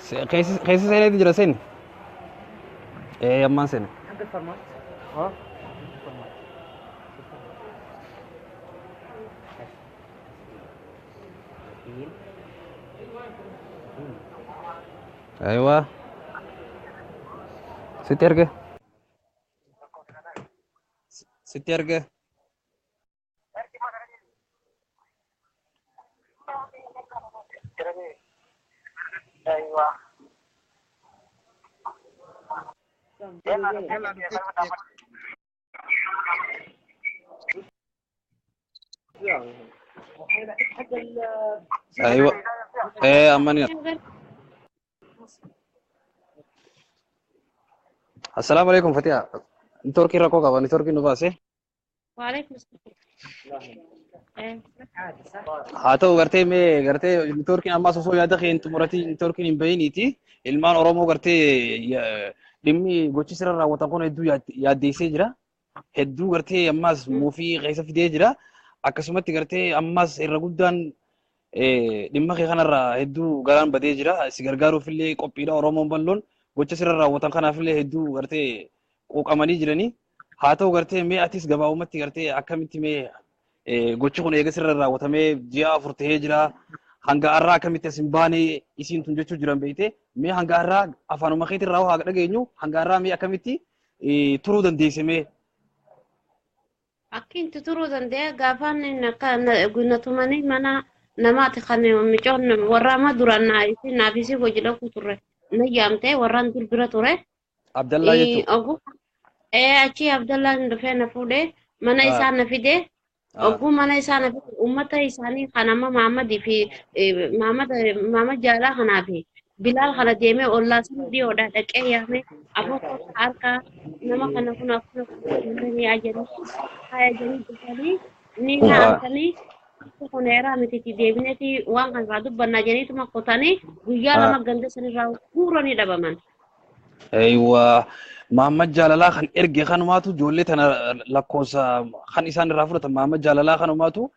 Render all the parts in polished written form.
Keessi seeneeti jira seeni. Ee ammaan seene. تحب الفورمات؟ اه الفورمات. Aywa. Sitti erge. Sitti erge. Aywa. Ee ammaan Assalaamu alaikum Fatiha. Networkii rakkoo qaba. Networkii nu baase. وعليكم السلام. إيه. Haa ta'u gartee mee gartee networkiin ammaas osoo yaada kee hin xumuratiin networkiin hin bahiniiti. Ilmaan Oromoo gartee dhimmi gochi sirra raawwatan kun hedduu yaaddeessee jira. Hedduu gartee ammaas muufii keessa fidee jira. Akkasumatti gartee ammaas irra guddaan dhimma kee kanarraa hedduu garaan badee jira. Si gargaaruuf illee qophiidha Oromoon bal'oon gocha sirra raawwatan kanaaf illee hedduu gartee quuqamanii jiranii. Haa ta'u gartee mee atis gabaabumatti gartee akkamitti mee gochi kun eega sirra raawwatamee ji'a 4 ta'ee jira. Hanga har'aa akkamitti as hin baane isiin tun jechuu jiran beekte mee hanga har'aa afaanuma keetiin raawwa haa dhageenyu hanga har'aa mee akkamitti turuu dandeesse mee. Akki inti turuu danda'e gaafaan inni akka na tumanii mana namaati kan micoon warra amma duraan naaf isii hojii dhaqu turre na yaamte warraan dur bira ture. Abdallaa jechuudha. Oguu achi Abdallaan dhufee na fuudhee mana isaa na fide. Oguu mana isaa na fide uummata isaanii kan amma Mahammadii fi Mahammad Mahammad Jaalaa kanaa fi Bilaal kana deemee ollaa sana dhiyoodha dhaqee yaamee aboo harka nama kana kun akkuma ni ajajanii ajajanii dhufanii ni na harkanii kun heeraa mitiiti deebineeti waan kan irraa dubbannaa jedhaniituma kotanii guyyaa 2 ganda sanirraa guuranii dhabaman. Eeywa Mahammad Jaalalaa kan erge kanumaatu ijoollee tana lakkoofsa kan isaan irraa fudhatan Mahammad Jaalalaa kanumaatu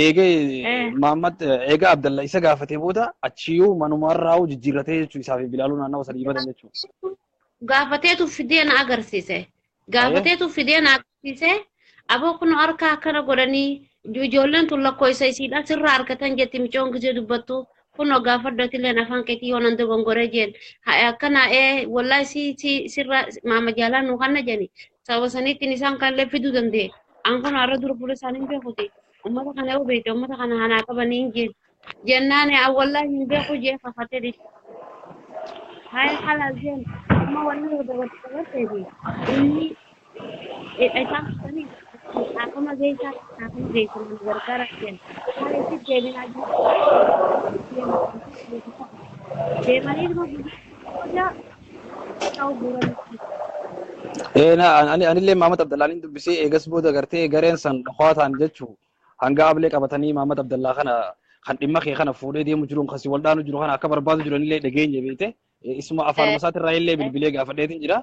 eegee Mahammad eega Abdalla isa gaafatee booda achiyyuu manumarraa jijjiirratee jechuu isaa fi Bilaaluu naannawa sadii badan jechuudha. Gaafateetu fidee na agarsiise. Gaafateetu fidee na agarsiise. Aboo kun harka akkana godhanii ijoolleen tun lakkoofsa isiidha sirraa argatan jetti micoon gisee dubbattu. Kunoo gaafadhootillee afaan keetii yoo nan dogongoree jeen akkana ee wallahi si si sirra maama jaalaa nu kanna jedhani sababa saniittiin isaan kanallee fiduu danda'e. An kun har'a dura fuula isaanii hin beekuti. Uummata kana yoo beekte uummata kana hanaa qabanii hin jeen. Jennaan wallahi hin beeku jee kakatee dhise. Haya halaal jeen amma wanni dabarteefi inni isaan fudhanii haakama geessaa haakama geessan nu gargaara jeen. Haala itti deebinaa jiru. Deemanii dhuma guyyaa ta'u guuranii. Ee na ani anillee Mahammad Abdallaaniin dubbisee eegas booda gartee gareen san dhokhaa ta'an jechuu hanga ablee qabatanii Mahammad Abdallaa kana kan dhimma kee kana fuudhee deemu jiruun kan si waldhaanu jiru kana akka barbaadu jiranillee dhageenye beekte isuma afaanuma isaatirraa illee bilbilee gaafadheetiin jira.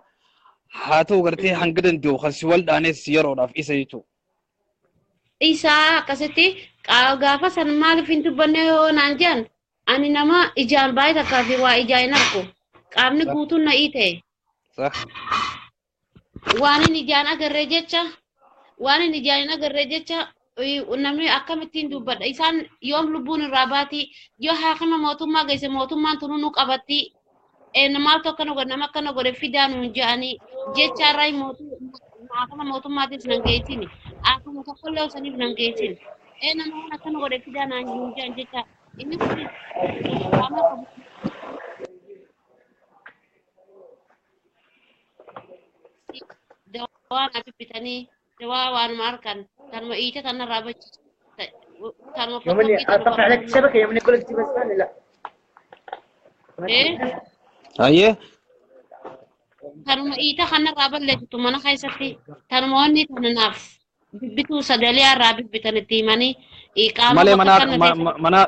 Haa ta'u gartee hanga danda'u kan si waldhaanes yeroodhaaf isa jechuudha. Isaa akkasitti gaafa san maaliif hin dubbanne yoo naan jedhan ani nama ijaan baay'ee takkaa fi waa ijaan hin argu. Qaamni guutuun na ta'e. Waan inni ijaan agarree jecha waan inni ijaan hin agarree jecha namni akkamittiin dubbadha isaan yoom lubbuun irraa baati yoo haakima mootummaa geesse mootummaan tunuu nu qabatti maaltu akkana godhe nama akkana godhe fidaa nuun jedhanii jecha irraa haakima mootummaatis nan geessini haakima tokkollee osaniif nan geessini nama waan akkana godhe fidaa naan jedhan jecha inni kun qaama qabu. Dawaa na bibbitanii dawaa waanuma harkan tanuma iite tanarraa bachiisa tanuma يوم اني fotokkii tanuma اطفي عليك الشبكه يوم اني اقول لك تجيب اسباني لا. ee Ayyee. Tanuma iite kanarraa balleessitu mana keessatti tanuma wanni tana naaf bibbituu sagalee irraa bibbitan itti himanii qaama Malee bakka mana kana keessa mana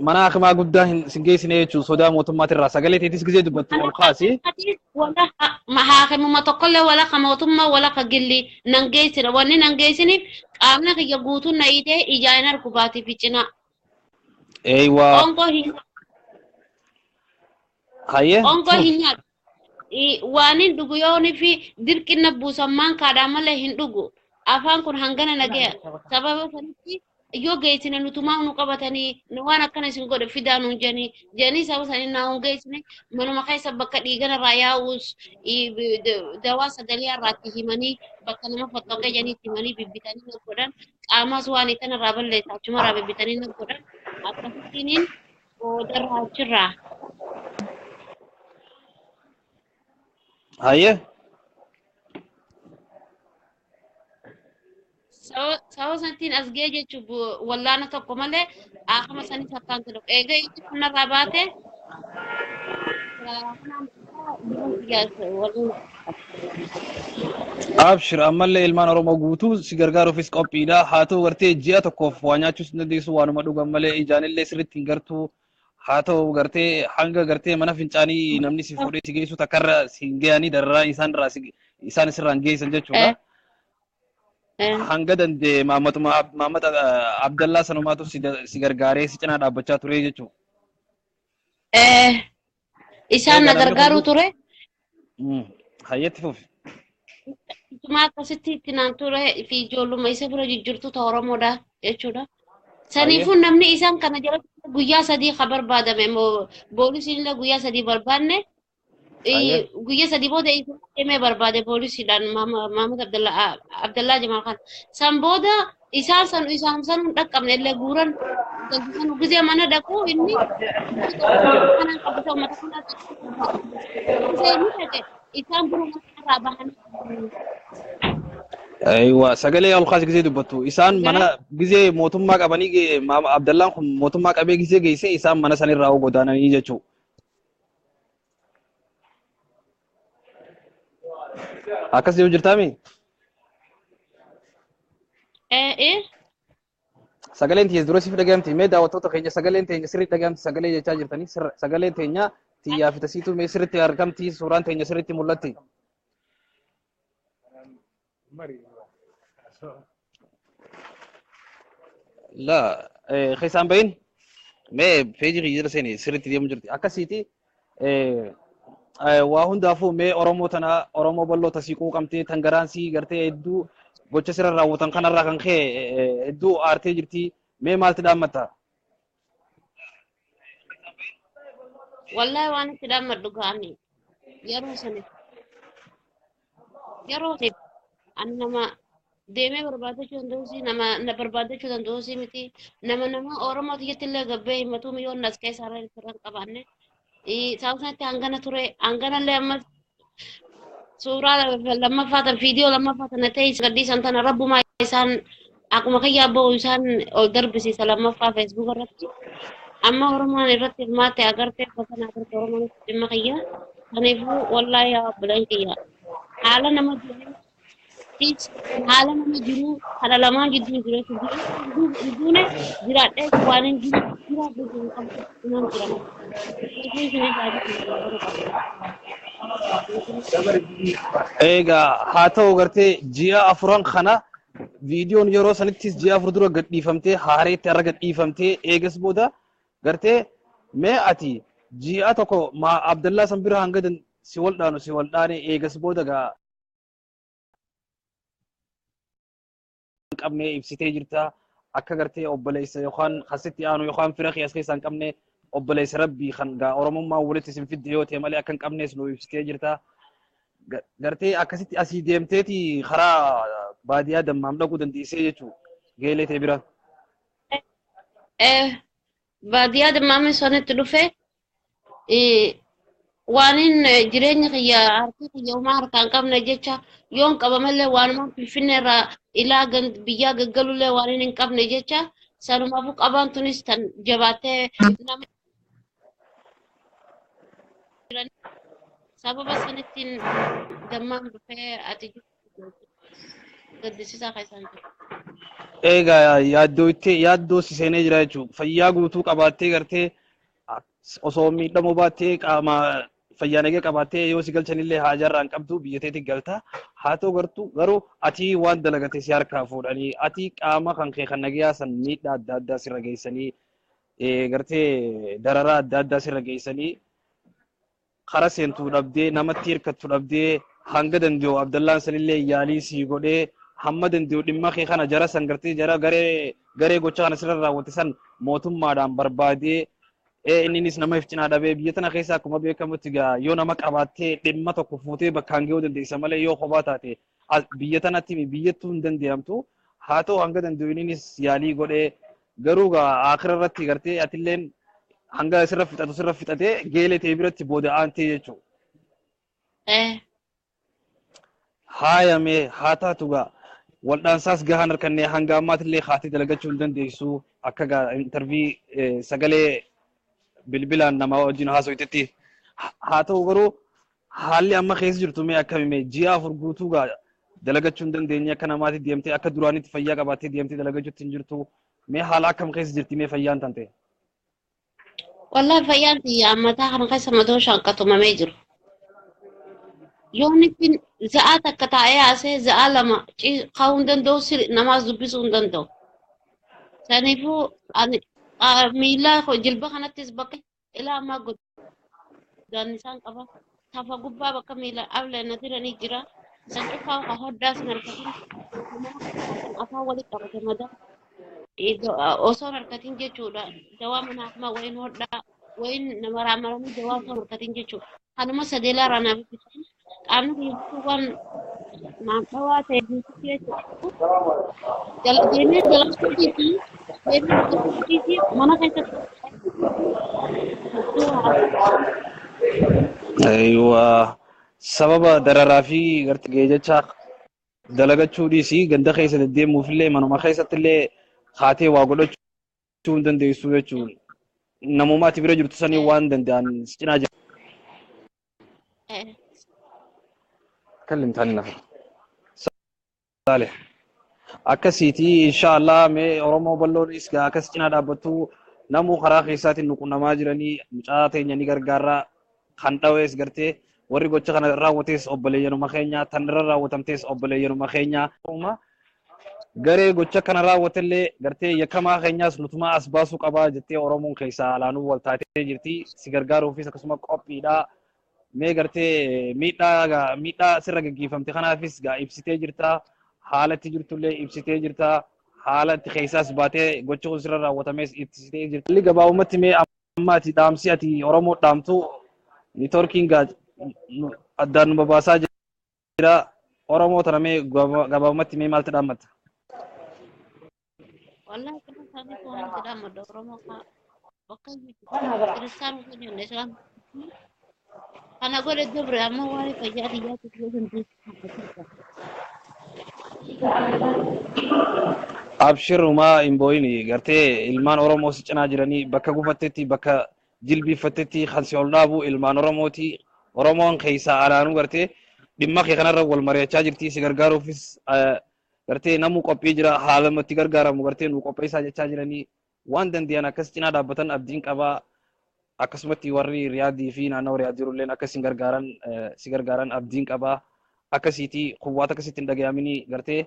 mana hakimaa guddaa hin sin geessine jechuun sodaa mootummaatirraa sagalee teetis gisee dubbattu ol kaasi. Wala haakimuma tokkollee wala ka mootummaa wala ka gilli nan geessine wanni nan geessiniif qaamni kiyya guutuun na iitee ijaan hin argu baatii fi cinaa. Eeywaa. Qoonqoo hin Hayyee. Ongoo hin nyaadhu. Waan hin dhugu yoonii fi dirqina buusan maankaadhaan malee hin dhugu. Afaan kun hangana nagaya. Sababa sanitti yoo geessine nutumaa nu qabatanii waan akkana isin godhe fidaa nuun jedhanii jedhanii sababa sanii naa hin geessine manuma keessa bakka dhiigana irraa yaa'us dawaa sagalee irraa itti himanii bakka nama fottoqee jedhanii itti himanii bibbitanii na godhan qaamaas waan itti irraa balleessa achuma irraa bibbitanii na godhan akkasittiin boodarraa achirraa. Hayyee. Sababa sanattiin as ga'e jechuun wallaana tokko malee akkama sanis akkaan ta'u. Egaa inni kanarraa baate Abshir ammallee ilmaan Oromoo guutuu si gargaaruufis qophiidha. Haa ta'u gartee ji'a tokkoof waa nyaachuus hin dandeessu waanuma dhugan malee ijaanillee sirriitti hin gartuu. Haa ta'u gartee hanga gartee mana fincaanii namni si fuudhee si geessu takkarra si hin ga'anii dararaa isaan irraa isaan sirraan geessan jechuudha. Hanga danda'e Maammat Abdallaa sanumaatu si gargaaree si cinaa dhaabbachaa ture jechuudha. Isaan na gargaaruu ture. Hayyetti fufi. Ituma akkasitti itti naan ture fi ijoolluma isa bira jijjiirtu ta Oromoodha jechuudha. Saniifuu namni isaan kana jalatti guyyaa sadii ka barbaadame poolisiin illee guyyaa sadii barbaanne guyyaa sadii booda isa deemee barbaade poolisiidhaan Maamud Abdallaa Jamaal kan. San booda isaan san isaan san hin dhaqqabne illee guuran san gizee mana dhaqu inni kanaan qabata uummata kanaa gizee inni dhaqe isaan biroo irraa bahanii. Aywa sagalee ol kaas gizee dubbattu isaan mana gizee mootummaa qabanii Abdallaan kun mootummaa qabee gizee geesse isaan mana sanirraa godaananii jechuudha. Akkas jiru jirtaami? Sagaleen teenya dura siif dhagahamti. Mee daawwattoota keenya sagaleen teenya sirriitti dhagahamti sagalee jechaa jirtanii sagaleen teenya xiyyaa fi tasiituu mee sirriitti argamti suuraan teenya sirriitti mul'atti. La keessaan bahin mee peejii kiyya jala seeni sirriitti deemu jirti. Akkasiiti waa hundaafuu mee Oromoo tana Oromoo bal'oo tasii quuqamtee tan garaansii gartee hedduu gocha sirra raawwatan kanarraa kan ka'e hedduu aartee jirti. Mee maalti dhaammatta? Wallahi waan itti dhaammadhu ga'anii yeroo saniif yeroo saniif ani nama deemee barbaadachuu danda'uusi nama na barbaadachuu danda'uusi miti nama nama Oromoo tiyyatti illee gabbee himatu miyoon as keessa irra hin qabaanne sababa sanatti hangana ture hangana illee ammas suuraa lammaffaa tan viidiyoo lammaffaa tana ta'e gadhiisan tana rabbumaa isaan akkuma kiyyaa ba'u isaan ol darbisiisa lammaffaa feesbuuk irratti amma Oromoon irratti hirmaatte agartee bakka agarte Oromoon dhimma kiyya kanaafuu wallaahi yaa obboleen kiyya haala nama jiru haala nama jiru kana lamaan gidduu jireetu jiru jiraadhee waan hin jiru jiraadhee jiru qabu himaan jira. Egaa haa ta'u gartee ji'a afuran kana viidiyoon yeroo sanittis ji'a afur dura gadhiifamtee haareetti har'a gadhiifamtee eegas booda gartee mee ati ji'a tokko Abdallaa san bira hanga si wal dhaanu si wal dhaane eegas booda gaa qabne ibsitee jirta akka gartee obboleessa yookaan kasitti aanu yookaan fira kee as keessaa hin qabne obboleessa rabbii kan gaa Oromummaan walitti isin fidde yoo ta'e malee akka hin qabnes nu ibsitee jirta. Gartee akkasitti asii deemteeti karaa baadiyyaa dammaam dhaquu dandeessee jechuudha geelee ta'e bira. Baadiyyaa dammaamni sanitti dhufe waanin jireenya kiyya harka kiyya homaa harkaan qabne jecha yoon qabamallee waanuma finfinnee irraa ilaa biyyaa gaggalullee waan hin qabne jecha sanumaafuu qabaan tunis tan jabaattee nama sababa sanittiin dammaan dhufee ati gaddisiisaa keessaan jiru. Egaa yaaddoo itti yaaddoo si seenee jira jechuudha. Fayyaa guutuu qabaattee gartee osoo miidhamuu baattee qaama fayyaa nagee qabaattee yoo si galchanillee haajaarraa hin qabdu biyya teetti galta. Haa ta'u gartuu garuu ati waan dalagate si harkaa fuudhanii ati qaama kan kee kan nagayaa san miidhaa adda addaa sirra geessanii gartee dararaa adda addaa sirra geessanii Kara seentuu dhabdee namatti hirkattu dhabdee hanga danda'u Abdallaan sanillee yaalii sii godhee hamma danda'u dhimma kee kana jara san gartee jara garee garee gocha kana sirra raawwate san mootummaadhaan barbaadee inninis nama if cinaa dhabee biyya tana keessa akkuma beekamutti gaa yoo nama qabaattee dhimma tokko fuutee bakkaan gahuu dandeessa malee yoo kophaa taate biyya tanatti biyyattuu hin danda'amtu. Haa ta'u hanga danda'u inninis yaalii godhee garuu gaa akira irratti gartee atilleen hanga sirra fixatu sirra fixatee geelee ta'e biratti booda aantee jechuudha. Haayamee haa taatu gaa waldhaansaas gahaan harkannee hanga ammaatillee haatee dalagachuu hin dandeessu akka gaa intarvii sagalee bilbilaan nama wajjin haasoftetti. Haa ta'u garuu haalli amma keessa jirtu mee akkamime ji'a 4 guutuu gaa dalagachuu hin dandeenye akka namaatti deemtee akka duraanitti fayyaa qabaattee deemtee dalagachuutti hin jirtu mee haala akkam keessa jirti mee fayyaan tante? Wallahi fayyaan tiyya ammataa kana keessa mataa shanqatumamee jiru. Yoon ittiin za'aa takka taa'ee haasee za'aa 2 kaa'uu hin danda'u namaas dubbisuu hin danda'u. Saniifuu ani miila jilba kanattis bakka ilaa ammaa godaannisaan qaba. Tafa gubbaa bakka miila abla na diranii jira. San cufaa ka hoddaa san harkatiin afaan walitti qabate madaa. Osoo harkatiin jechuudha. Dawaa mana akkuma wayin hodhaa wayin nama raamaranii dawaa osoo harkatiin jechuudha. Kanuma sadeelaa raanaa bitan qaamni kiyya waan naan dhawaa ta'e jechuudha. Jala deemee dalaguu deemee dalaguu mana keessatti. Aywa sababa dararaa fi gartee jecha dalagachuu dhiisii ganda keessa deddeemuufillee manuma keessattillee haatee waa godhachuu hin dandeessu jechuun namummaatti bira jirtu sanii waan danda'an si cinaa jira. Kallim taani nafa. Saaleh. Akkasiiti inshaallah mee Oromoo bal'oonis gaa akkas cinaa dhaabbattu namuu karaa keessaatiin nu qunnamaa jiranii mucaa teenya ni gargaarra kan dhawees gartee warri gocha kana raawwates obboleeyyanuma keenya tan irra raawwatamtes obboleeyyanuma keenya. Garee gocha kana raawwatellee gartee yakkamaa keenyaas nutumaa as baasuu qabaa jettee Oromoon keessaa alaanuu wal taatee jirti si gargaaruufis akkasuma qophiidha. Mee gartee miidhaa miidhaa sirra gaggeeffamte kanaafis gaa ibsitee jirta. Haala itti jirtullee ibsitee jirta. Haala itti keessaas baatee gocha kun sirra raawwatames ibsitee jirta. Haalli gabaabumatti mee amma ati dhaamsi ati Oromoo dhaamtu niitoorkiin gaa addaan nu babaasaa jira. Oromoo tana mee gabaabumatti mee maaltu dhaammatta? Wallahi kana isaanii waan itti dhaammadha Oromoo bakka kiristaan osoo jenne isaan kana godhe dabre amma waa'ee fayyaa xiyyaatiif yoo dandeessu. Abshirrumaa hin boo'ini gartee ilmaan Oromoo si cinaa jiranii bakka gufattetti bakka jilbiiffattetti kan si ol dhaabu ilmaan Oromooti. Oromoon keessaa alaanuu gartee dhimma kee kanarra wal mari'achaa jirti si gargaaruufis gartee namuu qophii jira haalamatti gargaaramu gartee nu qopheessaa jechaa jiranii waan danda'an akkas cinaa dhaabbatan abdiin qabaa. Akkasumatti warri Riyaadii fi naannoo Riyaad jirulleen akka isin gargaaran si gargaaran abdiin qabaa. Akkasiiti kuwwaata akkasitti hin dhagayaminii gartee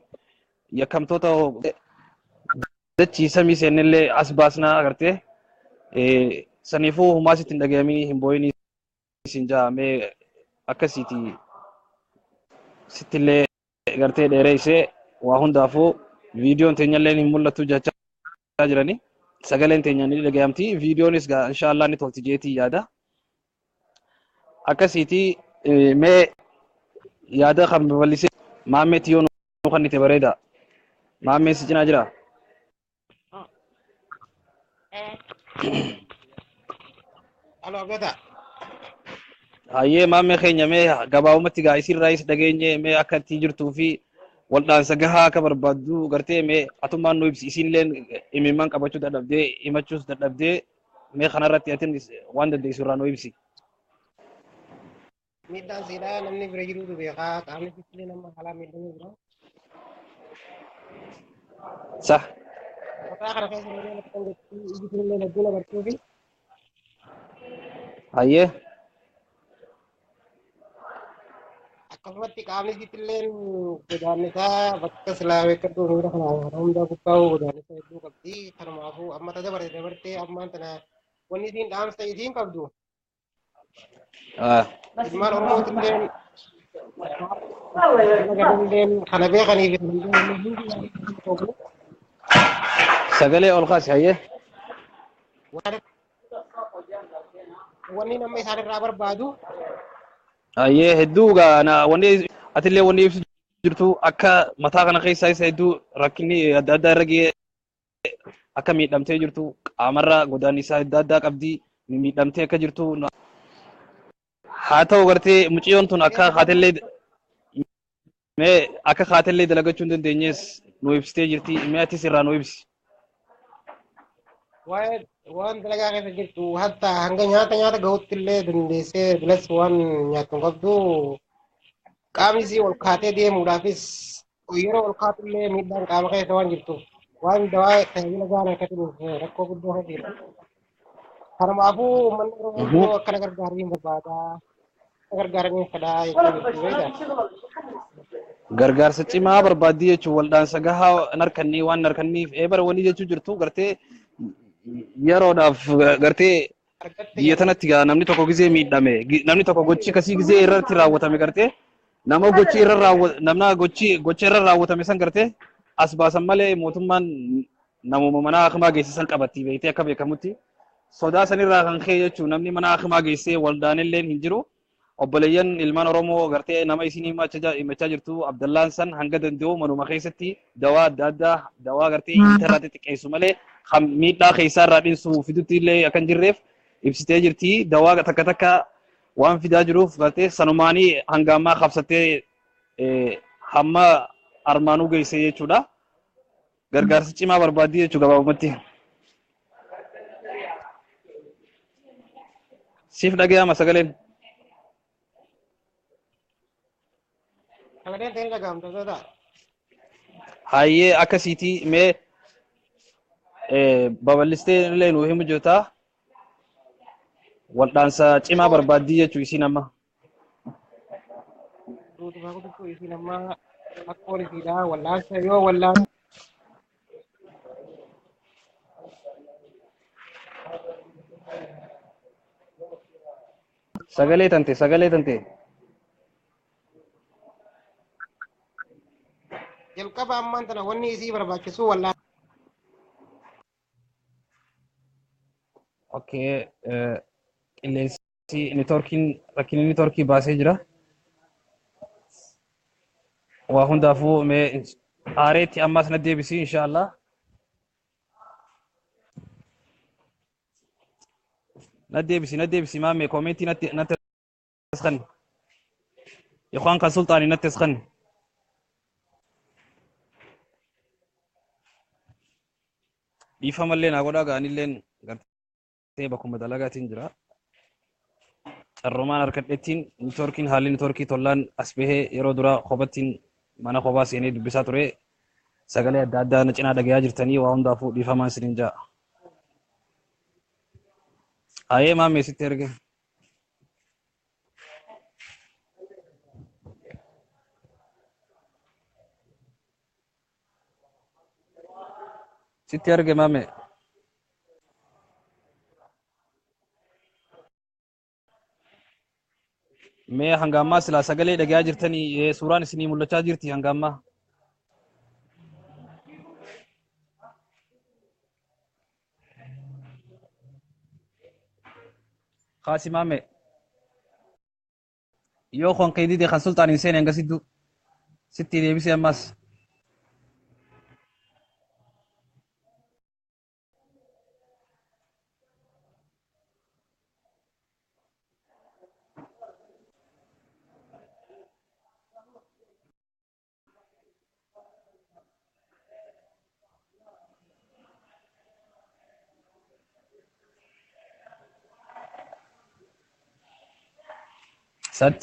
yakkamtoota dachii samii seennillee as baasnaa gartee saniifuu humaa sitti hin dhagayaminii hin boo'inii isin jaamee akkasiiti sittillee gartee dheereessee waa hundaafuu viidiyoon teenyallee hin mul'attu jechaa jiranii sagaleen teenya ni dhagayamti viidiyoonis gaa inshaallah ni tolti jeetii yaada akkasiiti mee yaada kan babal'isee maammeetti yoo nu kennite bareeda maammeen si cinaa jira. Alo Abdata. Hayyee maammee keenya mee gabaabumatti gaa isinirraayis dhageenye mee akka itti jirtuu fi waldhaansa gahaa akka barbaaddu gartee mee atummaan nu ibsi isinilleen imimmaan qabachuu dadhabdee himachuus dadhabdee mee kanarratti atin waan dandeessu irraa nu ibsi. Miidhaan siidhaa namni bira jirutu beekaa qaamni fiilee nama haalaa miidhamee jira. Sah. Mataa kana keessa illee lakkan gochuu iji kunillee laggeen agartuu fi. Hayyee. Akkasumatti qaamni isiitillee godaannisaa bakka silaa beekadhu miira kana hundaa gubbaa godaannisa hedduu qabdi. Kanumaafuu amma ta dabarte dabartee ammaan tana wanni isiin dhaamsa isiin qabdu. Ilmaan Oromootilleen illeen kana beekanii fi Sagalee ol kaasi hayyee. Wanni nama isaan irraa barbaadu Hayyee, hedduu gaa na wanni atillee wanni ibsu jirtu akka mataa kana keessaa isa hedduu rakkinni adda addaa irra ga'ee akka miidhamtee jirtu, qaamarraa godaannisaa adda addaa qabdi, miidhamtee akka jirtu. Haa ta'u, gartee mucayyoon tun akka haatellee mee akka haatellee dalagachuu hin dandeenyees nu ibsitee jirti. Mee atis irraa nu ibsi. Waa'ee waan dalagaa keessa jirtu, hatta hanga nyaata nyaata gahutti illee dandeessee bilas waan nyaattu hin qabdu. Qaamni isii ol kaatee deemuudhaafis yeroo ol kaatu illee miidhaan qaama keessa waan jirtuuf waan dawaa tajaajila gahaan argatuuf rakkoo guddoo keessa jirti. Kanumaafuu uummanni Oromoo akkana gargaaranii barbaada. Akka gargaaranii fedhaa jechuu jirti beektaa. Gargaarsa cimaa barbaaddii jechuun waldhaansa gahaa hin harkannee waan hin harkanneef eebara wanni jechuu jirtu gartee yeroodhaaf gartee Argatte. Biyya tanatti gaa namni tokko gizee miidhame, namni tokko gochi akkasii gizee irratti raawwatame, gartee nama gochi irra raawwa namna gochi gocha irra raawwatame san gartee as baasan malee mootummaan namuma mana hakimaa geessisan qabatti beektee. Akka beekamutti sodaa sanirraa kan ka'e jechuun namni mana hakimaa geessee waldaanillee hin jiru. Obboleeyyan ilmaan Oromoo gartee nama isin himachaa jirtu Abdallaan san hanga danda'u manuma keessatti dawaa adda addaa, dawaa gartee intarraa xixiqqeessu malee kan miidhaa keessaa irraa dhinsu fidutti illee akka hin jirreef ibsitee jirti. Dawaa takka takka waan fidaa jiruuf gartee sanumaanii hanga ammaa qabsattee hamma armaanuu geesse jechuudha. Gargaarsa cimaa barbaaddii jechuu gabaabumatti. Siif dhaga'ama sagaleen? Sagaleen ta'ee dhaga'amta ta'a. Hayyee, akkasiitii mee babal'istee illee nuu himu jirta. Waldhaansa cimaa barbaaddii jechuu isiin amma. Guutumaa guutuu isiin amma rakkoon isiidha wallaansa yoo wallaansa Sagalee tante, sagalee tante. Jalqaba ammaan tana wanni isii barbaachisu wallaansa. Okay, qilleensi networkiin rakkinni networkii baasee jira. Waa hundaafuu mee aareetti ammaas na deebisi inshallah. Na deebisi, na deebisi maame, koomentii natti natti asqan. Ikhwaan kan sultaanii natti asqan. Dhiifamallee naa godhaa ga'anilleen gartee bakkuma dalagaatiin jira. Carrumaan harkadhettiin networkiin haalli networkii tollaan as bahee yeroo duraa kophattiin mana kophaa seenee dubbisaa ture. Sagalee adda addaa na cinaa dhagayaa jirtanii, waa hundaafuu dhiifamaan isiniin ja'a. Ayee maamee, sitti erge. Sitti erge maame. Mee hanga ammaa silaa sagalee dhagayaa jirtanii, suuraan isinii mul'achaa jirti hanga ammaa. Kaasi maame. Yoo kon kee dide kan sultaan hin seene hanga sidduu. Sitti deebisee ammas.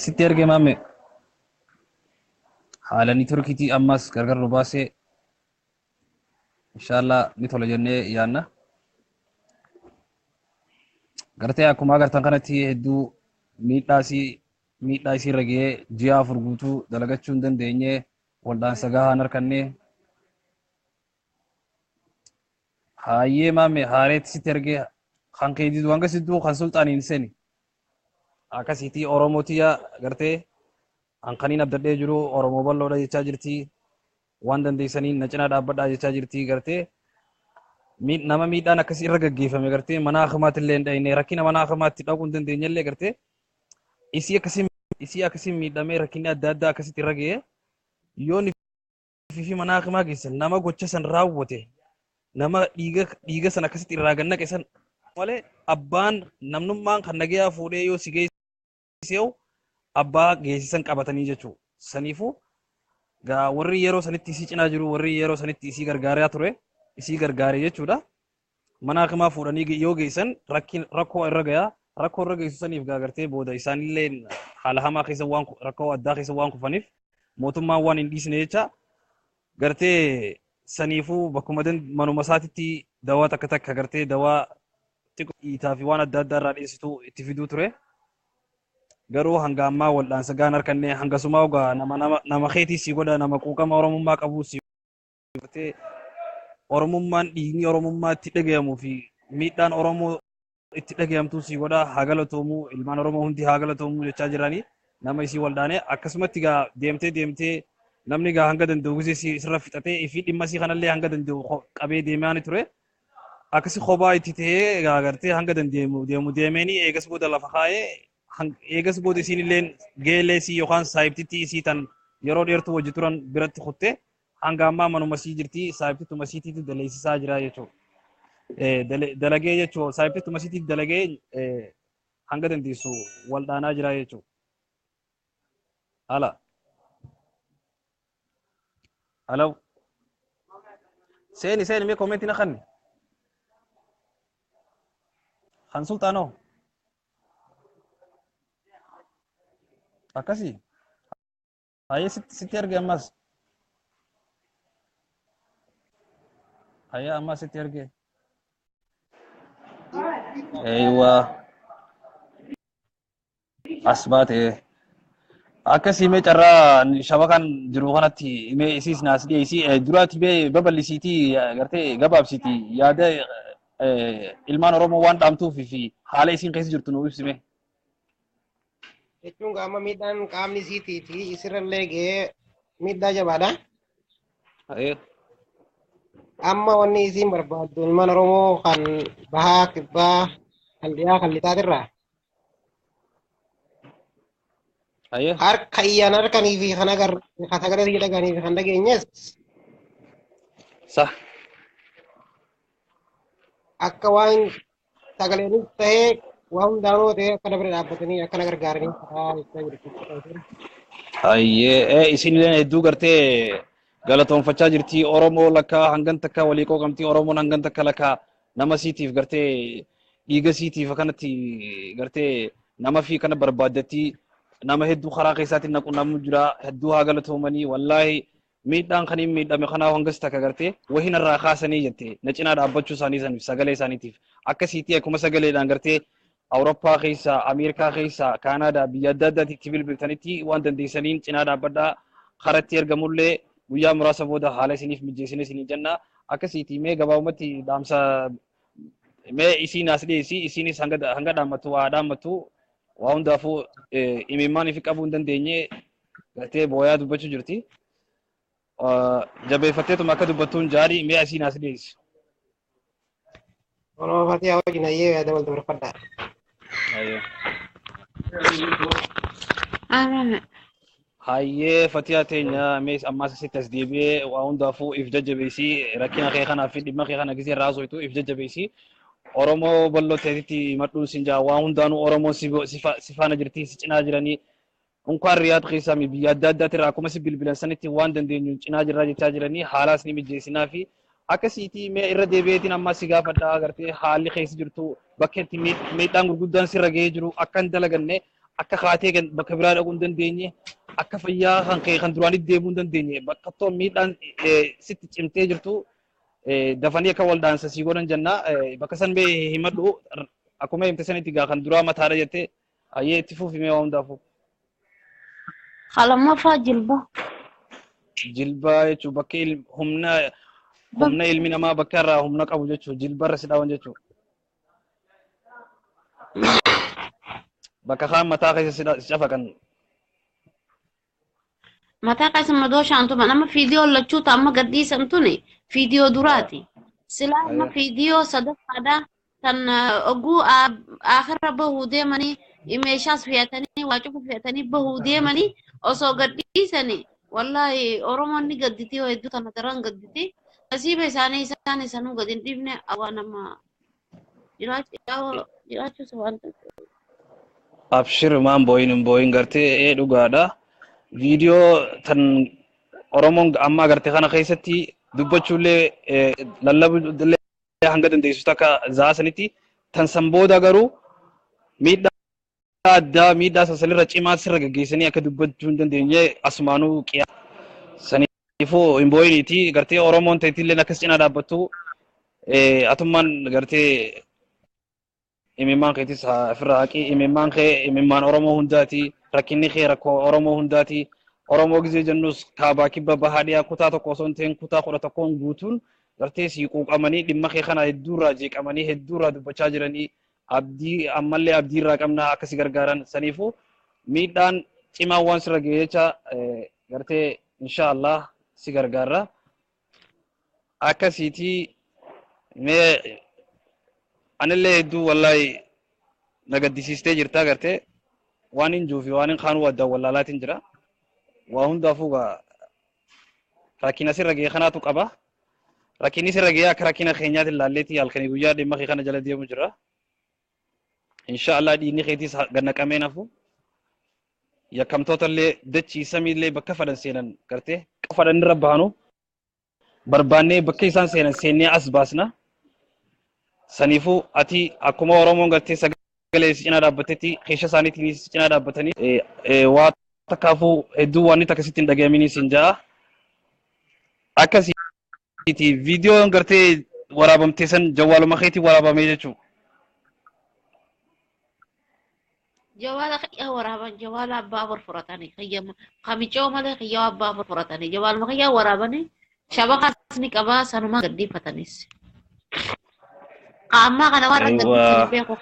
Sitti erge maame. Haala networkiitii ammas gargar nu baasee, inshallah ni tola jennee yaanna. Gartee akkuma agartan kanatti hedduu miidhaa isii irra ga'ee ji'a 4 guutuu dalagachuu hin dandeenye, waldhaansa gahaa hin harkanne. Hayyee maame, haareetti sitti ergee kan kee didu hanga sidduu kan sulxaaniin seeni. Akkasiitii Oromoo tiyya gartee hanqaniin abdadhee jiru Oromoo bal'oodha jechaa jirti. Waan dandeessanii na cinaa dhaabbadhaa jechaa jirti gartee. Nama miidhaan akkasii irra gaggeeffame gartee mana hakimaatti illee hin dhayne, rakkina mana hakimaatti dhaquu hin dandeenye illee gartee isii akkasii miidhamee rakkinni adda addaa akkasitti irra ga'ee yoo fi mana hakimaa geessan, nama gocha san raawwate, nama dhiiga san akkasitti irraa gannaqe san malee abbaan namnummaan kan nagayaa fuudhee yoo si geessee abbaa geessisan qabatanii jechuudha. Saniifuu gaa warri yeroo sanitti isii cinaa jiru, warri yeroo sanitti isii gargaaraa ture, isii gargaare jechuudha. Mana hakimaa fuudhanii yoo geessan rakkoo irra gayaa, rakkoo irra geessu saniif gaa gartee booda isaanillee haala hamaa keessa waan rakkoo addaa keessa waan kufaniif mootummaan waan hin dhiisne jecha gartee saniifuu bakkuma manuma isaatitti dawaa takka takka gartee dawaa xiqqoo dhiitaa fi waan adda addaa irraa dhiyeessitu itti fiduu ture. Garuu hanga ammaa wal'aansa gaan harkanne hangasumaa ogaa nama keetii si godha, nama quuqama Oromummaa qabu si gartee Oromummaan dhiigni Oromummaa itti dhagayamuu fi miidhaan Oromoo itti dhagayamtuu si godha. Haa galatoomuu, ilmaan Oromoo hundi haa galatoomuu jechaa jiranii. Nama isii wal'aane akkasumatti gaa deemtee deemtee namni gaa hanga danda'u gisee si sirra fixatee fi dhimma isii kanallee hanga danda'u qabee deemaa ni ture. Akkasi kophaa itti ta'ee gaa gartee hanga dandeemu deemu deemeeni eegas booda lafa kaa'ee, eegas booda isiin illee geelee isii yookaan saayibtittii isii tan yeroo dheertuu wajji turan biratti kutte. Hanga ammaa manuma isii jirti, saayibtittuma isiitiitu daleessisaa jira jechuudha. Dalagee jechuudha, saayibtittuma isiitiif dalagee hanga dandeessu wal dhaanaa jira jechuudha. Hala. Halo. Seeni, seeni, mee comment na kanni. Kan sultaanoo. Akkasii. Hayyee, sitti erge ammas. Hayyee, ammas sitti erge. Eeywa. As baate. Akkasii mee carraa shabakaan jiru kanatti mee isiis naas dhiyeessii, duraatti mee babal'isiitii gartee gabaabsiitii yaada ilmaan Oromoo waan dhaamtuuf fi haala isiin keessa jirtu nu ibsime. Jechuun qaama miidhaan qaamni isiitii fi isirrallee ga'ee miidhaa jabaadha. Amma wanni isiin barbaaddu ilmaan Oromoo kan bahaa, kibbaa, kan dhiyaa, kan lixaatirraa harka iyyaan harkanii fi kan agarre, kan sagalee isii dhaga'anii fi kan dhageenyes akka waan sagaleenis ta'ee waa hundaanuu ta'ee akka na bira dhaabbatanii akka na gargaaranii karaa jechaa jirti. Hayyee, isin hedduu gartee galatoonfachaa jirti. Oromoo lakkaa hangan takka walii qooqamtii, Oromoon hangan takka lakkaa nama siitiif gartee dhiiga siitiif akkanatti gartee nama fi kana barbaaddatti nama hedduu karaa keessaatiin naqu namni jira, hedduu haa galatoomanii. Wallaahi miidhaan kan hin miidhame kanaaf hangas takka gartee wahin irraa kaasanii jette, na cinaa dhaabbachuu isaanii saniif sagalee isaaniitiif akkasiitii akkuma sagaleedhaan gartee Awurooppaa keessa, Ameerikaa keessa, Kaanaadaa, biyya adda addaatti itti bilbiltanitti waan dandeessaniin cinaa dhaabbadhaa. Karatti ergamullee guyyaa muraasa booda haala isiniif mijeessine isinii jenna. Akkasiitii mee gabaabumatti dhaamsa mee isiin as dhiyeessi, isiinis hanga dhaammattu waa dhaammattu. Waa hundaafuu imimmaan ifi qabuu hin dandeenye, gartee booyaa dubbachuu jirti. Jabeeffatteetuma akka dubbattuun jaarii mee asiin as dhiyeessi. Oromoo Fatihaa wajjin hayyee yaada wal dabarfadhaa. Arame. Hayyee, Fatihaa teenya, mee ammaas asitti as deebi'ee waa hundaafuu if jajjabeessii, rakkina kee kanaa fi dhimma kee kana gisee raasooytu if jajjabeessii. Oromoo bal'oo ta'etti madhuun sin jaa, waa hundaanuu Oromoon si faana jirti, si cinaa jiranii. Unkaan Riyaad keessaa mi biyya adda addaati irraa akkuma si bilbilan sanitti waan dandeenyu cinaa jirraa jechaa jiranii, haalaas ni mijeessinaa fi akkasiitii mee irra deebi'eetiin ammas si gaafadhaa, gartee haalli keessa jirtu, bakka itti miidhaan gurguddaan sirra ga'ee jiru, akka hin dalaganne, akka kaatee bakka biraa dhaquu hin dandeenye, akka fayyaa kan kee kan duraanitti deebi'uu hin dandeenye, bakka too miidhaan sitti cimtee jirtu dafanii akka waldhaansa sii godhan jenna. Bakka san mee himadhu, akkuma himte sanitti gaa kan duraa mataadha jettee, hayyee itti fufi mee waa hundaafuu. Lammaffaa jilba. Jilba jechuun bakka humna ilmi namaa bakka irraa humna qabu jechuun jilba irra si dhawan jechuudha. Bakka kaan mataa keessa si cafaqan. Mataa keessa madooshaan tuman amma fiidiyoo lachuu amma gadhiisan tuni fiidiyoo duraati. Silaa amma fiidiyoo sadaffaadha tan oguu akhirra bahuu deemanii meeshaas fe'atanii waa cufa fe'atanii bahuu deemanii osoo gadhiisanii wallaahi Oromoon ni gadditi hedduu tana daran gadditi. Nasiiba isaanii isaan isanuu gadi hin dhiifne waan amma jiraachuus waan Abshir maan booyin hin booyin gartee dhugaadha. Viidiyoo tan Oromoon amma agartee kana keessatti dubbachuullee lallabuullee hanga dandeessu takka zaasanitti tan san booda garuu miidhaa addaa miidhaa sanirra cimaa sirra gaggeessanii akka dubbachuu hin dandeenye asumaanuu qiyaa saniifuu hin booyiniiti gartee Oromoon ta'etillee akkas cinaa dhaabbattu atummaan gartee imimmaan keetis ofirraa haqi imimmaan kee imimmaan Oromoo hundaati rakkinni kee rakkoo Oromoo hundaati Oromoo gizee jennus kaabaa kibba bahaa dhiyaa kutaa tokko osoo hin ta'in kutaa 11 guutuun gartee sii quuqamanii dhimma kee kana hedduurraa jeeqamanii hedduurraa dubbachaa jiranii abdii ammallee abdiirraa qabnaa akkasi gargaaran saniifuu miidhaan cimaan waan sirra ga'e jecha gartee insha Allah si gargaarra akkasiitii mee anillee hedduu wallaahi na gaddisiistee jirta gartee waan hin juufi waan hin kaanuu addaan wallaalaatiin jira waa hundaafuu gaa rakkina sirra ga'e kanaatu qaba rakkinni sirra ga'e akka rakkina keenyaatti ilaalleetii halkanii guyyaa dhimma kee kana jala deemu jira insha Allah dhiigni keetiis gad naqamee nafu yakkamtoota illee dachii samii illee bakka fadhan seenan gartee fadhan irra bahanu barbaannee bakka isaan seenan seennee as baasna. Saniifuu ati akkuma Oromoon gartee sagalee si cinaa dhaabbatetti keesha isaaniitiin si cinaa dhaabbatanii waa takkaafuu hedduu waan takka sitti hin dhagahamini siin ja'a. Akkasiiti viidiyoon gartee waraabamtee san jawwaaluma keetiin waraabamee jechuudha. Jawaala kiyya waraaban jawaala abbaa afur fudhatanii kiyya kamicoo malee kiyya abbaa afur fudhatanii jawaaluma kiyya waraabanii shabakaas ni qabaa sanumaa gadhiifatanis. Ammaa kana waan irra gadhiisan hin beeku.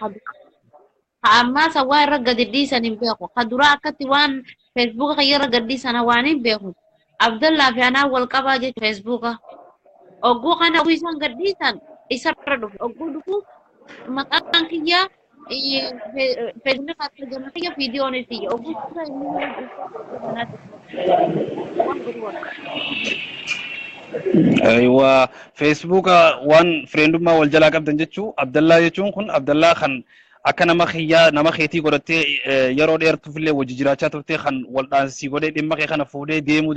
Ammaa san waan irra gadi dhiisan hin beeku. Ka duraa akkatti waan feesbuuka kiyya irra gadhiisan waan hin beeku. Abdallaa fi anaa wal qabaa jechuudha feesbuuka. Ogguu kana ogguu isaan gadhiisan isarra dhufu. Ogguu dhufu maqaan kiyya feesbuukni kan argame kiyya viidiyoon kiyya. Ogguu kana inni waan godhu waan. Aywa feesbuuka waan fireendummaa wal jalaa qabdan jechuu Abdallaa jechuun kun Abdallaa kan akka nama kiyyaa nama keetii godhattee yeroo dheertuuf illee wajji jiraachaa turtee kan wal dhaansii godhee dhimma kee kana fuudhee deemuu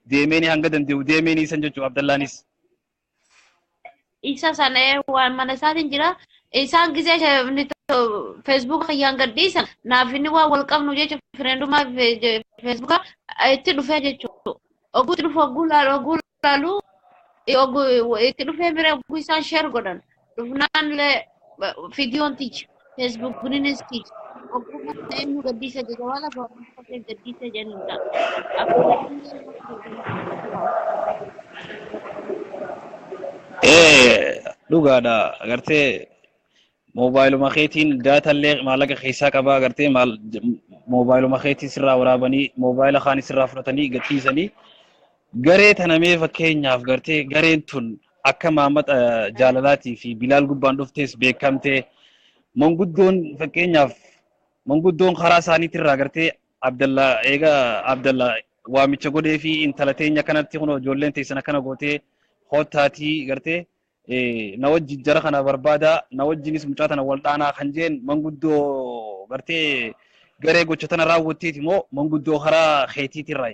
deemeeni hanga danda'u deemeeni san jechuu Abdallaanis. Isa sana waan mana isaatiin jira. Isaan gisee feesbuuka kiyyaan gadhiisan naaf inni waan wal qabnu jechuun fireendummaa feesbuuka itti dhufee jechuudha. Oguu itti dhufu oguu laalu oguu laalu oguu itti dhufee bira oguu isaan sheer godhan dhufnaan illee viidiyoon tiyya feesbuukniinis tiyya. Oguu kana eenyu gadhiisa jedha waan lafa gadhiisa jedhanidha. Dhugaadha gartee moobaayiluma keetiin daatallee maallaqa keessaa qabaa gartee maal moobaayiluma keetiin sirraa waraabanii moobaayila kaan sirraa fudhatanii gadhiisanii garee tana mee fakkeenyaaf gartee gareen tun akka Maamad Jaalalaatii fi Bilaal gubbaan dhuftees beekamtee manguddoon fakkeenyaaf manguddoon karaa isaaniitirraa gartee Abdallaa eega Abdallaa waamicha godhee fi intala teenya kanatti kun ijoolleen teessan akkana gootee hottaatii gartee na wajjin jara kana barbaada na wajjinis mucaa tana wal dhaanaa kan jeen manguddoo gartee garee gocha tana raawwatteeti moo manguddoo karaa keetiitirraa?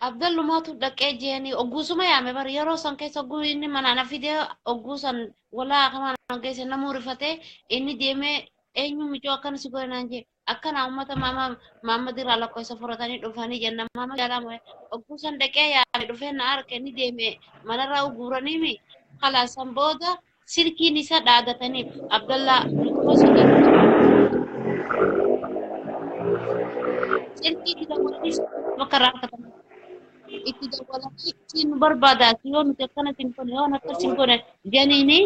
Abdallumaatu dhaqee jeeni ogguusuma yaame bar yeroo san keessa ogguu inni mana na fidee ogguu san walaa akama na geesse namuu rifatee inni deemee eenyu micoo akkana si godhe naan jee akkana uummata maama Maamad irraa lakkoofsa fudhatanii dhufanii jenna maama jaalaa mo'e ogguu san dhaqee yaame dhufee na arge inni deeme manarraa uguuraniimi kalaas san booda silkiin isa dhaadataniif Abdallaa nutuma sodaatu silkii itti dawwalanii bakka irraa argatan itti dawwalanii ittiin nu barbaada yoo nuti akkana siin goone yoo akkas siin goone janiini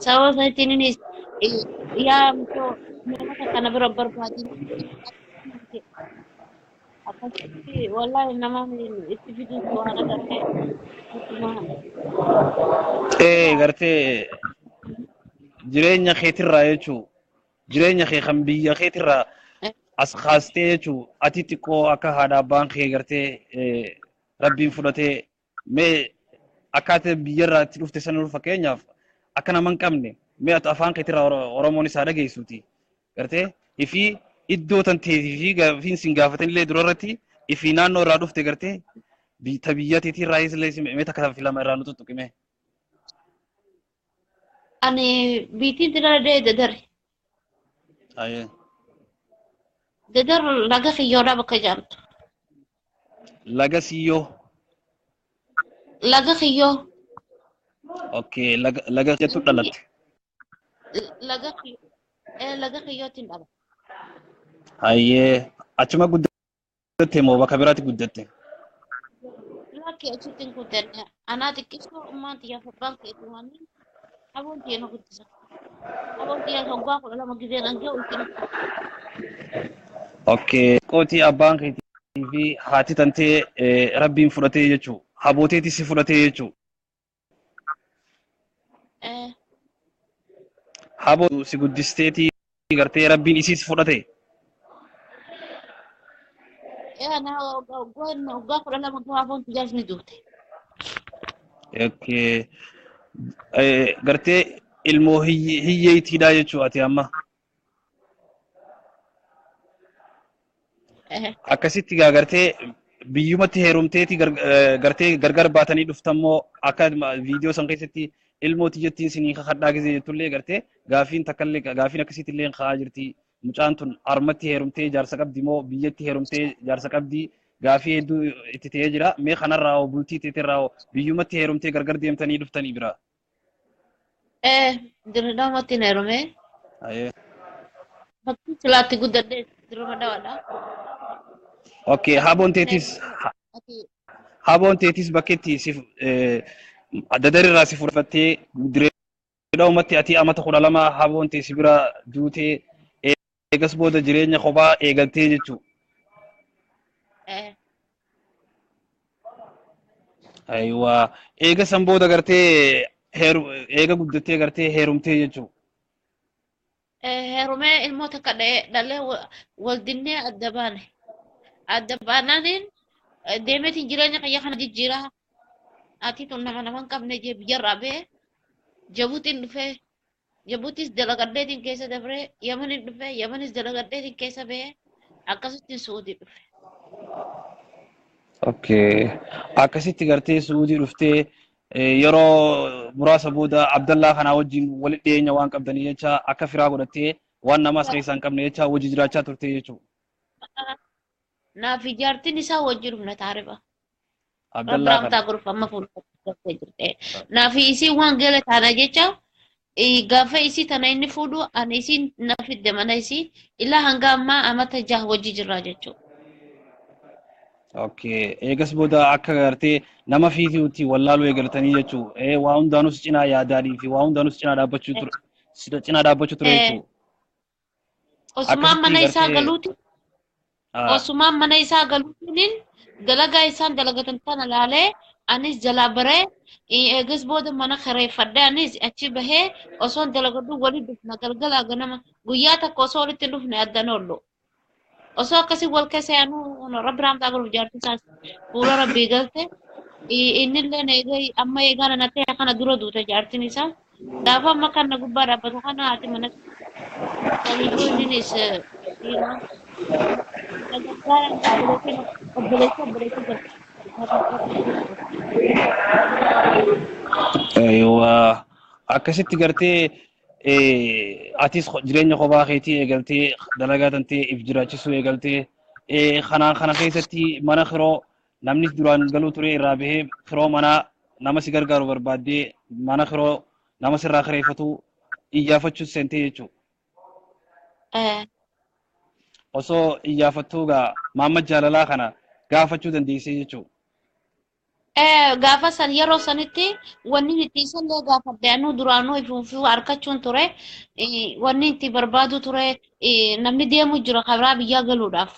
sababa sanittiin inni Yaa mtoo nama kana bira barbaadin. Akkasitti wallaahi nama itti fiduutu waan agartee akkuma Ee gartee jireenya keetirraa jechuu jireenya kee kan biyya keetirraa as kaastee jechuu ati xiqqoo akka haadha abbaan kee gartee rabbiin fudhatee mee akkaataa biyyarraa itti dhufte sana fakkeenyaaf akka nama hin qabne mee ati afaan keetirraa Oromoon isaa dhageessuuti gartee ifii iddoo tan teetii fi gaafiin sin gaafatanillee durarratti ifii naannoo irraa dhufte gartee ta biyya teetii irraa illee mee takka fi lama irraa nu tuttuqime. Ani biitiin dira dadari. Ayee. Dadar laga xiyyoodhaa bakka jedhamtu. Laga siyyoo. Laga xiyyoo. Okay, laga laga jettu dhalatte. Laga xiyyoo. Laga xiyyootiin dhala. Hayyee achuma guddatte moo bakka biraatti guddatte? Lakki achitti hin guddanne. Anaa xiqqisoo ummaan xiyyaa abbaan keetii waan aboon xiyya na guddisa. Aboon xiyya waggaa 12 gizeen an ga'u itti. Okay. Qootii abbaan keetii fi haati tantee rabbiin fudhatee jechuu. Habooteetii si fudhatee jechuu. Haboo si guddisteetii gartee rabbiin isii si fudhate. Anaa waggaa 12 ga'u aboon xiyyaas ni duute. Okay. Gartee ilmoo hiyyeeytiidha jechuu ati amma. Akkasitti gaa gartee biyyumatti heerumteeti gartee gargar baatanii dhuftammoo akka viidiyoo san keessatti ilmooti jettiin sinii kakadhaa gisee jettullee gartee gaafiin takkallee gaafiin akkasitti illee ka'aa jirti. Mucaan tun harmatti heerumtee jaarsa qabdi moo biyyatti heerumtee jaarsa qabdi gaafii hedduu itti ta'ee jira. Mee kanarraa hoo bultii teetirraa hoo biyyumatti heerumtee gargar deemtanii dhuftanii bira? Dirreedhaamatti hin heerume. Ayee. Bakki silaatti guddadhee dirrema dhawaadha. Okay, haboon teetis haboon teetis bakkeetti si dadarirraa si fudhattee direedhaumatti ati amata 12 haboon tee si bira duutee eegas booda jireenya kophaa eegaltee jechuu. Ayiwaa eega san booda gartee heeru eega guddattee gartee heerumtee jechuu. Heerumee ilmoo takka dhalee wal dinnee adda baane. Adda baanaaniin deemeetiin jireenya kiyya kana jijjiiraa. Ati tun nama nama hin qabne jee biyyarraa ba'ee Jabuutiin dhufee Jabuutis dalagadheetiin keessa dabree Yamaniin dhufee Yamanis dalagadheetiin keessa ba'ee akkasittiin Su'uudii dhufe. Okay. Akkasitti gartee Su'uudii dhuftee yeroo muraasa booda Abdallaa kanaa wajjin walitti dhiyeenya waan qabdanii jecha akka firaa godhattee waan namaas keessaa hin qabne jecha wajji jiraachaa turte jechuudha. Naaf ijaartiin isaa wajji dhufne taarifa. Rabbi Abdallaa raamtaa kana. godhuuf amma fuuldura jirte. Naaf isii waan gala taana jecha gaafa isii tana inni fuudhu ani isiin na fidde mana isii ilaa hanga ammaa amata 6 wajji jirraa jechuudha. Okay. Eegas booda akka gartee nama fiitiitti wallaaluu eegaltanii jechuu. Waa hundaanus cinaa yaadaanii fi waa hundaanus cinaa dhaabbachuu ture. Cinaa dhaabbachuu ture jechuu. Osumaan Akkasitti mana isaa gartee galuuti osumaan mana isaa galuutiin dalagaa isaan dalagatan tana laalee anis jalaa baree eegas booda mana kireeffadhee anis achi bahee osoon dalagadhu walitti dhufna galgalaa ganama guyyaa takka osoo walitti hin dhufne addan oollu. Osoo akkasii wal keessa yaanuu rabbi raamtaa godhuuf jaartii isaas fuula rabbii galte innillee eegee amma eegaa nana ta'e kana dura duute jaartiin isaa. Gaafa amma kan na gubbaa dhaabbatu kana haati mana saniifuu inninis dhiiraa obboleessi obboleessi Aywa. Akkasitti gartee atis jireenya kophaa keetii eegaltee dalagaa tantee if jiraachisuu eegaltee kanaan kana keessatti mana kiroo namni duraan galuu ture irraa bahee kiroo manaa nama si gargaaru barbaaddee mana kiroo nama sirraa kireeffatu iyyaafachuu seentee jechuudha. Osoo iyyaafattuu gaa Maammad Jaalalaa kana gaafachuu dandeessee jechuudha. Gaafa san yeroo sanitti wanni itti isallee gaafadhe anuu duraanuu ifuufuu harkachuun ture wanni itti barbaadu ture namni deemu jira karaa biyyaa galuudhaaf.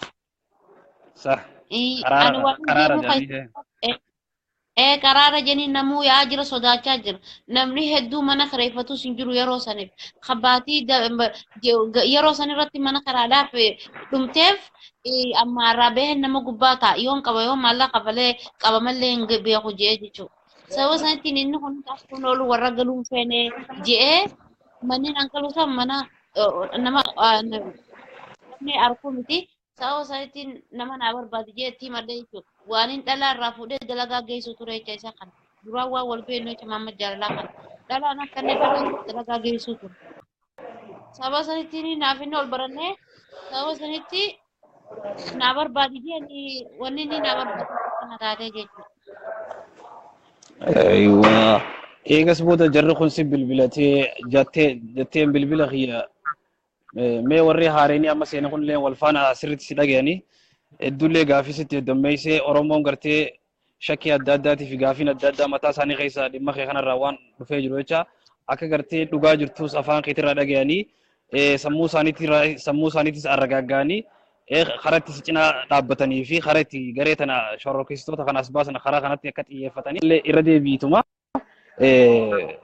Sah. Ani wanni Qaraara deemu kan jedhanii. Qaraara jedhanii namuu yaa'aa jira sodaachaa jira. Namni hedduu mana kireeffatus hin jiru yeroo saniif. Kabaatii yeroo san irratti mana kiraadhaaf dhumteef amma irraa baheen nama gubbaa ta'a. Yoon qaba yoon maallaqa kafalee qabamallee hin beeku je'ee jechuudha. Sababa sanatti inni kun kun oolu warra galuun feene je'ee manneen hanqaluu san mana nama namni arguu miti. Sababa sanatti nama naa barbaadu je'ee itti himadhe jechuudha. Waan hin dhalaa irraa fuudhee dalagaa geessu ture jecha isa kana. Duraan waan wal beeknu jecha Maamma Jaalalaa kana. Dhalaan akka inni dalagaa geessu ture. Sababa sanitti naaf inni ol barannee sababa sanitti naa barbaadu je'ee wanni inni naa barbaadu kana taatee jechuudha. Aywa. Eegas booda jarri kun si bilbilatee jetteen bilbila kiyya mee warri haareenii amma seena kun illee wal faana sirriitti si dhagayanii hedduullee gaafii sitti heddummeessee Oromoon gartee shakkii adda addaatii fi gaafiin adda addaa mataa isaanii keessa dhimma kee kanarraa waan dhufee jiru jecha akka gartee dhugaa jirtus afaan keetirraa dhagayanii sammuu isaaniitis arragaaggaanii karaa itti si cinaa dhaabbatanii fi karaa itti garee tana shororkeessitoota kana as baasan karaa kanatti akka xiyyeeffatanii illee irra deebiituma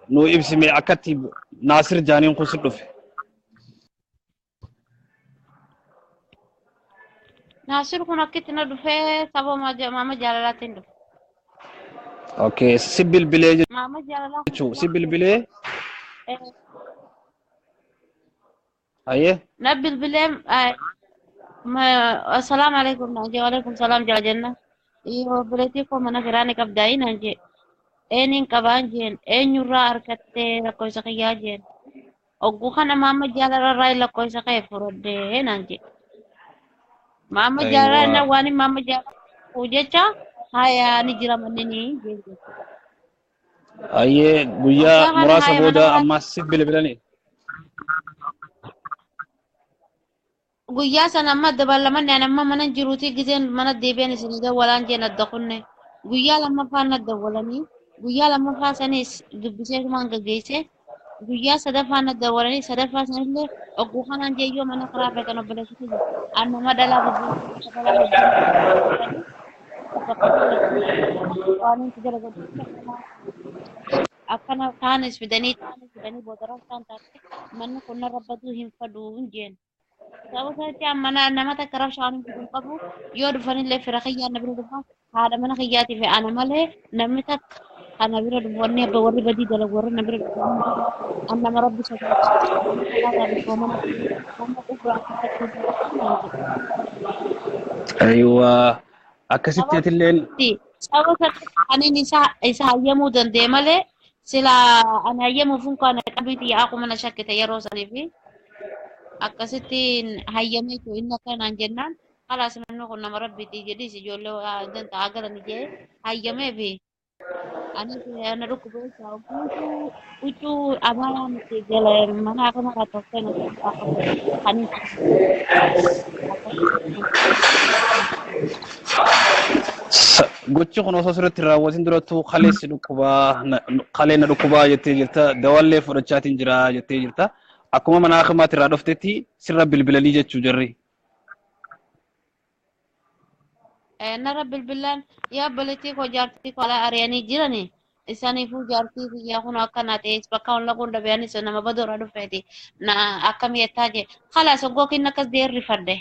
nu ibsime akkatti Naasir Jaaniin kun si dhufe. Naasir kun akkitti na dhufee sababa Maama Jaalalaatiin dhufe. Okay, si bilbilee Maama Jaalalaa jechuun si bilbilee hayyee na bilbilee assalaamu alaikum naan jee waalaikum salaam jala jenna. Obboleettii koo mana kiraa ni qabdaa naan jee. Eenyuun qabaan jeen eenyurraa argattee lakkoofsa kiyyaa jeen. Ogguu kana Maama Jaalalarraa lakkoofsa kee fudhadhee naan jee. Maama Jaalalaa Aywa. waan Maama Jaalalaa jecha hayaa ni jira manneen jeen. Hayyee guyyaa Waggaa kana muraasa haya mana booda biraa ammas si bilbilanii. Guyyaa sana amma dabalamanni ani amma mana jiruuti giseen mana deebi'an isin dawwalaan jeen adda kunne. Guyyaa lammaffaa na dawwalanii guyyaa lammaffaa sanis dubbisee gaggeesse guyyaa sadaffaa na dawwalanii sadaffaa sanillee ogguu kanaan jee yoo mana karaa feetan obboleessi kiyya an nama dhalaa bubbuun waan inni jala godhu akkana taanis fidanii booda rakkaan taate manni kun narra baduu hin faduu hin jeen. Sababa sanatti amma nama takka rabsha waan hin qabu yoo dhufanillee fira kiyyaa na bira dhufa haadha mana kiyyaatii fi ana malee namni takka kana bira dhufu wanni abba warri badii dalagu warri na bira dhufu an nama rabbi sodaatu nama dhufu. Aywa. Akkasitti atilleen Sababa sanatti anin isa hayyamuu danda'e malee sila ani hayyamuuf hin kaane qalbii xiyyaa akkuma na shakkite yeroo sanii fi akkasitti hayyamee jiru inni akkanaan jennaan khalaas namni kun nama rabbiiti jedhis ijoollee danda'a galani jee hayyamee fi anis na dhukkubee isaa guutuu huccuu amaaraa miti jala mana akkanarraa toftee na kan Gochi kun osoo sirriitti raawwatin durattuu kalee si dhukkubaa kalee na dhukkubaa jettee jirta dawaallee fudhachaatiin jira jettee jirta akkuma mana hakimaatti irraa dhuftetti sirra bilbilanii jechuu jarri. Nara bilbilaan yaa obboleettii koo jaartii koo alaa ari'anii jirani isaaniifuu jaartii kiyyaa kun akkana ta'es bakka holla kun dhabeanis nama badoora dhufeeti na akkam jettaa jee khalaas oggoo kinna akkas dee rifadhe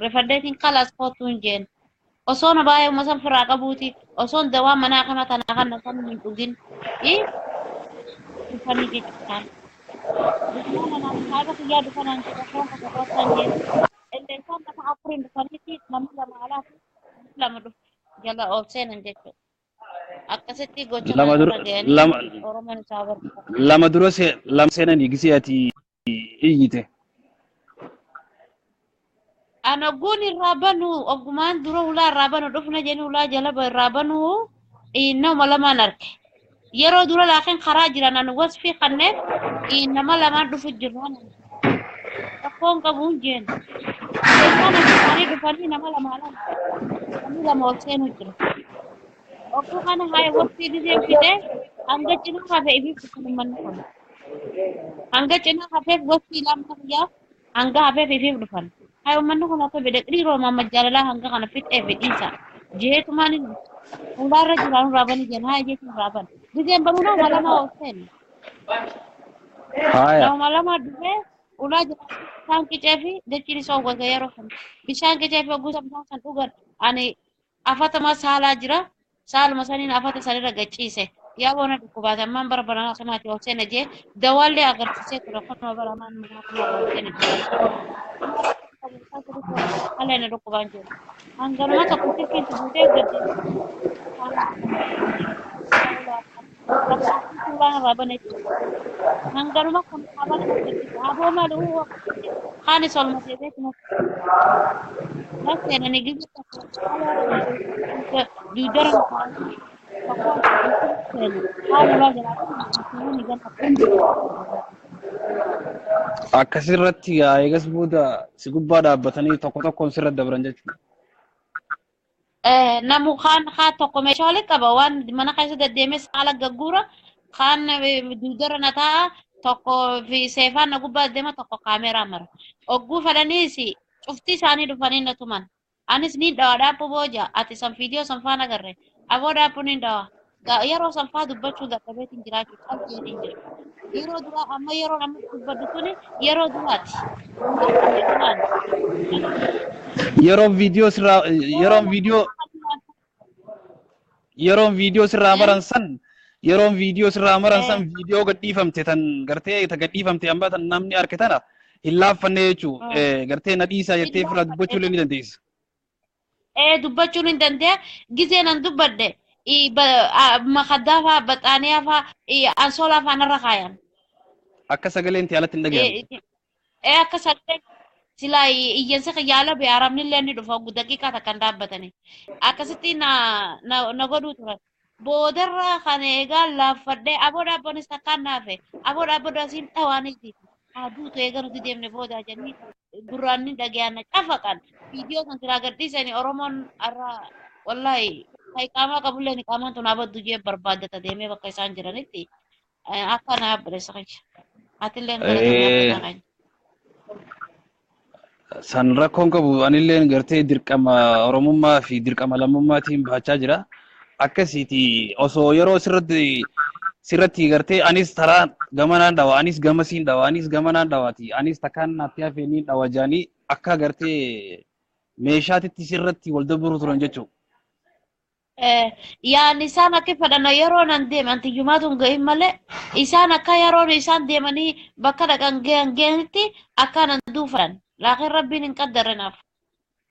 rifadheetiin khalaas kootu hin jeen osoo na baay'ee uma san firaa qabuuti osoon dawaa manaa kana tanaa kana san hin dhugin dhufanii jechuudhaan dhufnaan saayiba kiyyaa dhufanaan jedha foon kakakootaan jeen illee isaan nama afuriin dhufaniiti namni lama alaa fi lama dhufe jala ol seenan jechuudha. Akkasitti gocha Lama kana dura irra ga'anii lama Oromoon isaa barbaada. lama dura lama seenanii gisee ati iyyite. Ani ogguun irraa banu oggumaan dura ulaa irraa banu dhufna jedhanii ulaa jala irraa banu nama lamaan arge. Yeroo dura laakiin karaa jiran ani wasfii kanneef nama lamaan dhufu jirran rakkoon qabu hin jeen. Isaan isaanii dhufanii nama lamaa lama namni lama ol seenu jira. Ogguu kana haya waqtii giseen fixee hanga cinaa hafe ifiif dhufan uummanni kun. Hanga cinaa hafeef waqtii lama guyyaa hanga hafeef ifiif dhufan. Haya uummanni kun akka fedhe dhiiroo mamma jaalalaa hanga kana fixee fedhiisa. Jeetumaan ulaarra jiraan raabanii jiran haya jechuun raaban. Giseen banuu nama lama ol seene. Haaya. Nama lama dhufee ulaa jira bishaan qicee fi dachiin isa oggose yeroo kana. Bishaan qicee fi ogguusa bishaan kan dhugan ani afatama saalaa jira. Saaluma saniin afata sanirra gachiise. Yaa bona dhukkubaate ammaan bara banaa kanaati ol seene jee dawaallee agarsiisee ture kunuma bara ammaan manaa kuma ol seene jee. Haala inni dhukkubaan jiru. Hanganuma tokko silkiin buutee gadi. Suuraan irraa bane hanganuma kun habana haboo malu kaanis olma seeteetuma seenani gisa tokko duudara tokko seenu haaluma jiraatu. Akkasirratti eegas booda si gubbaa dhaabbatanii tokko tokkoon sirra dabran jechuudha. Namu kaan haa tokko meeshaalee qaba waan mana keessa deddeemee saala gagguura kaan duudara na taa'a tokko fi seefaan na gubbaa deema tokko kaameeraa mara. Ogguu fedhaniis cufti isaanii dhufanii na tuman. Anis ni dhawa dhaabbu booja ati san viidiyoo san faana agarre aboo dhaabbu ni dhawa. Yeroo san faa dubbachuu dadhabeetiin jiraachuu calqeen jira. Yeroo duraa amma yeroo amma dubbadhu tuni yeroo duraati. Yeroo viidiyoo sirraa maran san yeroon viidiyoo sirraa maran san viidiyoo gadhiifamte tan gartee ta gadhiifamte amma tan namni arge tana hin laaffanne jechuu gartee na dhiisaa jettee fira dubbachuu illee ni dandeessa. Dubbachuun hin dandeenya gizee nan dubbadde makaddaa faa baxaaniyaa faa ansoolaa faa narra kaayan. Akka sagaleen ta'e alatti hin dhaga'amu. Akka sagaleen silaa iyyansa yaala bee arabni illee ni dhufa daqiiqaa takkan dhaabbatanii akkasitti na godhuu turan. Boodarra kan eegaa laaffadhee aboo dhaabbanis takkaan naafe aboo dhaabbadhu asiin dhawaaniiti. Aduutu eega nuti deemne booda jennee gurraan ni dhaga'an cafaqan viidiyoo kan silaa gadhiisanii Oromoon har'a wallaahi qaamaa qabullee ni qaamaan tun abaddu jee barbaaddata deemee bakka isaan jiranitti akka na abbalessa keessa. Atillee galatoomi akka. San rakkoon qabu anillee gartee dirqama Oromummaa fi dirqama lammummaatiin bahachaa jira. Akkasiiti osoo yeroo sirratti gartee anis taraa gamanaan dhawa anis gamasiin dhawa anis gamanaan dhawaati anis takkaan naatti hafee niin dhawa jaanii akka gartee meeshaatitti sirratti wal dabaruu turan jechuudha. Yaani isaan akka fedhan yeroo nan deeme antiyyumaatu hin gahin malee isaan akka yeroon isaan deemanii bakka dhaqan gahan gahanitti akka nan duufan laakiin rabbiin hin qaddarre naaf.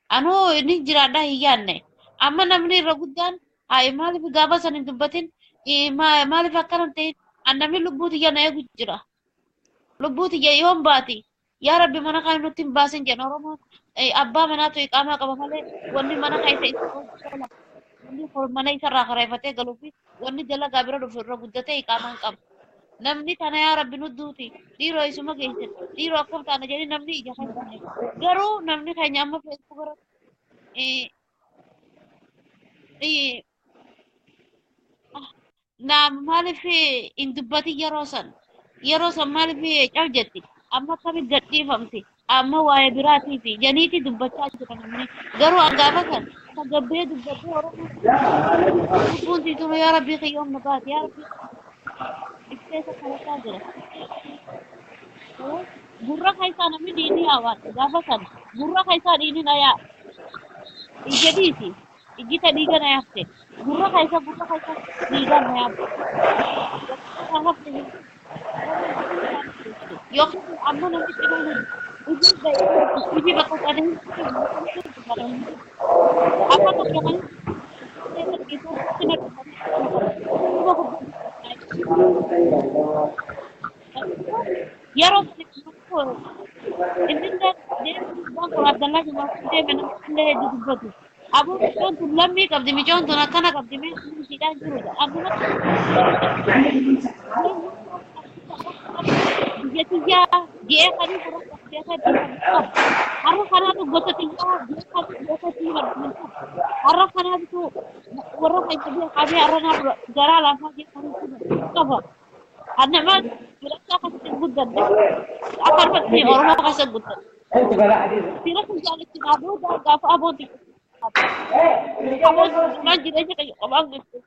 Anuu ni jiraadha hin yaadne amma namni irra guddaan haa maaliif gaafa san hin dubbatin maaliif akkana hin ta'in namni lubbuu tiyya na eegu jira. Lubbuu tiyya yoon baati yaa rabbi mana kana nutti hin baasin jedhan Oromoon abbaa manaatu iqaamaa qaba malee wanni mana keessa isa oola. Wanni mana isarraa kareeffatee galuu fi wanni dalagaa bira dhufu irra guddatee iqaamaan qaba. Namni tana yaa rabbi nu duuti dhiiroo isuma geessan dhiiroo akkam taana jedhee namni ija keessa garuu namni keenya amma feesbuuk irratti na maaliif hin dubbatin yeroo san maaliif cal jetti amma akkamitti gadhiifamti amma waa'ee biraatii fi janiiti dubbachaa jira namni garuu gaafa san tagabbee dubbattee Oromoo lubbuun tiituma yaa rabbii kiyyoom na baate yaa rabbii ibseessa kadhachaa jira. Gurra keessaa namni dhiinii haawaan gaafa san gurra keessaa dhiinii na yaa ija dhiisi ijji ta dhiiga na yaafte gurra keessa dhiiga na yaafte. Yookiin amma namni cinaa hojii bakka qabanii akka tokko kan yeroo inni deemu Abdallaa deeme namni hedduu dubbatu. Aboo micoon tun lammii qabdi micoon tun akkana qabdi mee ishiidhaan jirudha. Abbuma biyya tiyyaa ji'ee kan beekaa qabu. Har'a kanaatu gosa xiyyaa beekaa beekatti hin qabu. Har'a kanaatu warra fayyadee qabee har'a naaf garaa lafaa keessatti qaba. Annama jiraataa akkasitti guddadde. Akkanumatti Oromoo keessa guddadde. Fira kun jaalatti naannoo gaafa abooti. Abooti maal jireenya qabu qabaan guddate.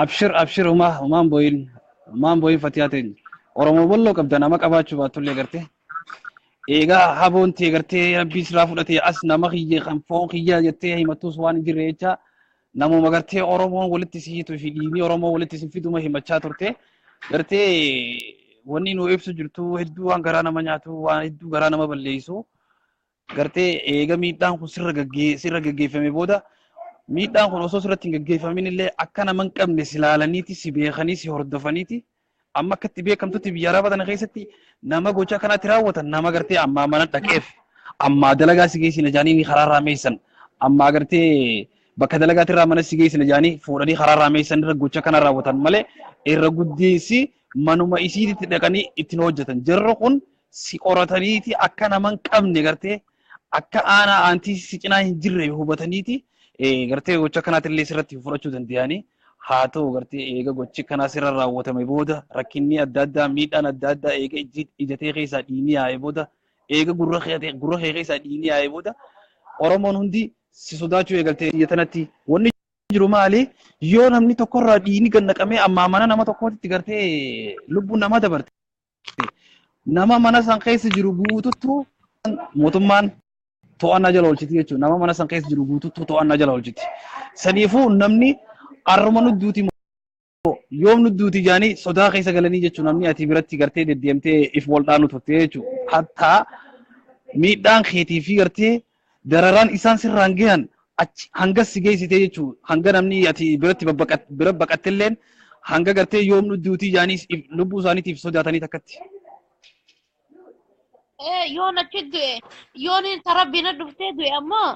Abshir abshir, humaa humaan booyin, humaan booyin. Fatiyaa teenya Oromoo balloo qabda, nama qabaachuu baattullee gartee eegaa haboon tee gartee Rabbii siraa fudhatee as nama kiyya kan foon kiyya jettee himattus waan hin jirre jecha, namuma gartee Oromoon walitti si hiituu fi dhiigni Oromoo walitti si fiduma himachaa turte. Gartee wanni nu ibsu jirtu hedduu waan garaa nama nyaatu, waan hedduu garaa nama balleessu. Gartee eega miidhaan kun sirra gaggeeffame booda, miidhaan kun osoo sirratti hin gaggeeffamin illee akka nama hin qabne si laalaniiti, si beekanii, si hordofaniiti, amma akkatti beekamtutti biyya arabaa tana keessatti nama gocha kanatti raawwatan, nama gartee ammaa mana dhaqeef, ammaa dalagaa si geessina jaanii karaa raameessan, ammaa gartee bakka dalagaatirraa mana si geessina jaanii fuudhanii karaa raameessan irra gocha kana raawwatan malee, irra guddeessi manuma isiitti dhaqanii ittiin hojjetan. Jarri kun si qorataniiti akka nama hin qabne, gartee akka aanaa aantii si cinaa hin jirre hubataniiti gartee gocha kanaatillee sirratti fudhachuu danda'anii. Haa ta'u, gartee eega gochi kanaa sirra raawwatame booda, rakkinni adda addaa, miidhaan adda addaa eega ijatee keessaa dhiigni yaa'e booda, eega gurra kee keessaa dhiigni yaa'e booda, Oromoon hundi si sodaachuu eegaltee. Biyya tanatti wanni jiru maali? Yoo namni tokkorraa dhiigni gad naqamee ammaa mana nama tokkootti gartee lubbuun namaa dabarte, nama mana san keessa jiru guututtu mootummaan to'annaa jala oolchiti jechuudha. Nama mana san keessa jiru guututtu to'annaa jala oolchiti. Saniifuu namni arruma nudduuti moo yoom nudduuti jaanii sodaa keessa galanii jechuudha. Namni ati biratti gartee deddeemtee if wal dhaanu turte jechuudha. Hattaa miidhaan keetii fi gartee dararaan isaan sirraan gahan achi hanga si geessitee jechuudha. Hanga namni ati biratti bira baqattilleen hanga gartee yoom nudduuti jaanii lubbuu isaaniitiif sodaatanii takkatti. Yoon achi du'e, yoon rabbii na dhuftee du'e ammoo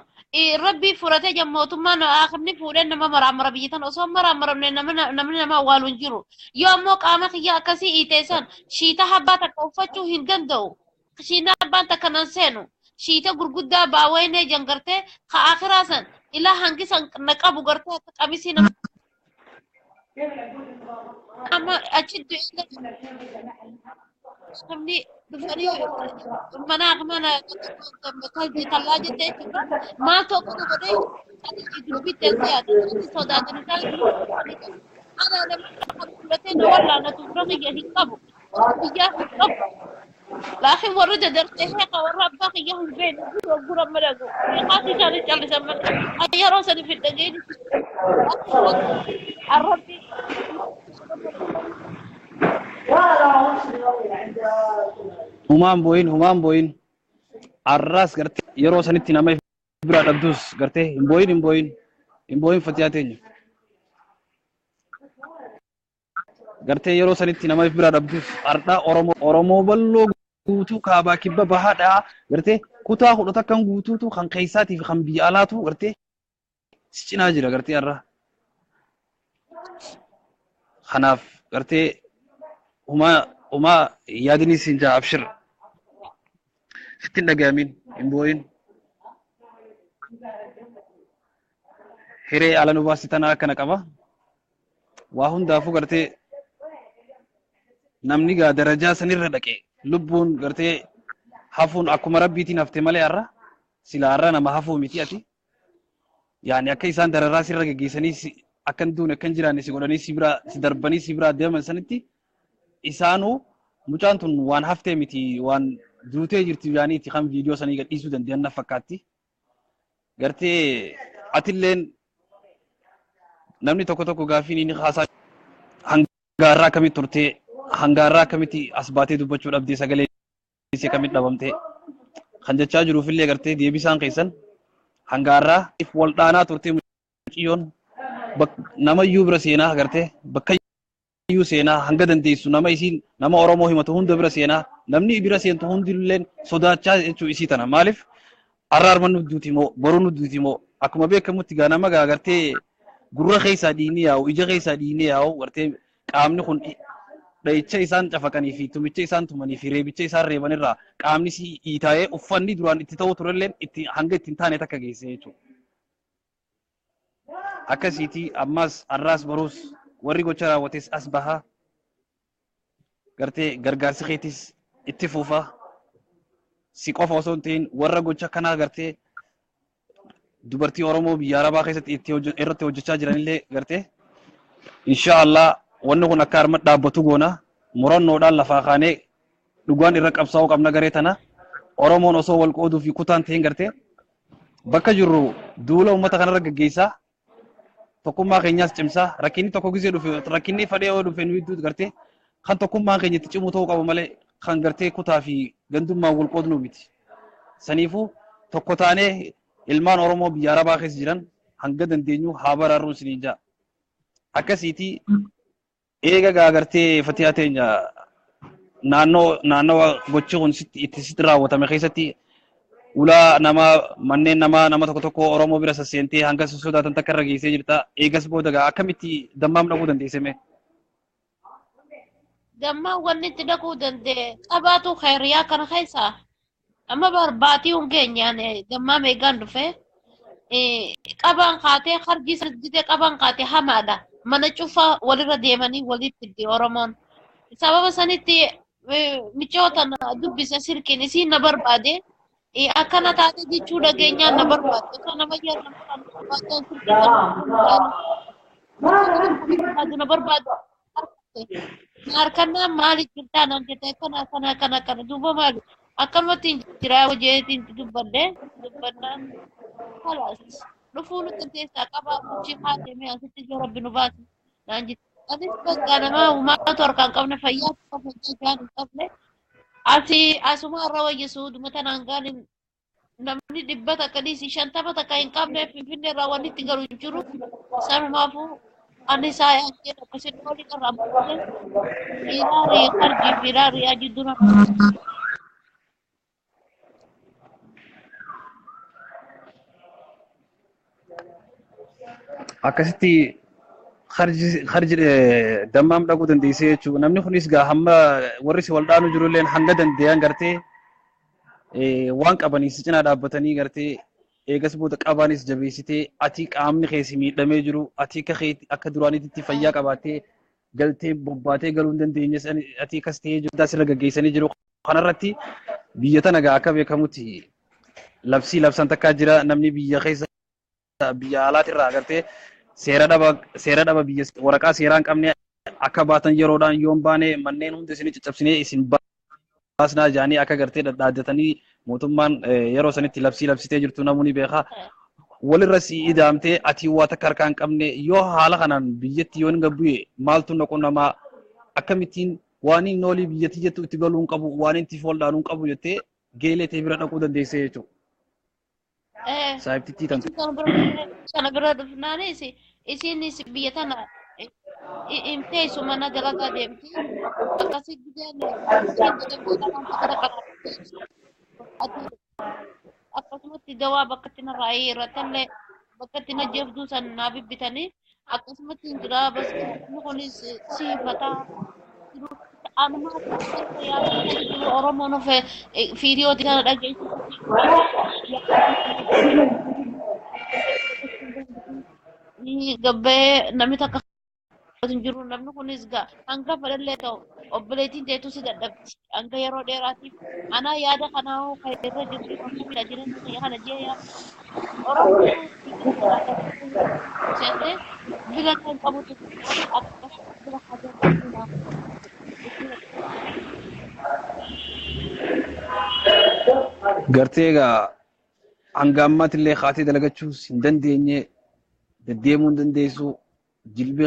rabbii fudhatee jira. Mootummaan akirni fuudhee nama maraamara. Biyya tana osoo maraamaramne namni nama awwaalu hin jiru. Yoo ammoo qaama kiyya akkasii hiiteessan shiita habbaa takka uffachuu hin danda'u. Shiina abbaan takka nan seenu. Shiita gurguddaa baawwaynee jan gartee ka akiraa san ilaa hangi san na qabu, gartee akka qamisii nama amma achi du'e namni dhufanii mana mana tallaa jettee jechuudha. Maal tokko godhee dubbii teessee yaadu sodaatanii isaan ana namni fudhatee na wallaanatu fira kiyya hin qabu, biyyaa hin qabu. Laakiin warri dadartee heeqa warra abbaa kiyya hin beekne gura gura madagu meeqaati isaanii callisan malee yeroo sani fidhageen arrabbi. Humaan booyin, humaan booyin. Arraas gartee yeroo sanitti nama biraa dhabdus gartee hin booyin, hin booyin, hin booyin. Fatiyaa teenya, gartee yeroo sanitti nama biraa dhabdus ardhaa Oromoo bal'oo guutuu kaabaa kibba bahaadhaa gartee kutaa 11n guutuutu kan keessaatii fi kan biyya alaatu gartee si cinaa jira gartee har'a. Kanaaf gartee humaa humaa yaadni siin jaa, abshir, sitti hin dhagayamin, hin booyin. Hiree ala nu baasti tanaa akkana qaba. Waa hundaafuu gartee namni gaa darajaa sanirra dhaqe lubbuun gartee hafuun akkuma Rabbiitiin hafte malee har'a silaa har'a nama hafuu miti ati. Yaani akka isaan dararaa sirra geggeessanii akka hin duune, akka hin jiraanne si godhanii, si biraa si darbanii si biraa deeman sanitti, isaanuu mucaan tun waan haftee miti, waan duutee jirti yaaniiti kan viidiyoo sanii gadhiisuu danda'an na fakkaatti. Gartee atilleen namni tokko tokko gaaffii inni haasaa hangaarraa akkamitti turtee, hangaarraa akkamitti as baatee dubbachuu dhabdee, sagalee isii akkamitti dhabamtee kan jechaa jiruufillee, gartee deebisaan keessan hangaarraa if wal dhaanaa turtee mucayyoon nama iyyuu bira seenaa, gartee bakka iyyuu seenaa, hanga dandeessu nama isiin nama Oromoo himatu hunda bira seenaa, namni bira seentu hundilleen sodaachaa jechuu isii tana. Maaliif har'a arma nudduuti moo boru nudduuti moo? Akkuma beekamutti gaa nama gaa gartee gurra keessaa dhiigni yaa'u, ija keessaa dhiigni yaa'u, gartee qaamni kun Dhahicha isaan cafaqanii fi tumicha isaan tumanii fi reebicha isaan reeban irraa qaamni si iitaa'ee uffanni duraan itti ta'u turelleen itti hanga ittiin taane takka geesse jechuudha. Akkasiiti ammas har'aas boruus warri gocha raawwates as bahaa gartee gargaarsi keetis itti fufa si qofa osoo hin ta'in warra gocha kanaa gartee dubartii Oromoo biyya Arabaa keessatti itti irratti hojjechaa jiranillee gartee inshaallah wanni kun akka harma dhaabbatu goona murannoodhaan lafaa kaanee dhugaan irra qabsaa'uu qabna garee tana Oromoon osoo wal qooduu fi kutaan ta'in gartee bakka jirru duula uummata kanarra gaggeessaa tokkummaa keenyaas cimsaa rakkinni tokko gisee dhufe rakkinni fadhee yoo dhufe nu gidduutti gartee kan tokkummaan keenya itti cimu ta'uu qaba malee kan gartee kutaa fi gandummaan wal qoodnu miti. Saniifuu tokko taanee ilmaan Oromoo biyya Arabaa keessa jiran hanga dandeenyu haa baraarru isiniin ja'a. Akkasiiti eega gaa gartee fatiyaa teenya naannoo naannawa gochi kun itti sitti raawwatame keessatti ulaa nama manneen namaa nama tokko tokko Oromoo bira sasseentee hanga sosodaatan takka irra geessee jirta. Eegas booda gaa akkamitti dammaam dhaquu dandeesse mee? Dammaan wanni itti dhaquu danda'e qabaatu khayriyaa kana keessa amma barbaatii hin geenyaan dammaa meeqaan dhufe qabaan kaatee harji didee qabaan kaatee hamaadha. Mana cufa walirra deemanii walitti fiddi Oromoon. Sababa sanitti micoota dubbisa silkiin isiin na barbaade akkana taate jechuu dhageenyaan na barbaade. Osoo nama nama barbaade na barbaade. Harkannaan maali jirtaa naan jette akkana akkana akkana akkana duuba maali akkanumatti hin jiraa hojiitiin dubbadde dubbannaan khalaas dhufuu nutti keessaa qabaa bulchii haatee asitti ijoo rabbi nu baase naan jette. Anis bakka namaa uumaatu harkaan qabne fayyaa fayyaa isaan hin qabne asii asuma irra wayyisuu dhuma tanaan gaaniin namni dhibba takka dhiisi shantama takka hin qabne finfinnee irraa wanni itti galu hin jiru sanumaafuu ani isaa yaadee akkasitti olii irraa bu'ee firaarii harji firaarii jidduu nama. Akkasitti harji dammaam dhaquu dandeessee jechuudha. Namni kunis gaa hamma warri si wal dhaanu jirulleen hanga danda'an gartee waan qabanii si cinaa dhaabbatanii gartee eegas booda qabaanis jabeessitee ati qaamni keessi miidhamee jiru ati akka akka duraaniitti fayyaa qabaattee galtee bobbaatee galuu hin dandeenye ati akkas ta'ee jiru asirra gaggeessanii jiru. Kanarratti biyya tana gaa akka beekamutti labsii labsan takkaa jira namni biyya keessa biyya alaatirraa gartee seera dhaba biyya waraqaa seeraa hin qabne akka baatan yeroodhaan yoon baane manneen hundi isin caccabsinee isin baasnaa jaanii akka gartee dhadhaaddatanii mootummaan yeroo sanitti labsii labsitee jirtu namuu ni beeka. Walirra si idaamtee ati waa takka harkaa hin qabne yoo haala kanaan biyyatti yoo hin gabbu'e maaltu naqu namaa akkamittiin waan inni olii biyyatti jettu itti galuu hin qabu waan inni fooldaanuu hin qabu jettee geelee ta'e bira dhaquu dandeessee jechuudha. Saayibtittii tan. Sana bira dhufnaanis isinis biyya tana himteessu mana dalagaa deemti. Akkasii gideen akkasumatti dawaa bakka itti narraa irrattillee bakka itti na jeefduu san naa bibbitanii akkasumatti hin jira bas inni kunis siifataa anumaa Oromoon of fiidiyoo kana dhageessu. Gabbee namni takka hin jiru namni kunis hanga fedhallee ta'u obboleettiin teetu si dadhabdi hanga yeroo dheeraatiif anaa yaada kanaa kan irra jirtu akkamiidha jireenya kiyya kana jee yaa Oromoo seentee bila kan qabutu akka bira haa Gartee egaa hanga ammaatti illee haatee dalagachuus hin dandeenye deddeemuu hin dandeessu jilbi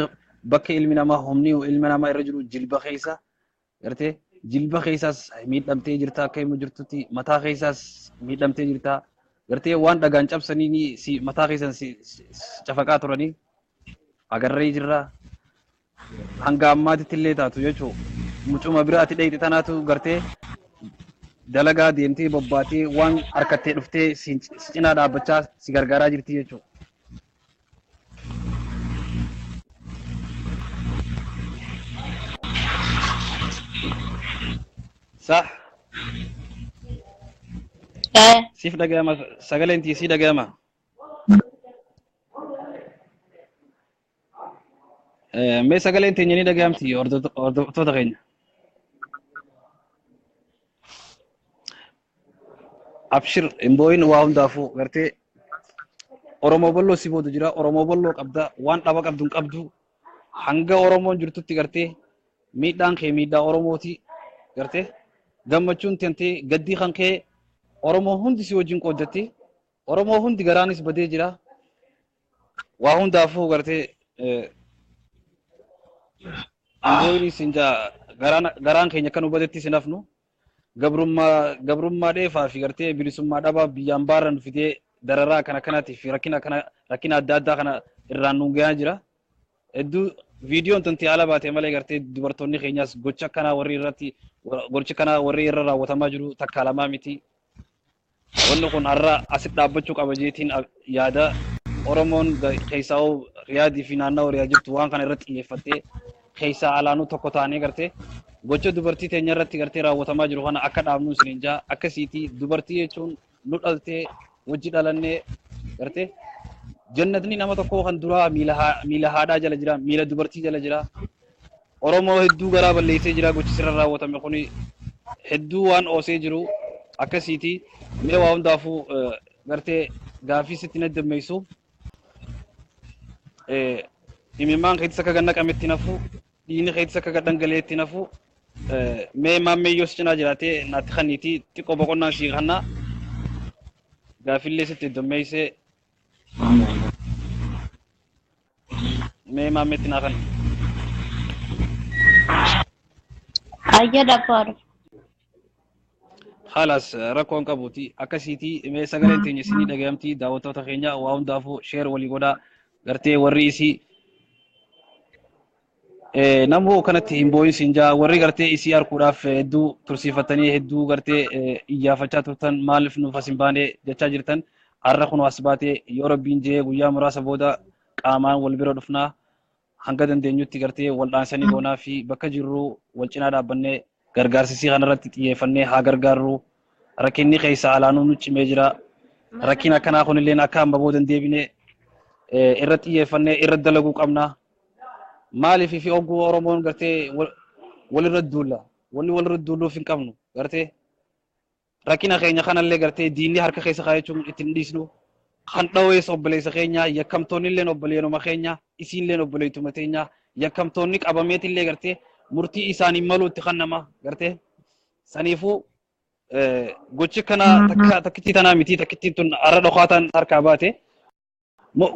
bakka ilmi namaa humni ilmi namaa irra jiru jilba keessa gartee jilba keessaas miidhamtee jirta akka himu jirtutti mataa keessaas miidhamtee jirta gartee waan dhagaan cabsanii si mataa keessan si cafaqaa turanii agarree jirra hanga ammaatitti illee taatu jechuudha mucuma biraatti dhayite tanaatu gartee dalagaa deemtee bobbaatee waan harkattee dhuftee si cinaa dhaabbachaa si gargaaraa jirti jechuudha. Sah. Siif dhaga'ama sagaleen tii sii dhaga'ama. Mee sagaleen teenya ni dhaga'amti hordoftoota keenya. Abshir hin boo'in waa hundaafuu gartee Oromoo balloo si booda jira Oromoo balloo qabda waan dhaba qabdu hin qabdu hanga Oromoon jirtutti gartee miidhaan kee miidhaa Oromooti gartee gammachuun tantee gaddii kan kee Oromoo hundi si wajjin qooddatti Oromoo hundi garaanis badee jira waa hundaafuu gartee hin boo'in isin jaa garaan keenya akka nu badetti isin hafnu gabrummaa dheefaa fi gartee bilisummaa dhabaa biyyaan baarra nu fidee dararaa kana kanaatii fi rakkina adda addaa kana irraan nu gahaa jira. Hedduu viidiyoon tunti haala baate malee gartee dubartoonni keenyas gocha akkanaa warri irratti gocha akkanaa warri irra raawwatamaa jiru takka lamaa miti. Wanni kun har'a asitti dhaabbachuu qaba jeetiin yaada Oromoon keessaa Riyaadii fi naannawaa Riyaad jirtu waan kana irratti xiyyeeffattee keessaa alaanuu tokko taanee gartee gocha dubartii teenya irratti gartee raawwatamaa jiru kana akka dhaabnu isiniin jaa akkasiiti dubartii jechuun nu dhaltee wajji dhalannee gartee jannatni nama tokkoo kan duraa miila haadhaa jala jira miila dubartii jala jira Oromoo hedduu garaa balleessee jira gochi sirra raawwatame kuni hedduu waan oosee jiru akkasiiti mee waa hundaafuu gartee gaafii sitti na dammeessu imimmaan keetis akka gannaqametti nafu dhiigni keetis akka dhangaleetti nafu mee maammeeyyoo si cinaa jiraatee naatti kanniiti xiqqoo boqonnaan sii kannaa gaafillee sitti dammeessee mee maammeetti naa kanna. Ayya dhabbaaru. Halas rakkoon qabuuti akkasiiti mee sagaleen teenya isinii dhagayamti daawwattoota keenya waa hundaafuu sheer walii godhaa gartee warri isii namuu kanatti hin boo'in siin jaa warri gartee isii arguudhaaf hedduu tursiifatanii hedduu gartee iyyaafachaa turtan maaliif nuuf as hin baane jechaa jirtan har'a kun as baatee yoo rabbiin jee guyyaa muraasa booda qaamaan wal bira dhufnaa hanga dandeenyutti gartee wal dhaansanii goonaa fi bakka jirru wal cinaa dhaabbannee gargaarsisii kanarratti xiyyeeffannee haa gargaarru rakkinni keessa alaanuu nu cimee jira rakkina akkanaa kunilleen akka amma booda hin deebine irra xiyyeeffannee irra dalaguu qabna. Maaliif fi ogguu Oromoon gartee walirra duulla wanni walirra duulluuf hin qabnu gartee rakkina keenya kanallee gartee diinni harka keessa kaayachuun ittiin dhiisnu kan dhawees obboleessa keenya yakkamtoonni illee obboleennuma keenya isiinillee obboleettuma teenya yakkamtoonni qabameetillee gartee murtii isaanii maluutti kan nama gartee saniifuu gochi kana takka takkittii tanaa miti takkittiin tun har'a dhokaataan harkaa baate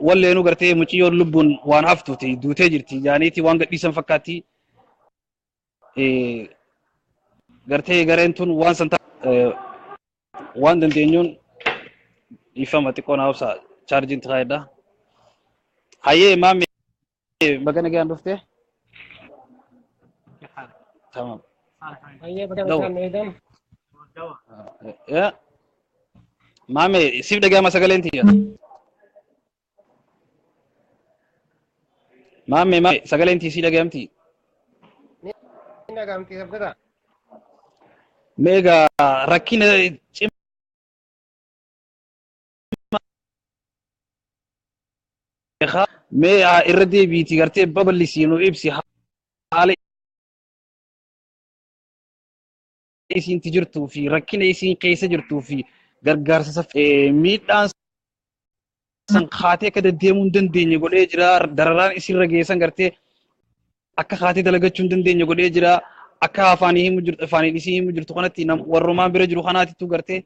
walleenuu gartee mucayyoon lubbuun waan haftuuti duutee jirti jaaniiti waan gadhiisan fakkaatti gartee gareen tun waan san waan dandeenyuun dhiifama xiqqoo naa obsa chaarjiin tikaayedha. Hayyee maammi baga nagaan dhufte. Tamam. Hayyee baga nagaan eegan. Maame siif dhaga'ama sagaleen tiyya. Maame maame sagaleen tiyya sii dhaga'amti. Ni dhaga'amti sabgata. Meegaa rakkina cimaa mee irra deebiiti gartee babal'isii nu ibsi haala isiinti jirtuu fi rakkina isiin keessa jirtuu fi gargaarsa miidhaan san kaatee akka deddeemuu hin dandeenye godhee jira dararaan isinirra geessan gartee akka kaatee dalagachuu hin dandeenye godhee jira akka afaanii himu jirtu afaaniin isii himu jirtu kanatti warrumaan bira jiru kanaatittuu gartee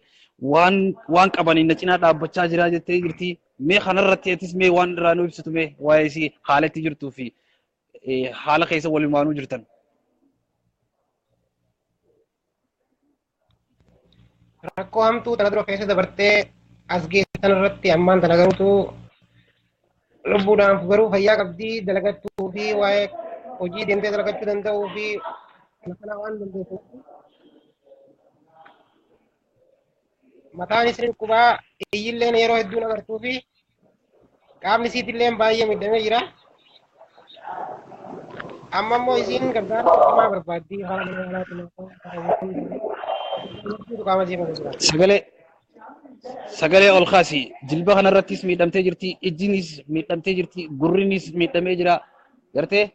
waan qabaniin na cinaa dhaabbachaa jira jettee jirti mee kanarratti atis mee waan irraa nu ibsitu mee waa'ee isii haala itti jirtuu fi haala keessa walumaanuu jirtan. Rakkoo hamtuu tana dura keessa dabartee as geessan irratti ammaan tana garuutu lubbuudhaan garuu fayyaa qabdii dalagachuu fi waa'ee hojii deemtee dalagachuu danda'uu fi kana waan dandeessu. Mataan isin dhukkubaa iyyilleen yeroo hedduu agartuu fi qaamni isiitilleen baay'ee miidhamee jira. Amma immoo isiin gargaarsa cimaa barbaaddi haala mana yaalaatiin. Qaama isii keessa jira. Sagalee sagalee ol kaasi. Jilba kanarrattis miidhamtee jirti, ijjinis miidhamtee jirti, gurrinis miidhamee jira. Gartee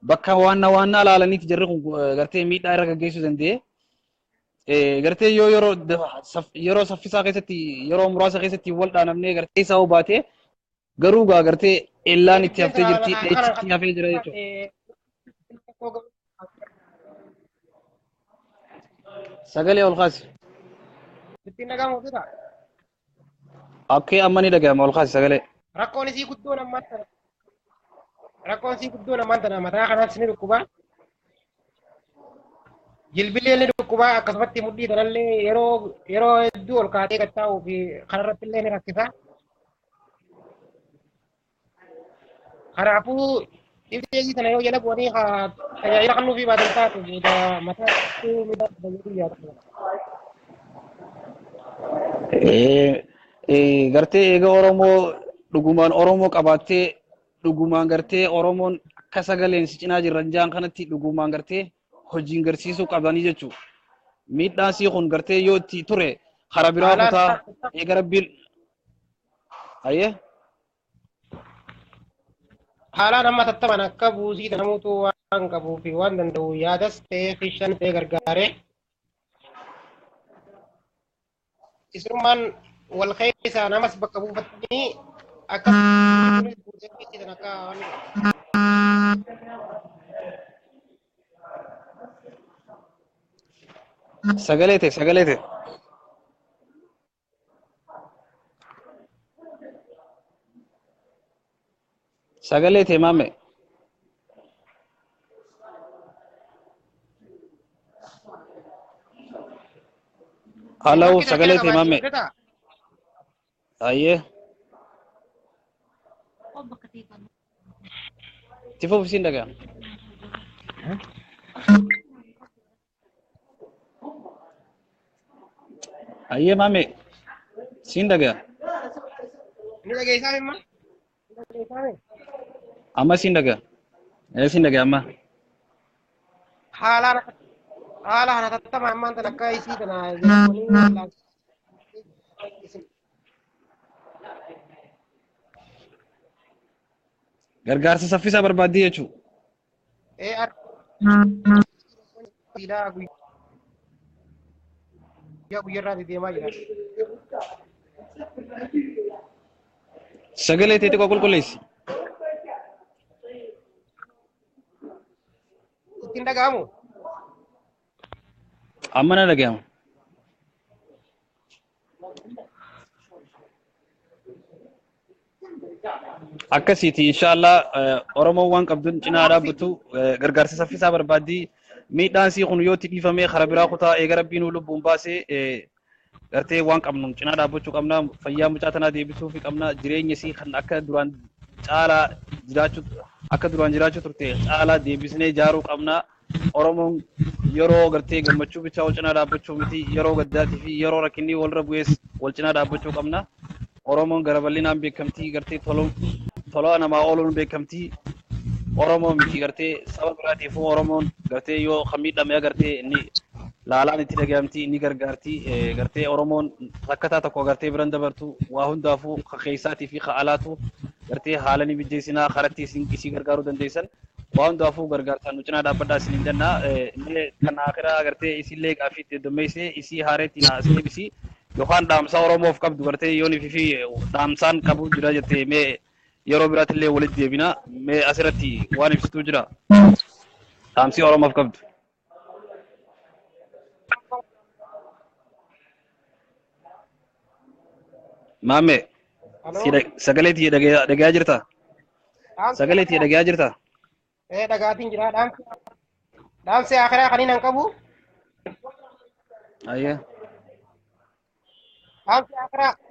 bakka waanna waannaa laalaniiti jarri kun gartee miidhaa irra gaggeessuu danda'e. Gartee yoo yeroo yeroo saffisaa keessatti yeroo muraasa keessatti wal dhaanamnee gartee isaa hubaatee garuu gaa gartee ellaan itti haftee jirti, dheechitti hafee jira jechuudha. Sagalee ol kaasi. Ittiin dhagahamu jira. Akkee amma ni dhagahama ol kaasi sagalee. Rakkoon isii guddoon ammaan tana. Rakkoon isii guddoon ammaan tana mataa kanaas ni dhukkuba. Jilbillee ni dhukkuba akkasumatti mudhii tanallee yeroo yeroo hedduu ol kaatee gad taa'uu fi kanarratti illee ni rakkisa. Kanaafuu dhibee isii tana yoo jala bu'anii haa tajaajila kennuufii baatan taatu booda mataa miidhaa fayyaduu yaadu. Gartee eega Oromoo dhugumaan Oromoo qabaattee dhugumaan gartee Oromoon akka sagaleen si cinaa jirran jaan kanatti dhugumaan gartee hojiin garsiisuu qabanii jechuudha. Miidhaan sii kun gartee yoo itti ture karaa biraa kutaa eega rabbiin hayyee. Haalaan amma tattaman akka buusii namoota waan qabuu fi waan danda'u yaadas ta'ee fi shan ta'ee gargaaree isinummaan wal keessaa namas bakka buufatanii akka buusii akka waan Sagalee ta'e sagalee ta'e. Sagalee ta'e maame. Halaw sagalee ta'e maame. Ayyee. Tifuuf isiin dhaga'ama. Ayyee maame. Siin dhaga'ama. Inni dhageessaa himma? Amma siin dhaga'ama. Ee siin dhaga'ama amma. Haalaan haala kana tattama ammaan tan akka isii tana jedhamanii Gargaarsa saffisaa barbaaddii jechuudha. Ee argaa guyyaa guyyaarraa deemaa jira. Sagalee ta'e xiqqoo qulqulleessi. Ittiin dhaga'amu? Amma na dhaga'ama. Akkasiiti inshaallah Oromoon waan qabduun cinaa dhaabbatu gargaarsa saffisaa barbaaddii miidhaan sii kun yoo itti dhiifamee karaa biraa kutaa eega rabbiin lubbuun baasee gartee waan qabnu cinaa dhaabbachuu qabna fayyaa mucaa tanaa deebisuufi qabna jireenya isii kan akka duraan caalaa jiraachuu akka duraan jiraachuu turte caalaa deebisnee ijaaruu qabna. Oromoon yeroo gartee gammachuu bichaa wal cinaa dhaabbachuu miti yeroo gaddaatii fi yeroo rakkinni walirra bu'es wal cinaa dhaabbachuu qabna. Oromoon gara bal'inaan beekamtii gartee tola namaa ooluun beekamtii Oromoo miti gartee saba biraatiifuu Oromoon gartee yoo kan miidhame agartee ni laalaan itti dhaga'amti ni gargaarti gartee Oromoon rakkataa tokko gartee biran dabartu waa hundaafuu ka keessaatii fi ka alaatu gartee haala ni mijjeessinaa karatti isin isii gargaaruu dandeessan waa hundaafuu gargaartaan nu cinaa dhaabbadhaa isiniin jenna mee kan akiraa gartee isillee gaaffii itti heddummeessee isii haareetti na as deebisi yookaan dhaamsa Oromoof qabdu gartee yoonii fi dhaamsaan qabu jira jettee mee yeroo biraatillee walitti deebina mee asirratti waan ibsituu jira dhaamsi Oromoof qabdu. Maame sagalee tiyya dhagayaa jirta? Sagalee tiyya dhagayaa jirta? Ee dhagaatiin jira dhaamsi dhaamsi akiraa kan hin qabu. Ayyee.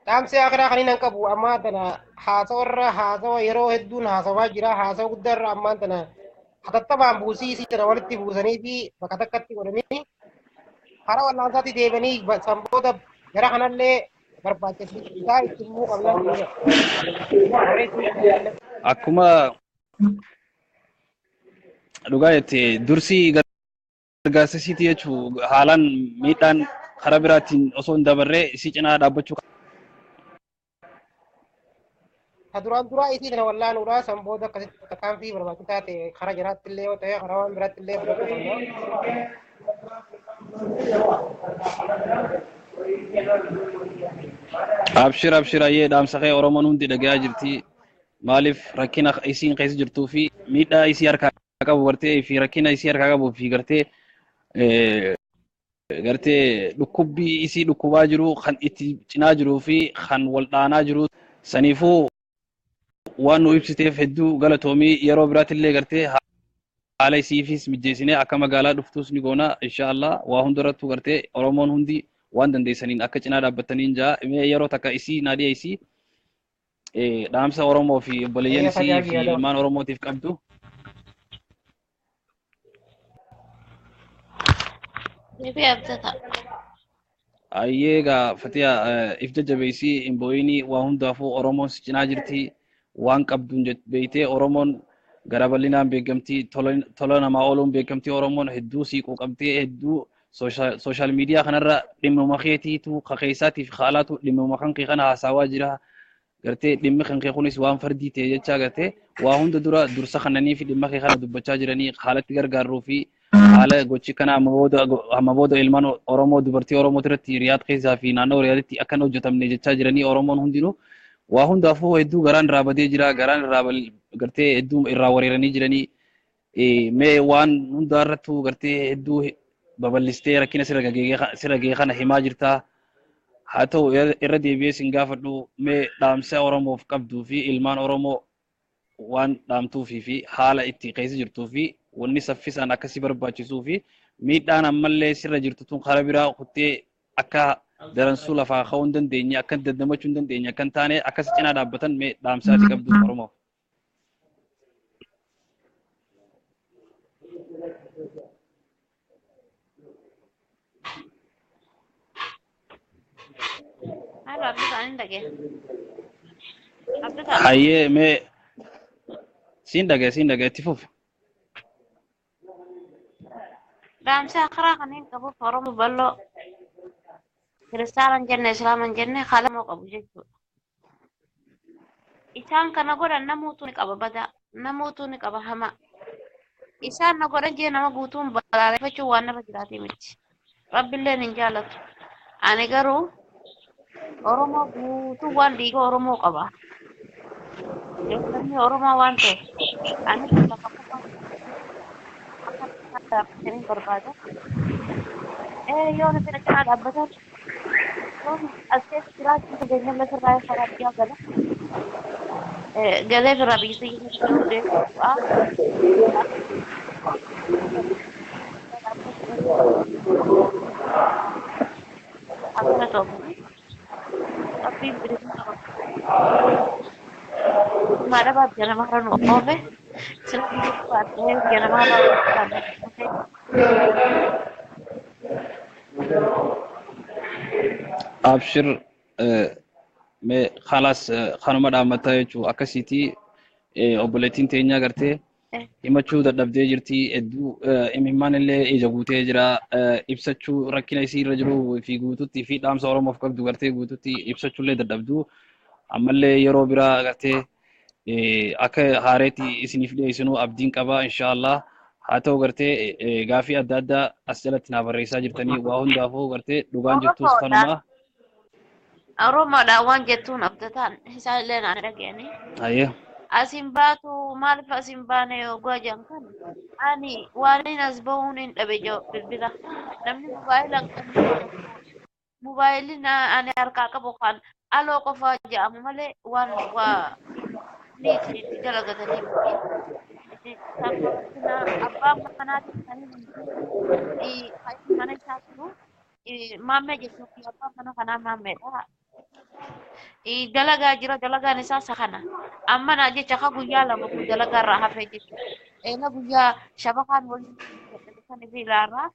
Dhaamsi akiraa kan hin qabu ammaa tana haasawa irra haasawa yeroo hedduun haasawaa jira haasawa guddaa irra ammaan tana hatattamaan buusii isii tana walitti buusanii fi bakka takkatti godhanii karaa wallaansaatti deebanii sanboota gara kanallee barbaachisaa itti himuu qabna. Akkuma dhugaa jette dursi gargaarsa isiiti jechuun haalaan miidhaan karaa biraatiin osoo hin dabarree isii cinaa dhaabbachuu Ta duraan duraa isii tana wallaanuudha san booda akkasitti tarkaanfii barbaachisaa ta'e karaa jiraatti illee yoo ta'e karaa waan biraatti illee fudhachuu qabna. Abshir abshir ayyee dhaamsa kee Oromoon hundi dhagayaa jirti. Maaliif rakkina isiin keessa jirtuu fi miidhaa isii harkaa qabu gartee fi rakkina isii harkaa qabuu fi gartee gartee dhukkubbii isii dhukkubaa jiru kan itti cinaa jiruu fi kan wal dhaanaa jiru saniifuu waan nu ibsiteef hedduu galatoomii yeroo biraatillee gartee haala isiifis mijeessinee akka magaalaa dhuftus ni goona inshaallah waa hundarrattuu gartee Oromoon hundi waan dandeessaniin akka cinaa dhaabbataniin jaa mee yeroo takka isii naa dhiyeessii dhaamsa Oromoo fi obboleeyyan isii fi ilmaan Oromootiif qabdu. Deebii abdata. Ayyee egaa Fatiyaa if jajjabeessii hin boo'inii waa hundaafuu Oromoon si cinaa jirti waan qabduun beeytee Oromoon gara bal'inaan beekamtii tola namaa ooluun beekamtii Oromoon hedduu siiquu qabdee hedduu sooshaal miidiyaa kanarra dhimmuma keetiitu kakeessaatiif haalaatu dhimmuma kan kee kana haasawaa jira. Gartee dhimmi kan kee kunis waan fardii ta'e jechaa gartee waa hunda dura dursa kananii fi dhimma kee kana dubbachaa jiranii haalatti gargaarruu fi haala gochi kana amma booda ilmaan Oromoo dubartii Oromoo irratti Riyaad keessaa fi naannoo Riyaaditti akkan hojjetamne jechaa jiranii Oromoon hundinuu waa hundaafuu hedduu garaan irraa badee jira garaan irraa gartee hedduu irraa wareeranii jiranii mee waan hundaa irrattuu gartee hedduu babal'istee rakkina sirra gahee kana himaa jirtaa. Haa ta'u irra deebi'ee sin gaafadhu mee dhaamsa Oromoof qabduu fi ilmaan Oromoo waan dhaamtuufii fi haala itti keessa jirtuu fi wanni saffisaan akkasii barbaachisuu fi miidhaan ammallee sirra jirtu tun karaa biraa kuttee akka daransuu lafaa ka'uu hin dandeenye akka daddamachuu hin dandeenye akka hin taane akkas cinaa dhaabbatan mee dhaamsa ati qabdu Oromoof. Halo abdata ani dhagee. Abdata. Hayyee mee siin dhagee itti fufi. Dhaamsa karaa kanneen qabuuf Oromoo bal'oo kiristaana hin jenne islaama hin jenne haala qabu jechuudha. Isaan kana godhan namoota ni qaba badaa namoota ni qaba hamaa. Isaan na godhan jee nama guutuun balaaleffachuu waan narra jiraatee miti. Rabbiilleen hin jaalatu. Ani garuu Oromoo guutuu waan dhiiga Oromoo qaba. Namni Oromoo waan ta'eef ani lafa qofa akka dhaabbatanii barbaada. Yoo nuti cinaa dhaabbatan yoo as keessa jiraachuu dandeenye lafarraa karaa biyyaa gala. Galee irraa biyya keessa jiruu deemuudha. Akkana ta'u. Rabbiin bilisummaa Madaba janamarra nu oofe sila baatee janamarra Abshir mee khalaas kanuma dhaammataa jechuun akkasiiti obboleettiin teenyaa gartee himachuu dadhabdee jirti hedduu imimmaan illee ija guutee jira ibsachuu rakkina isii irra jiruu fi guututti fi dhaamsa Oromoof qabdu gartee guututti ibsachuu illee dadhabdu ammallee yeroo biraa gartee akka haareetti isiniif dhiyeessinu abdiin qaba inshaallah haa ta'u gartee gaafii adda addaa as jalatti naa barreessaa jirtanii waa hundaafuu gartee dhugaan jirtus kanuma. Oromoodhaan waan jettuun abdataan isaan illee naan dhageenye. Ayyee. Asin baatu maaliif asin baane yoggaa jedhan kana ani waan as bahuun hin dhabe bilbila namni mobaayila hin qabne mobaayilli ani harkaa qabu kan aloo qofaa jedhamu malee waan waa ni itti dalagatanii miti. Abbaan manaatiin kan inni mana isaa jiru maammee jechuun abbaan mana kanaa maammeedha. Dalagaa jira dalagaan isaa isa kana. Amma naa jecha ka guyyaa lama kun dalagaa irraa hafee jechuudha. Eela guyyaa shabakaan waliin kan ilaarraa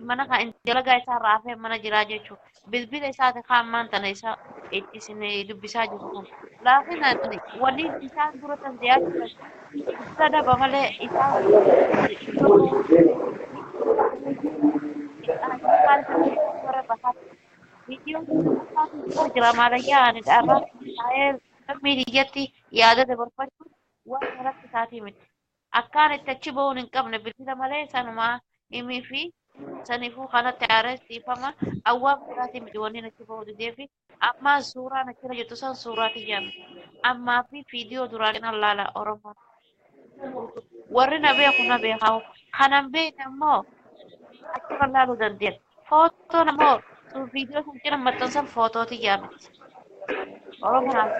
mana kan dalagaa isaa irraa hafee mana jiraa jechuudha. Bilbila isaati kaan maanta isa itti isin dubbisaa jiru kun. Laakiin wanni isaan dura tan deeyaa jiran ibsa dhaba malee isaan bahaa. Viidiyoon jira maalayyaa ani dhaabaa taa'ee miidiyaatti yaada dabarfachuun waan irratti isaatii miti. Akkaan itti achi ba'uun hin qabne bilbila malee sanumaa himii fi saniifuu kanatti aaree siifama awwaaf biraatii miti wanni achi ba'uu didee fi amma suuraan achirra jirtu san suuraa tiyyaa miti. Ammaa fi viidiyoo duraan nan laala Oromoo. Warri na beeku na beekaa. Kanan beekne immoo achirra laaluu dandeenya. Footoon ammoo viidiyoo sun cina maxxansan footoo tiyyaa miti. Oromoo naaf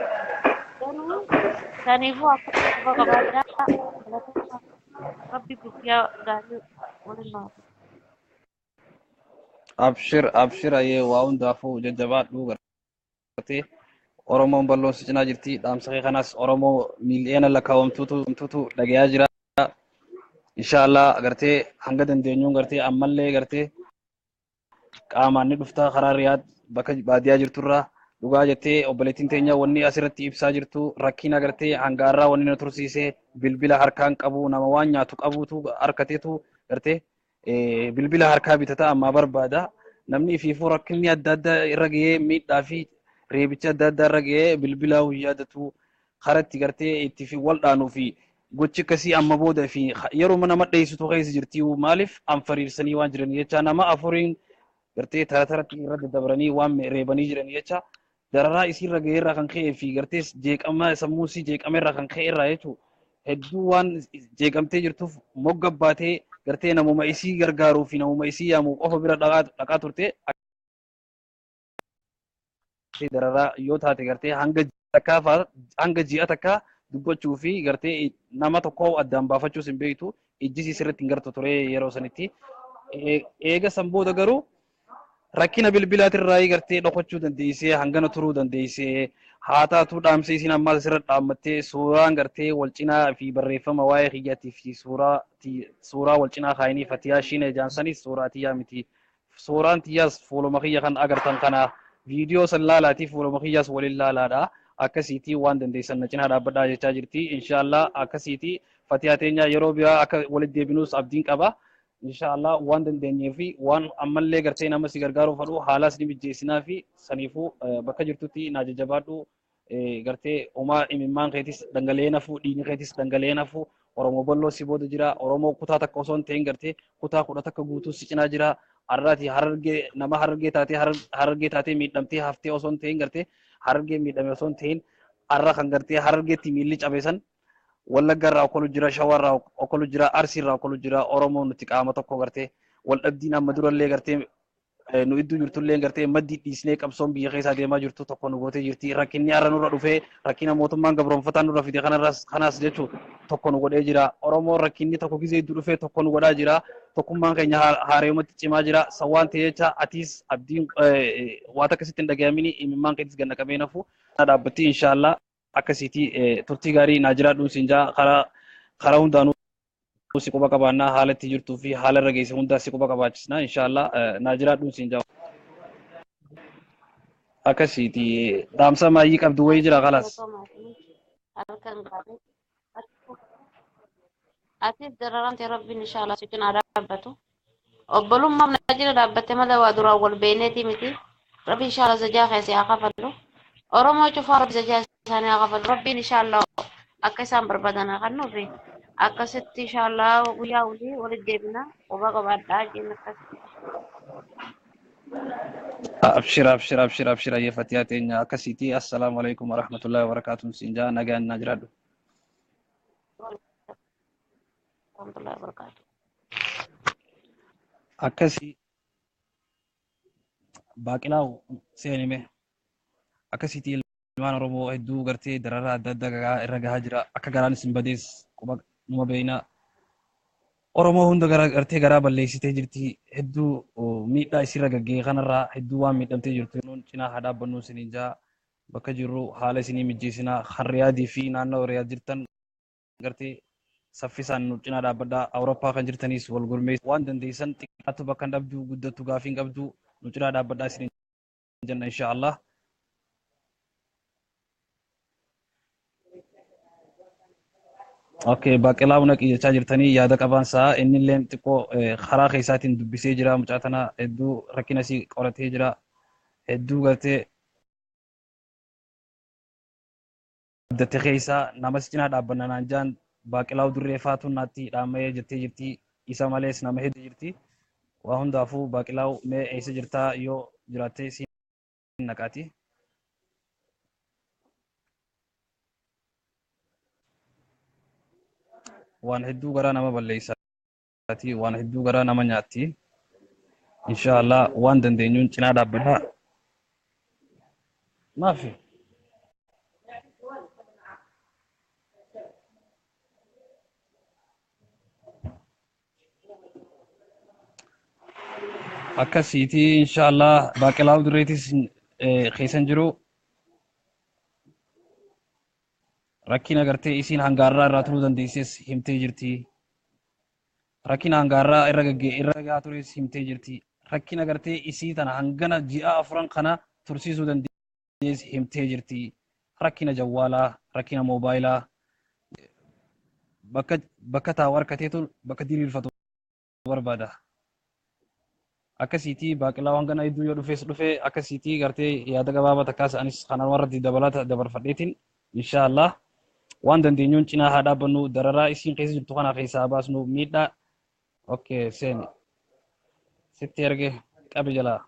garuu saniifuu akka quba qabaadhaa rabbi guyyaa gaarii waliin haa Abshir abshir ayyee waa hundaafuu jajjabaadhu gartee Oromoon bal'oon si cinaa jirti. Dhaamsa kee kanas Oromoo miiliyoona lakkaawamtuutu dhagayaa jira. Inshaallah gartee hanga dandeenyuun gartee ammallee gartee qaamaan ni dhuftaa karaa Riyaad bakka baadiyyaa jirturraa dhugaa jettee obboleettiin teenya wanni asirratti ibsaa jirtu rakkina gartee hanga har'aa wanni na tursiise bilbila harkaan qabu nama waan nyaatu qabutu harkateetu gartee bilbila harkaa bitata ammaa barbaada. Namni ifiifuu rakkinni adda addaa irra gahee miidhaa fi reebicha adda addaa irra gahee bilbila yaadatu karatti gartee itti fi wal dhaanuu fi gochi akkasii amma booda fi yeroo nama dheessitu keessa jirti maaliif anfariirsanii waan jiran jecha nama afuriin gartee tara taratti irra daddabranii waan reebanii jiran jecha dararaa isiirra gahee irraa kan ka'ee fi gartee jeeqama sammuu isii jeeqama irraa kan ka'e irraa jechuudha. Hedduu waan jeeqamtee jirtuuf mogga baatee gartee namuma isii gargaaruu fi namuma isii yaamu qofa bira dhaqaa turte dararaa yoo taate gartee hanga takkaa fa'aa hanga ji'a takkaa dubbachuu fi gartee nama tokko addaan baafachuus hin beektu ijjisii sirriitti hin gartu ture yeroo sanitti. Eega san booda garuu rakkina bilbilaatirraa gartee dhokachuu dandeessee hangana turuu dandeessee haa taatu dhaamsa isiin ammaas asirra dhaammattee suuraan gartee wal cinaa fi barreeffama waa'ee kiyyaatii fi suuraa wal cinaa kaayinii Fatiyaa Shiinee Jaansanis suuraa tiyyaa miti. Suuraan tiyyaas fuuluma kiyya kan agartan kana viidiyoo san laalaatii fuuluma kiyyaas waliin laalaadha. Akkasiitii waan dandeessan na cinaa dhaabbadhaa jechaa jirti. Inshaallah akkasiitii Fatiyaa teenya yeroo biraa akka walitti deebinuus abdiin qaba. Inshaallah waan dandeenyee fi waan ammallee gartee nama si gargaaruu fedhu haalaas ni mijjeessinaa fi saniifuu bakka jirtutti naa jajjabaadhu gartee homaa imimmaan keetis dhangala'ee nafuu dhiigni keetis dhangala'ee nafuu Oromoo bal'oo si booda jira. Oromoo kutaa takka osoo hin ta'in gartee kutaa 11 guutuu si cinaa jira. Har'aati Harargee nama Harargee taatee Harargee taatee miidhamtee haftee osoo hin ta'in gartee Harargee miidhame osoo hin ta'in har'a kan gartee Harargeetti miilli cabe san Wallagga irraa okkolu jira, Shawaa irraa okkolu jira, Arsii irraa okkolu jira. Oromoon nuti qaama tokko gartee wal dhabdiin amma durallee gartee nu iddoo jirtullee gartee maddii dhiisnee qabsoon biyya keessaa deemaa jirtu tokko nu gootee jirti. Rakkinni har'a nurra dhufee rakkina mootummaan gabroonfataan nurra fide kanarras kanaas jechuun tokko nu godhee jira. Oromoon rakkinni tokko gizee iddoo dhufee tokko nu godhaa jira. Tokkummaan keenya haareewumatti cimaa jira. San waan ta'e jecha atiis abdiin waa takka sitti hin dhagayamini imimmaan keetis ganna qabee nafu. Dhaabbatti inshaallah akkasiiti turtii gaarii naa jiraadhuun siin jaa karaa hundaanuu si quba qabaannaa haala itti jirtuu fi haala irra geesse hundaa si quba qabaachisna inshaallah naa jiraadhuun siin jaa. Akkasiiti dhaamsa maayyii qabdu wayii jira kalaas. Halkan gaarii. Atis dararamte rabbiin inshallah si cinaa dhaabbatu. Obbolummaaf na jira dhaabbatte malee waa duraan wal beekneeti miti. Rabbi inshallah zajaa keessa haa kafallu. Oromoo cufaa rabbi zajaa isaanii haa kafallu. Rabbiin inshallah akka isaan barbaadan haa kennuufi. Akkasitti inshallah guyyaa olii walitti deebina. Quba qabaadhaa jenna akkasitti. Abshir abshir abshir abshir ayyee Fatiyaa teenya akkasiiti. Assalaamu alaikum warahmatullahi wabarakatuh siin jaa nagaan naa jiraadhu. Warahmatullahi wabarakatuh. Akkasii baaqilaa seenime akkasiiti ilmaan Oromoo hedduu gartee dararaa adda addaa irra gahaa jira. Akka garaan isin badees quba numa beeyna. Oromoo hunda gara gartee garaa balleessitee jirti. Hedduu miidhaa isirra gaggee kanarraa hedduu waan miidhamtee jirtu. Nuun cinaa haa dhaabbannu isiniin jaa bakka jirru haala isinii mijjeessinaa kan Riyaadii fi naannoo Riyaad jirtan gartee saffisaan nu cinaa dhaabbadhaa. Awurooppaa kan jirtanis wal gurmeessa waan dandeessan xiqqaatu bakka hin dhabdu guddattu gaafii hin qabdu nu cinaa dhaabbadhaa isiniin jenna insha Allah. Okay, baaqelaa naqi jechaa jirtanii yaada qabaan sa'a inni illee xiqqoo karaa keessaatiin dubbisee jira mucaa tana hedduu rakkina isii qoratee jira hedduu gartee guddate keessaa nama si cinaa dhaabbanna naan jaan baaqelaa durree faatu naatti dhaamee jettee jirti isa malees nama hedduu jirti waa hundaafuu baaqelaa mee eessa jirtaa yoo jiraattee si naqaati. Waan hedduu garaa nama balleessaati waan hedduu garaa nama nyaatti insha Allah waan dandeenyuun cinaa dhaabbannaa maafi akkasiiti insha Allah baaqelaa durreetis keessan jiru rakkina gartee isiin hangaarraa irraa turuu dandeesses himtee jirti. Rakkina hangaarraa irra gaggee irra gahaa tures himtee jirti. Rakkina gartee isii tana hangana ji'a 4 kana tursiisuu dandeesses himtee jirti. Rakkina jawwaalaa, rakkina moobaayilaa bakka bakka taa'u harkateetu bakka diriirfatu barbaada. Akkasiitii baaqelaa hangana hedduu yoo dhufes dhufe akkasiitii gartee yaada gabaabaa takkaas anis kanaan warratti dabalata dabarfadheetiin insha Allah waan dandeenyuun cinaa haa dhaabbannu dararaa isiin keessa jirtu kana keessaa baasnu miidhaa. Okay, seeni sitti erge qabi jalaa.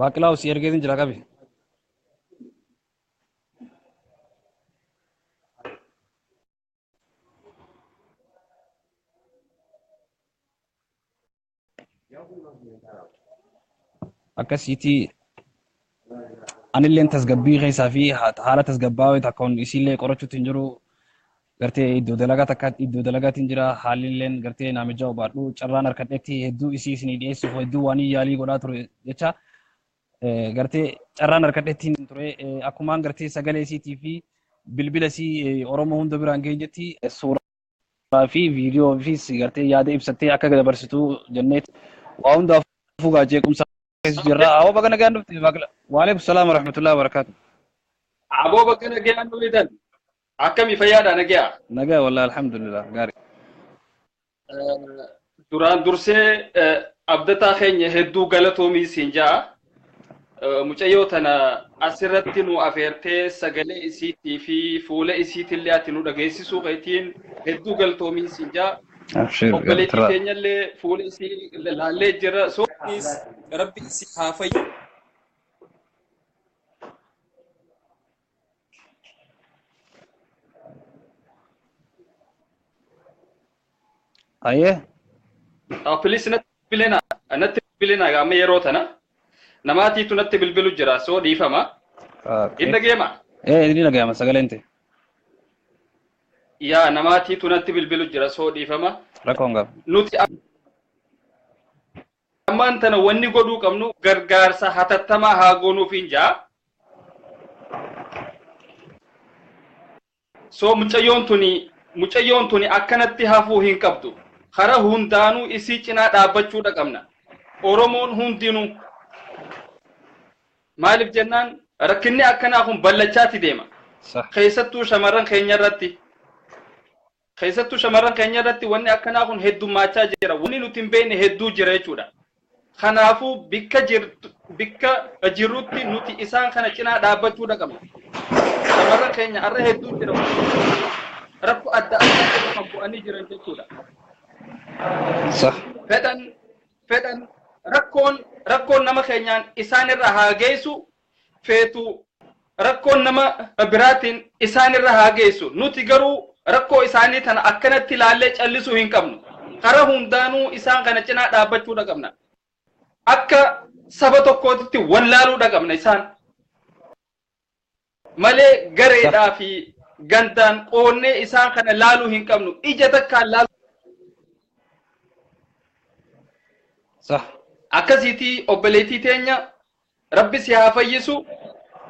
Baaqelaa si ergeetiin jira qabi. Akkasiitii anilleen tasgabbii keessaa fi haala tasgabbaa'aa takkoon isiillee qorachuutti hin jiru gartee iddoo dalagaa takka iddoo dalagaatiin jira haalli gartee naamichaa hubaadhu carraan harkadhetti hedduu isii isinii dhiyeessuuf hedduu waan yaalii godhaa ture jecha gartee carraan harkadhetti hin ture akkumaan gartee sagalee isiitii fi bilbila isii Oromoo hunda biraan geenyetti suuraa fi viidiyoo fi gartee yaada ibsattee akka dabarsitu jennee waa hundaafuu jeequmsa keessa jirra. Awwa baga nagaan dhufte baaqila. Waalaikum salaam warahmatullahi wabarakatuh. Aboo bakka nagaan dhuftan. Akkami fayyaadha nagaa? Nagaa wallahi alhamdulillah gaarii. Duraan dursee abdataa keenya hedduu galatoomii siin ja'a. Mucayyoo tana asirratti nu afeertee sagalee isiitii fi fuula isiitillee ati nu dhageessisuu keetiin hedduu galatoomii siin ja'a. Abshir Obboleettii teenyallee fuula isii laallee jira. So Rabbi isii haa fayyu. Ayyee. Please natti bilbilina natti bilbilina amma yeroo tana namaatiitu natti bilbilu jira soo dhiifama. Hin dhageema? Ee ni dhagayama sagaleen ta'e. Yaa namaatiitu natti bilbilu jira soo dhiifama. Rakkoon qaba. Nuti ammaan tana wanni godhuu qabnu gargaarsa hatattamaa haa goonuuf hin jaa. So mucayyoon tuni akkanatti hafuu hin qabdu. Kara hundaanuu isii cinaa dhaabbachuudha qabna. Oromoon hundinuu maaliif jennaan rakkinni akkanaa kun ballachaati deema. Keessattuu shamarran keenya irratti. Keessattuu shamarran keenya irratti wanni akkanaa kun heddummaachaa jira. Wanni nuti hin beekne hedduu jira jechuudha. Kanaafuu bikka jirtu bikka jirrutti nuti isaan kana cinaa dhaabbachuudha qabna. Shamarran keenya har'a hedduu jira. Rakkoo adda addaa keessa kan bu'anii jiran jechuudha. Fedhan fedhan rakkoon nama keenyaan isaan irra haa geessu feetu rakkoon nama biraatiin isaan irra haa geessu. Nuti garuu rakkoo isaanii tana akkanatti ilaallee callisuu hin qabnu. Karaa hundaanuu isaan kana cinaa dhaabbachuudha qabna. Akka saba tokkootitti wallaaluudha qabna isaan. Malee gareedhaa fi gandaan qoonnee isaan kana laaluu hin qabnu. Ija takkaan laaluu. Akkasiitii obboleettii teenya Rabbi si haa fayyisu.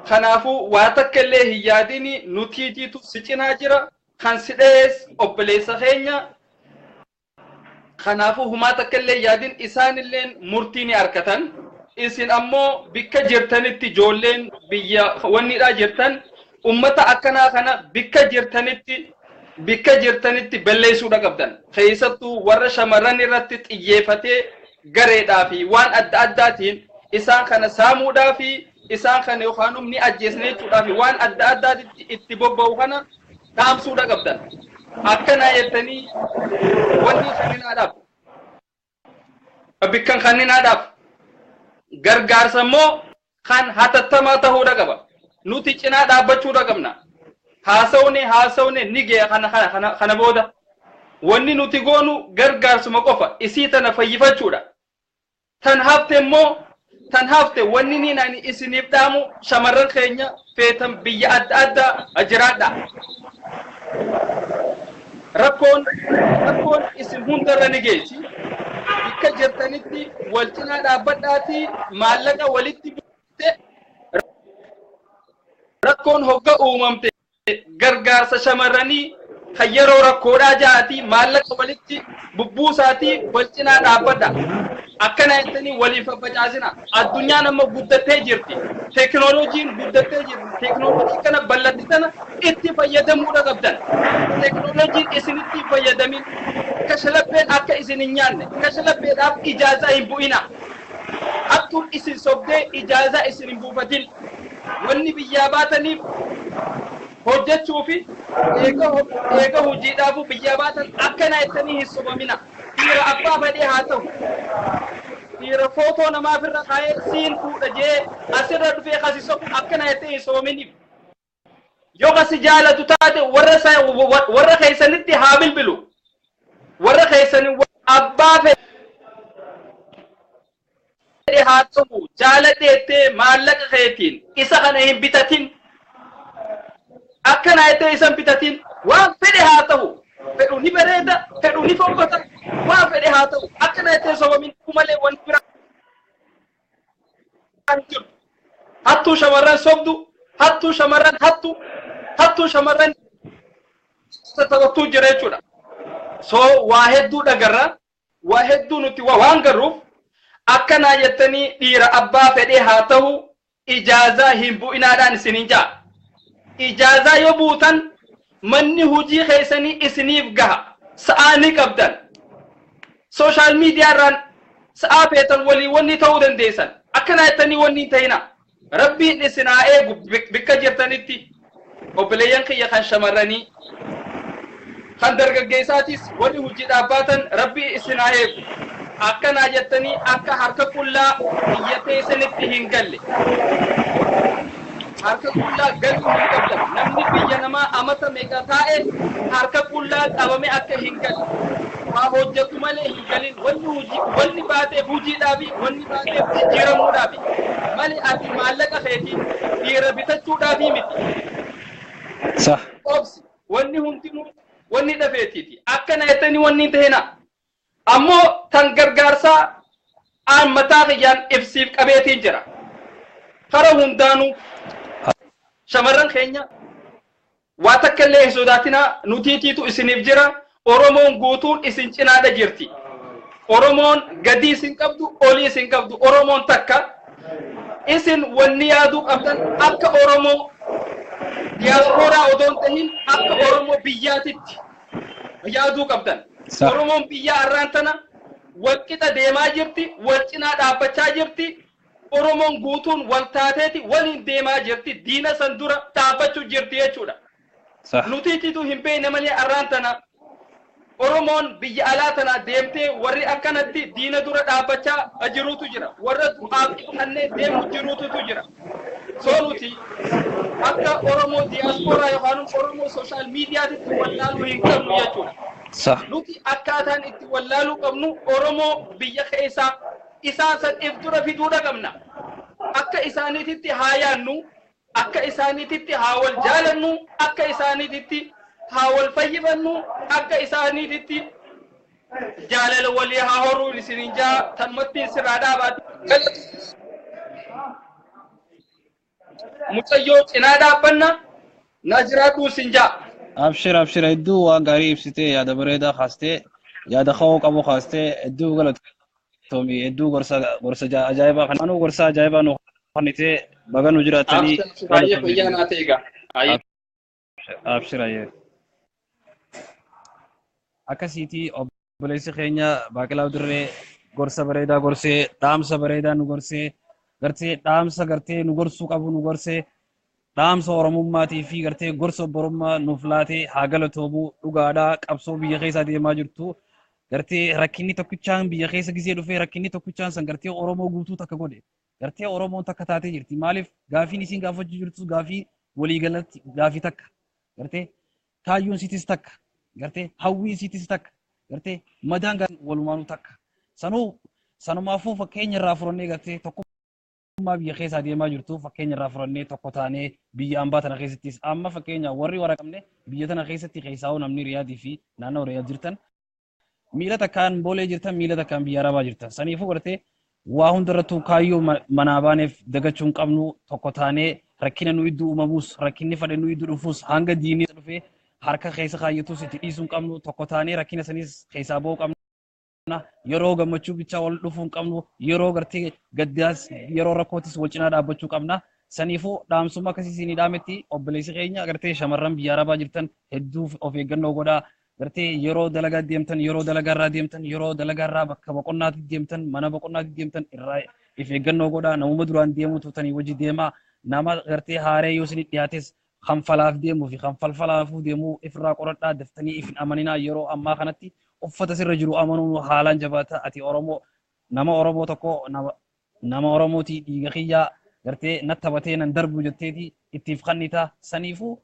Kanaafuu waa takka illee hin yaadini nutiitiitu si cinaa jira. Kan si dhahees obboleessa keenya. Kanaafuu humaa takka illee yaadin isaanilleen murtii ni argatan. Isin ammoo bikka jirtanitti ijoolleen biyya wannidhaa jirtan ummata akkanaa kana bikka jirtanitti balleessuudha qabdan. Keessattuu warra shamarran irratti xiyyeeffatee gareedhaa fi waan adda addaatiin isaan kana saamuudhaa fi isaan kana yookaan ni ajjeesne jechuudhaa fi waan adda addaatitti itti bobba'u kana dhaamsuudha qabdan. Akkana jettanii wanni kanninaadhaaf bikkan kanninaadhaaf gargaarsa immoo kan hatattamaa ta'uudha qaba. Nuti cinaa dhaabbachuudha qabna. Haasawne ni ga'e kana booda. Wanni nuti goonu gargaarsuma qofa isii tana fayyifachuudha. Tan hafte immoo, tan hafte wanni niin ani isiniif dhaamu, shamarran keenya feetan biyya adda addaa jiraadha. Rakkoon isin hundarra ni geessi. Bakka jirtanitti wal cinaa dhaabbadhaatii maallaqa walitti buute, rakkoon hogga uumamte gargaarsa shamarranii kan yeroo rakkoodhaa ja'atii maallaqa walitti bubbuusaatii wal cinaa dhaabbadha. Akkana jettanii waliin faffacaasina. Addunyaan amma guddattee jirti. Teekinooloojiin guddattee jirti. Teekinooloojii kana bal'atti tana itti fayyadamuudha qabdan. Teekinooloojiin isinitti hin fayyadamin. Kashlabbeen akka isin hin nyaanne. Kashlabbeedhaaf ijaazaa hin bu'ina. Hattuun isin sobdee ijaazaa isin hin buufatin. Wanni biyyaa baataniif hojjechuu fi eega hojiidhaafuu biyyaa baatan akkana jettanii hin sobamina. Dhiira abbaa fedhee haa ta'u. Dhiira footoo namaaf irra kaa'ee siin fuudha jee asirra dhufee kasi sobu akkana jettee hin sobaminiif. Yoo kasi jaalatu taate warra keessanitti haa bilbilu. Warra keessanii abbaa fedhe haa ta'u, jaaladheettee maallaqa keetiin isa kana hin bitatin. Akkana jettee isa hin bitatin. Waan fedhe haa ta'u. Fedhu ni bareeda, fedhu ni fokkota, waan fedhe haa ta'u. Akkana jettee sobamin malee wanti biraa hin jiru. Hattuu shamarran sobdu, hattuu shamarran hattu, hattuu shamarran taphattuu jira jechuudha. So waa hedduu dhagarra, waa hedduu nuti waan garruuf akkanaa jettanii dhiira abbaa fedhee haa ta'u ijaazaa hin bu'inaadhaan isiniin ja'a. Ijaazaa yoo buutan manni hojii keessanii isiniif gaha. Sa'aa ni qabdan. Social media irraan sa'aa feetan walii wanni ta'uu dandeessan. Akkanaa jettanii wanni hin ta'ina. Rabbiin isin haa eegu bikka jirtanitti. Obboleeyyan kiyya kan shamarranii kan dargaggeessaatis warri hojii dhaabbaatan, Rabbi isin haa eegu. Akkanaa jettanii akka harka qullaa biyya teessanitti hin galle. Harka qullaa galuu hin qabdan. Namni biyya namaa amata meeqa taa'e harka qullaa qabame akka hin galle. Waa hojjetu malee hin galin. Wanni hojii wanni baateef hojiidhaafi, wanni baateef jijjiiramuudhaafi. Malee ati maallaqa keetiin dhiira bitachuudhaafi miti. Obsi. Wanni hundinuu wanni dhafeetiiti. Akkana jettanii wanni hin ta'ina. Ammoo tan gargaarsaa aan mataa kiyyaan ibsiif qabeetiin jira. Kara hundaanuu shamarran keenya waa takka illee hin sodaatinaa, nutiitiitu isiniif jira. Oromoon guutuun isin cinaadha jirti. Oromoon gadii isin qabdu, olii isin qabdu. Oromoon takka. Isin wanni yaaduu qabdan akka Oromoo diyaaspooraa odoo hin tahin akka Oromoo biyyaatitti yaaduu qabdan. Oromoon biyyaa har'aan tana wal qixa deemaa jirti, wal cinaa dhaabbachaa jirti. Oromoon guutuun wal taateeti waliin deemaa jirti. Diina san dura dhaabbachuu jirti jechuudha. Nutiititu hin beekne malee har'aan tana Oromoon biyya alaa tana deemtee warri akkanatti diina dura dhaabbachaa jirutu jira. Warra du'aaf kanneen deemu jirututu jira. So nuti akka Oromoo diyaaspooraa yookaan Oromoo social mediatitti wallaaluu hin qabnu jechuudha. Nuti akkaataan itti wallaaluu qabnu Oromoo biyya keessaa isaan san if dura fiduudha qabna. Akka isaaniititti haa yaannu, akka isaaniititti haa wal jaalannu, akka isaaniititti haa wal fayyifannu, akka isaaniititti jaalala walii haa horuu isiniin jaa, tanumatti sirraa dhaabaati. Galatu mucayyoo cinaa dhaabbanna, na jiraadhu isin jaa. Abshir, abshir, hedduu waan gaarii ibsitee, yaada bareedaa kaastee, yaada ka'uu qabu kaastee, hedduu galatu. Galatoomi hedduu gorsa gorsa ajaa'ibaa kan anuu gorsa ajaa'ibaa nu kennitee baga nu jiraattanii. Abshir, baay'ee fayyaa naa ta'e egaa. Ayyee. Abshir ayyee. Akkasiitii obboleessi keenya Baaqilaa Dirree gorsa bareedaa gorsee, dhaamsa bareedaa nu gorsee, gartee dhaamsa gartee nu gorsuu qabu nu gorsee, dhaamsa Oromummaatii fi gartee gorsa obborummaa nuuf laatee haa galatoomuu. Dhugaadhaa, qabsoo biyya keessaa deemaa jirtu gartee rakkinni tokkichaan biyya keessa gisee dhufee, rakkinni tokkichaan san gartee Oromoo guutuu takka godhe, gartee Oromoon takka taatee jirti. Maaliif? Gaafiin isiin gaafachuu jirtu gaafii waliigalatti, gaafii takka, gartee kaayyoon isiitis takka, gartee hawwii isiitis takka, gartee madaan walumaanuu takka. Sanuu sanumaafuu fakkeenya irraa furannee, gartee tokkummaa biyya keessaa deemaa jirtu fakkeenya irraa furannee, tokko taanee biyya ambaa tana keessattis amma fakkeenya warri waraqamne biyya tana keessatti keessaa'uu, namni Riyaadii fi naannoo Riyaad jirtan, miila takkaan Boolee jirtan, miila takkaan biyya Arabaa jirtan, saniifuu gartee waa hundarrattuu kaayyoo manaa baaneef dagachuu hin qabnu. Tokko taanee rakkina nu iddoo uumamus, rakkinni fadhe nu iddoo dhufus, hanga diinii dhufee harka keessa kaayyatus itti dhiisuu hin qabnu. Tokko taanee rakkina sanis keessaa ba'uu qabna. Yeroo gammachuu bichaa wal dhufuu hin qabnu, yeroo gartee gaddaas, yeroo rakkootis wal cinaa dhaabbachuu qabna. Saniifuu dhaamsuma akkasii isinii dhaametti obboleessi keenya. Gartee shamarran biyya Arabaa jirtan hedduu of eeggannoo godhaa. Gartee yeroo dalagaa deemtan, yeroo dalagaa irraa deemtan, yeroo dalagaa irraa bakka boqonnaatti deemtan, mana boqonnaatti deemtan irraa if eeggannoo godhaa. Namuma duraan deemuu turtanii wajji deemaa. Nama gartee haaree yoo isinit dhiyaates, kan falaaf deemuu fi kan falfalaafuu deemuu ifirraa qoradhaa. Daftanii if hin amaninaa. Yeroo ammaa kanatti uffata sirra jiru amanuun haalaan jabaata. Ati Oromoo, nama Oromoo tokko, nama Oromootii, dhiiga kiyyaa gartee natti taphatee nan darbu jetteeti ittiif kannita. Saniifuu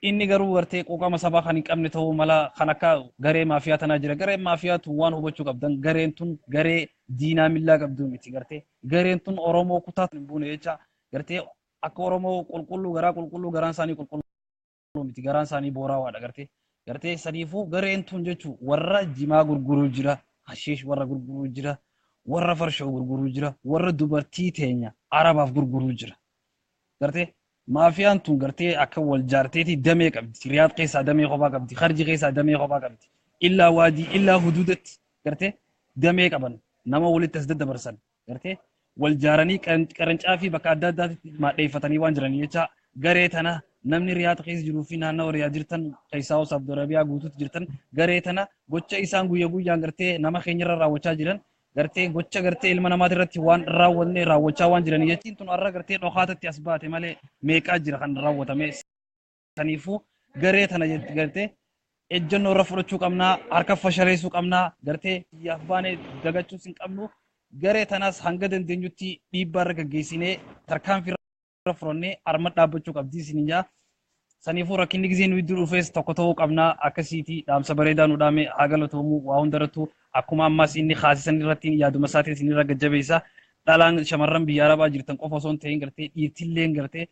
inni garuu gartee quuqama sabaa kan hin qabne ta'uu mala. Kan akka garee maafiyaa tanaa jira. Gareen maafiyaa tun waan hubachuu qabdan, gareen tun garee diinaa millaa qabdu miti. Gartee gareen tun Oromoo kutaa hin buune jecha gartee akka Oromoo qulqulluu, garaa qulqulluu, garaan isaanii qulqulluu miti, garaan isaanii booraawaadha gartee. Gartee saniifuu gareen tun jechuu warra jimaa gurguruu jira, hashiish warra gurguruu jira, warra farshoo gurguruu jira, warra dubartii teenya Arabaaf gurguruu jira. Gartee maafiyaan tun gartee akka wal jaarteeti damee qabdi. Riyaad keessaa damee kophaa qabdi, Kharji keessaa damee kophaa qabdi, illaa waadii illaa huduudatti gartee damee qaban, nama walitti as daddabarsan, gartee wal jaaranii qarancaa fi bakka adda addaatti maadheeffatanii waan jiranii jecha. Garee tana namni Riyaad keessa jiruu fi naannoo Riyaad jirtan, keessaa Saudi Arabiyaa guutuutti jirtan, garee tana gocha isaan guyya guyyaan gartee nama keenyarra raawwachaa jiran, gartee gocha gartee ilma namaati irratti waan raawwanne raawwachaa waan jiranii jechiin tun har'a gartee dhokaatatti as baate malee meeqaa jira kan raawwatame. Saniifuu garee tana gartee ejjennoo irra fudhachuu qabnaa, harka fashaleessuu qabnaa. Gartee biyyaaf baanee dagachuus hin qabnu. Garee tanaas hanga dandeenyutti dhiibbaa irra gaggeessinee tarkaanfii irra fudhannee arma dhaabbachuu qabdi isiniin jaa. Saniifuu rakkinni gisee nu iddoo dhufees tokko ta'uu qabnaa. Akkasiiti dhaamsa bareedaa nu dhaame, haa galatoomuu. Waa hundarrattuu akkuma ammaas inni kaasisan irratti yaaduma isaatiin isinirra gajjabeessa. Dhalaan shamarran biyya Arabaa jirtan qofa osoo hin ta'in, gartee dhiirtilleen gartee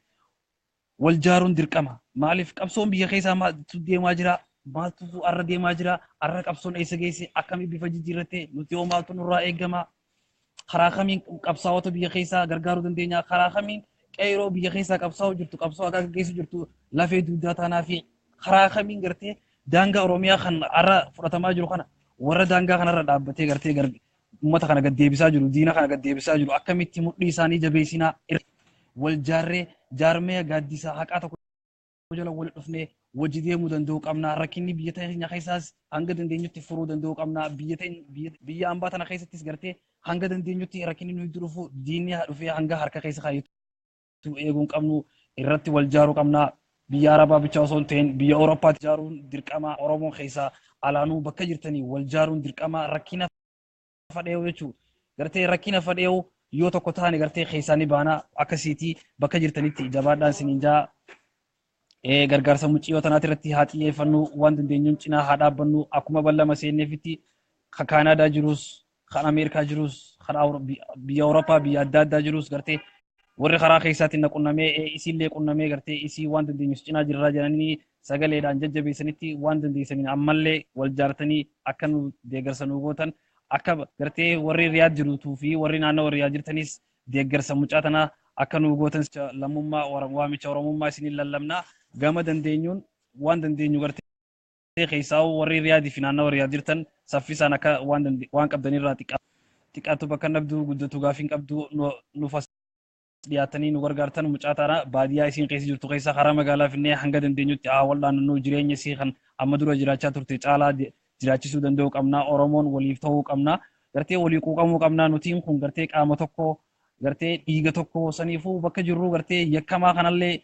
wal jaaruun dirqama. Maaliif? Qabsoon biyya keessaa maaltu deemaa jira? Maaltu arra deemaa jira? Arra qabsoon eessa geesse? Akkamii bifa jijjiirratte? Nuti hoo maaltu nurraa eegama? Karaa kamiin qabsaa'ota biyya keessaa gargaaruu dandeenya? Karaa kamiin qeeroo biyya keessaa qabsaa'uu jirtu, qabsoo akka gaggeessu jirtu lafee duudaa taanaa fi karaa kamiin gartee daangaa Oromiyaa kan har'a fudhatamaa jiru kana, warra daangaa kanarra dhaabbatee gartee uummata kana gad deebisaa jiru, diina kana gad deebisaa jiru, akkamitti mudhii isaanii jabeessinaa? Wal jaarree jaarmee gaaddisaa haqaa tokko jala wal dhufnee wajji deemuu danda'uu qabna. Rakkinni biyya teenya keessaas hanga dandeenyutti furuu danda'uu qabna. Biyya biyya ambaa tana keessattis gartee hanga dandeenyutti rakkinni nuyi dhufu, diinni haa dhufee hanga harka keessa kaayyatu eeguu hin qabnu, irratti wal jaaruu qabna. Biyya Arabaa bichaa osoo hin ta'in biyya Awurooppaatti jaaruun dirqama. Oromoon keessaa alaanuu bakka jirtanii wal jaaruun dirqama. Rakkina fadheewu jechuudha. Gartee rakkina fadheewu yoo tokko taane gartee keessaa ni baana. Akkasiitii bakka jirtanitti jabaadhaan siniin jaa. Gargaarsa muciyyoo tanaati irratti haa xiyyeeffannu, waan dandeenyuun cinaa haa dhaabbannu. Akkuma ballama seenneefitti kan Kaanaadaa jirus, kan Ameerikaa jirus, kan biyya Awurooppaa biyya adda addaa jirus, gartee warri karaa keessaatiin na qunnamee, isiillee qunnamee, gartee isii waan dandeenyus cinaa jirraa jedhanii sagaleedhaan jajjabeessanitti, waan dandeessaniin ammallee wal jaartanii akka nu deeggarsa nu gootan, akka gartee warri Riyaad jiruutuu fi warri naannoo Riyaad jirtanis deeggarsa mucaa tanaa akka nu gootan lammummaa waamicha Oromummaa isiniin lallabnaa. Gama dandeenyuun waan dandeenyu gartee keessaa warri Riyaadii fi naannoo Riyaad jirtan saffisaan akka waan qabdanirraa xiqqaa Xiqqaattu bakka hin dhabdu, guddatu gaafii hin qabdu, nuuf as dhiyaatanii nu gargaartan. Mucaa tana baadiyyaa isiin keessa jirtu keessa karaa magaalaa finnee hanga dandeenyutti haa wal'aannu. Jireenya isii kan amma dura jiraachaa turte caalaa jiraachisuu danda'uu qabna. Oromoon waliif ta'uu qabna. Gartee walii quuqamuu qabna. Nutiin kun gartee qaama tokko, gartee dhiiga tokko. Saniifuu bakka jirru gartee yakkamaa kanallee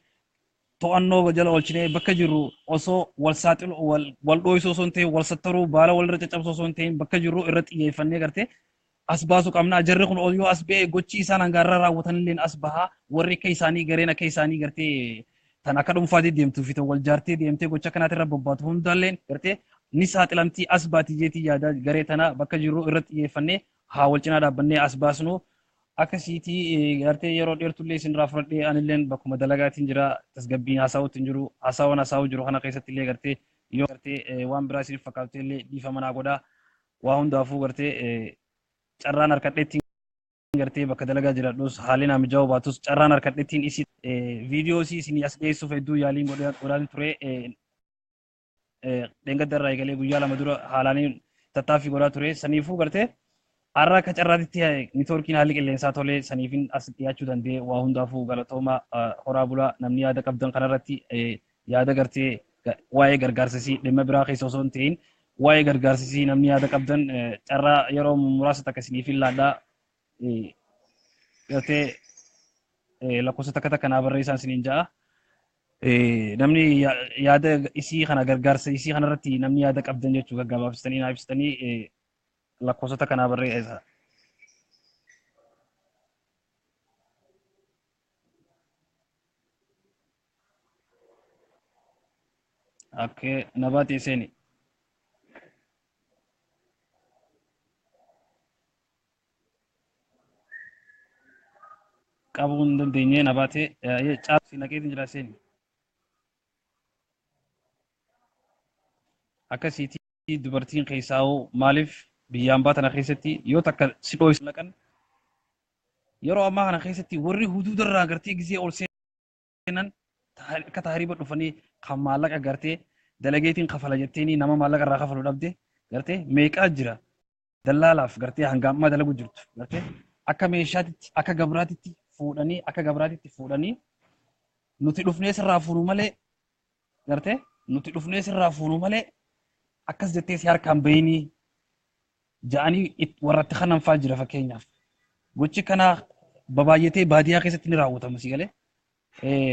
to'annoo jala oolchinee, bakka jirru osoo wal saaxilu, wal dhooysuu osoo hin ta'in, wal sattaruu, baala walirra caccabsuu osoo hin ta'in, bakka jirru irra xiyyeeffannee gartee as baasuu qabna. Jarri kun yoo as ba'e, gochi isaan hangaarraa raawwatan illee as bahaa. Warri akka isaanii, gareen akka isaanii gartee tan akka dhuunfaatti deemtuu fi tan wal jaartee deemtee gocha kanaatti irra bobbaatu hundaallee gartee ni saaxilamtii, as baati jeetii yaada. Garee tana bakka jirru irra xiyyeeffannee haa wal cinaa dhaabbannee as baasnu. Akkasiitii gartee yeroo dheertullee isinirraa fudhadhee, anilleen bakkuma dalagaatiin jira, tasgabbiin haasa'uutti hin jiru. Haasawwan haasa'uu jiru kana keessatti illee gartee yoo gartee waan biraa isiniif fakkaatu illee dhiifama naa godhaa. Waa hundaafuu gartee carraan harkadheettiin gartee bakka dalagaa jiraadhus, haalli naa mijaa'uu baatus, carraan harkadheettiin isi viidiyoo isii isinii as dhiyeessuuf hedduu yaaliin godhaan ture. Dheengadda irraa eegalee guyyaa 2 dura haalaaniin tattaaffii godhaa ture. Saniifuu gartee har'a akka carraatitti niitoorkiin haalli qilleensaa tolee, saniifin as dhiyaachuu danda'e. Waa hundaafuu galatooma, horaa bulaa. Namni yaada qabdan kanarratti, yaada gartee waa'ee gargaarsisii, dhimma biraa keessa osoo hin ta'in waa'ee gargaarsisii namni yaada qabdan, carraa yeroo muraasa takka isiniif hin laadhaa. Gartee lakkoofsa takka takka naa barreessaan isiniin ja'a. Namni yaada isii kana, gargaarsa isii kanarratti namni yaada qabdan jechuu, gaggabaabsitanii naa ibsitanii lakkoofsota kanaa barreessa. Akkee nabaatee seeni. Qabuu hin dandeenye nabaatee caalsi naqeetiin jira, seeni. Akkasiitii dubartiin keessaa hoo maaliif biyyaan baatana keessatti yoo takka si dhooysu laqan? Yeroo ammaa kana keessatti warri huduudarraa gartee gizee ol seenan akka taariba dhufanii kan maallaqa gartee dalageetiin kafala jetteeni nama maallaqa irraa kafalu dhabde gartee meeqaa jira. Dallaalaaf gartee hanga ammaa dalagu jirtu. Gartee akka meeshaatitti, akka gabraatitti fuudhanii, akka gabraatitti fuudhanii, nuti dhufnee sirraa fuunu malee, gartee nuti dhufnee sirraa fuunu malee akkas jettee si harkaan bayinii ja'anii warra itti kanan faa jira. Fakkeenyaaf gochi kanaa babaay'atee baadiyyaa keessatti ni raawwatama, si galee.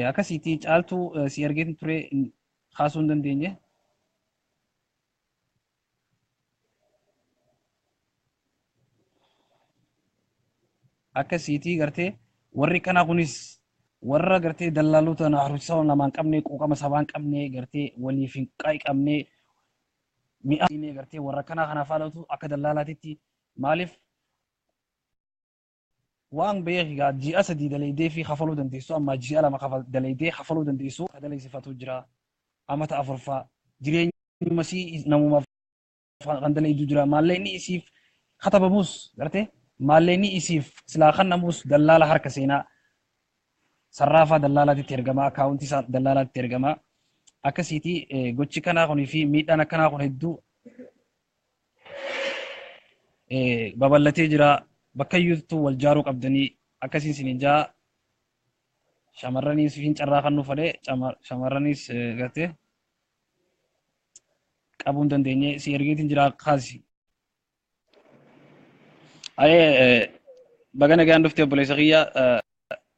Akkasiitii caaltuu si argeetin ture, kaasuu hin dandeenye. Akkasiitii gartee warri kanaa kunis warra gartee dallaalota harkisa namaa hin qabne, quuqama sabaa hin qabne, gartee waliif hin qabne, mi'a gartee warra kanaa kanaaf haalatu akka dallaalaatitti. Maaliif waan beeki gaa, ji'a 3 dalaydee fi kafaluu dandeessu, amma ji'a 2 dalaydee kafaluu dandeessu dalaysifatu jira. Amata afurfaa jireenyuma sii namumaaf kan dalaydu jira. Maallaqni isiif katabamus, gartee maallaqni isiif silaa kannamus dallaala harka seenaa, sarraafaa dallaalaatitti ergamaa, akkaawuntii dallaalaatitti ergamaa. Akkasiiti gochi kanaa kunii fi miidhaan akkanaa kun hedduu babal'atee jira. Bakka iyyuutu wal jaaruu qabdanii akkasiin sinin jaa. Shamarraniis hin carraa kan nu fadhe, shamarraniis gartee qabuu hin dandeenye. Si ergeetiin jira, kaasi. Ayee, baga nagaan dhufte obboleessa kiyya.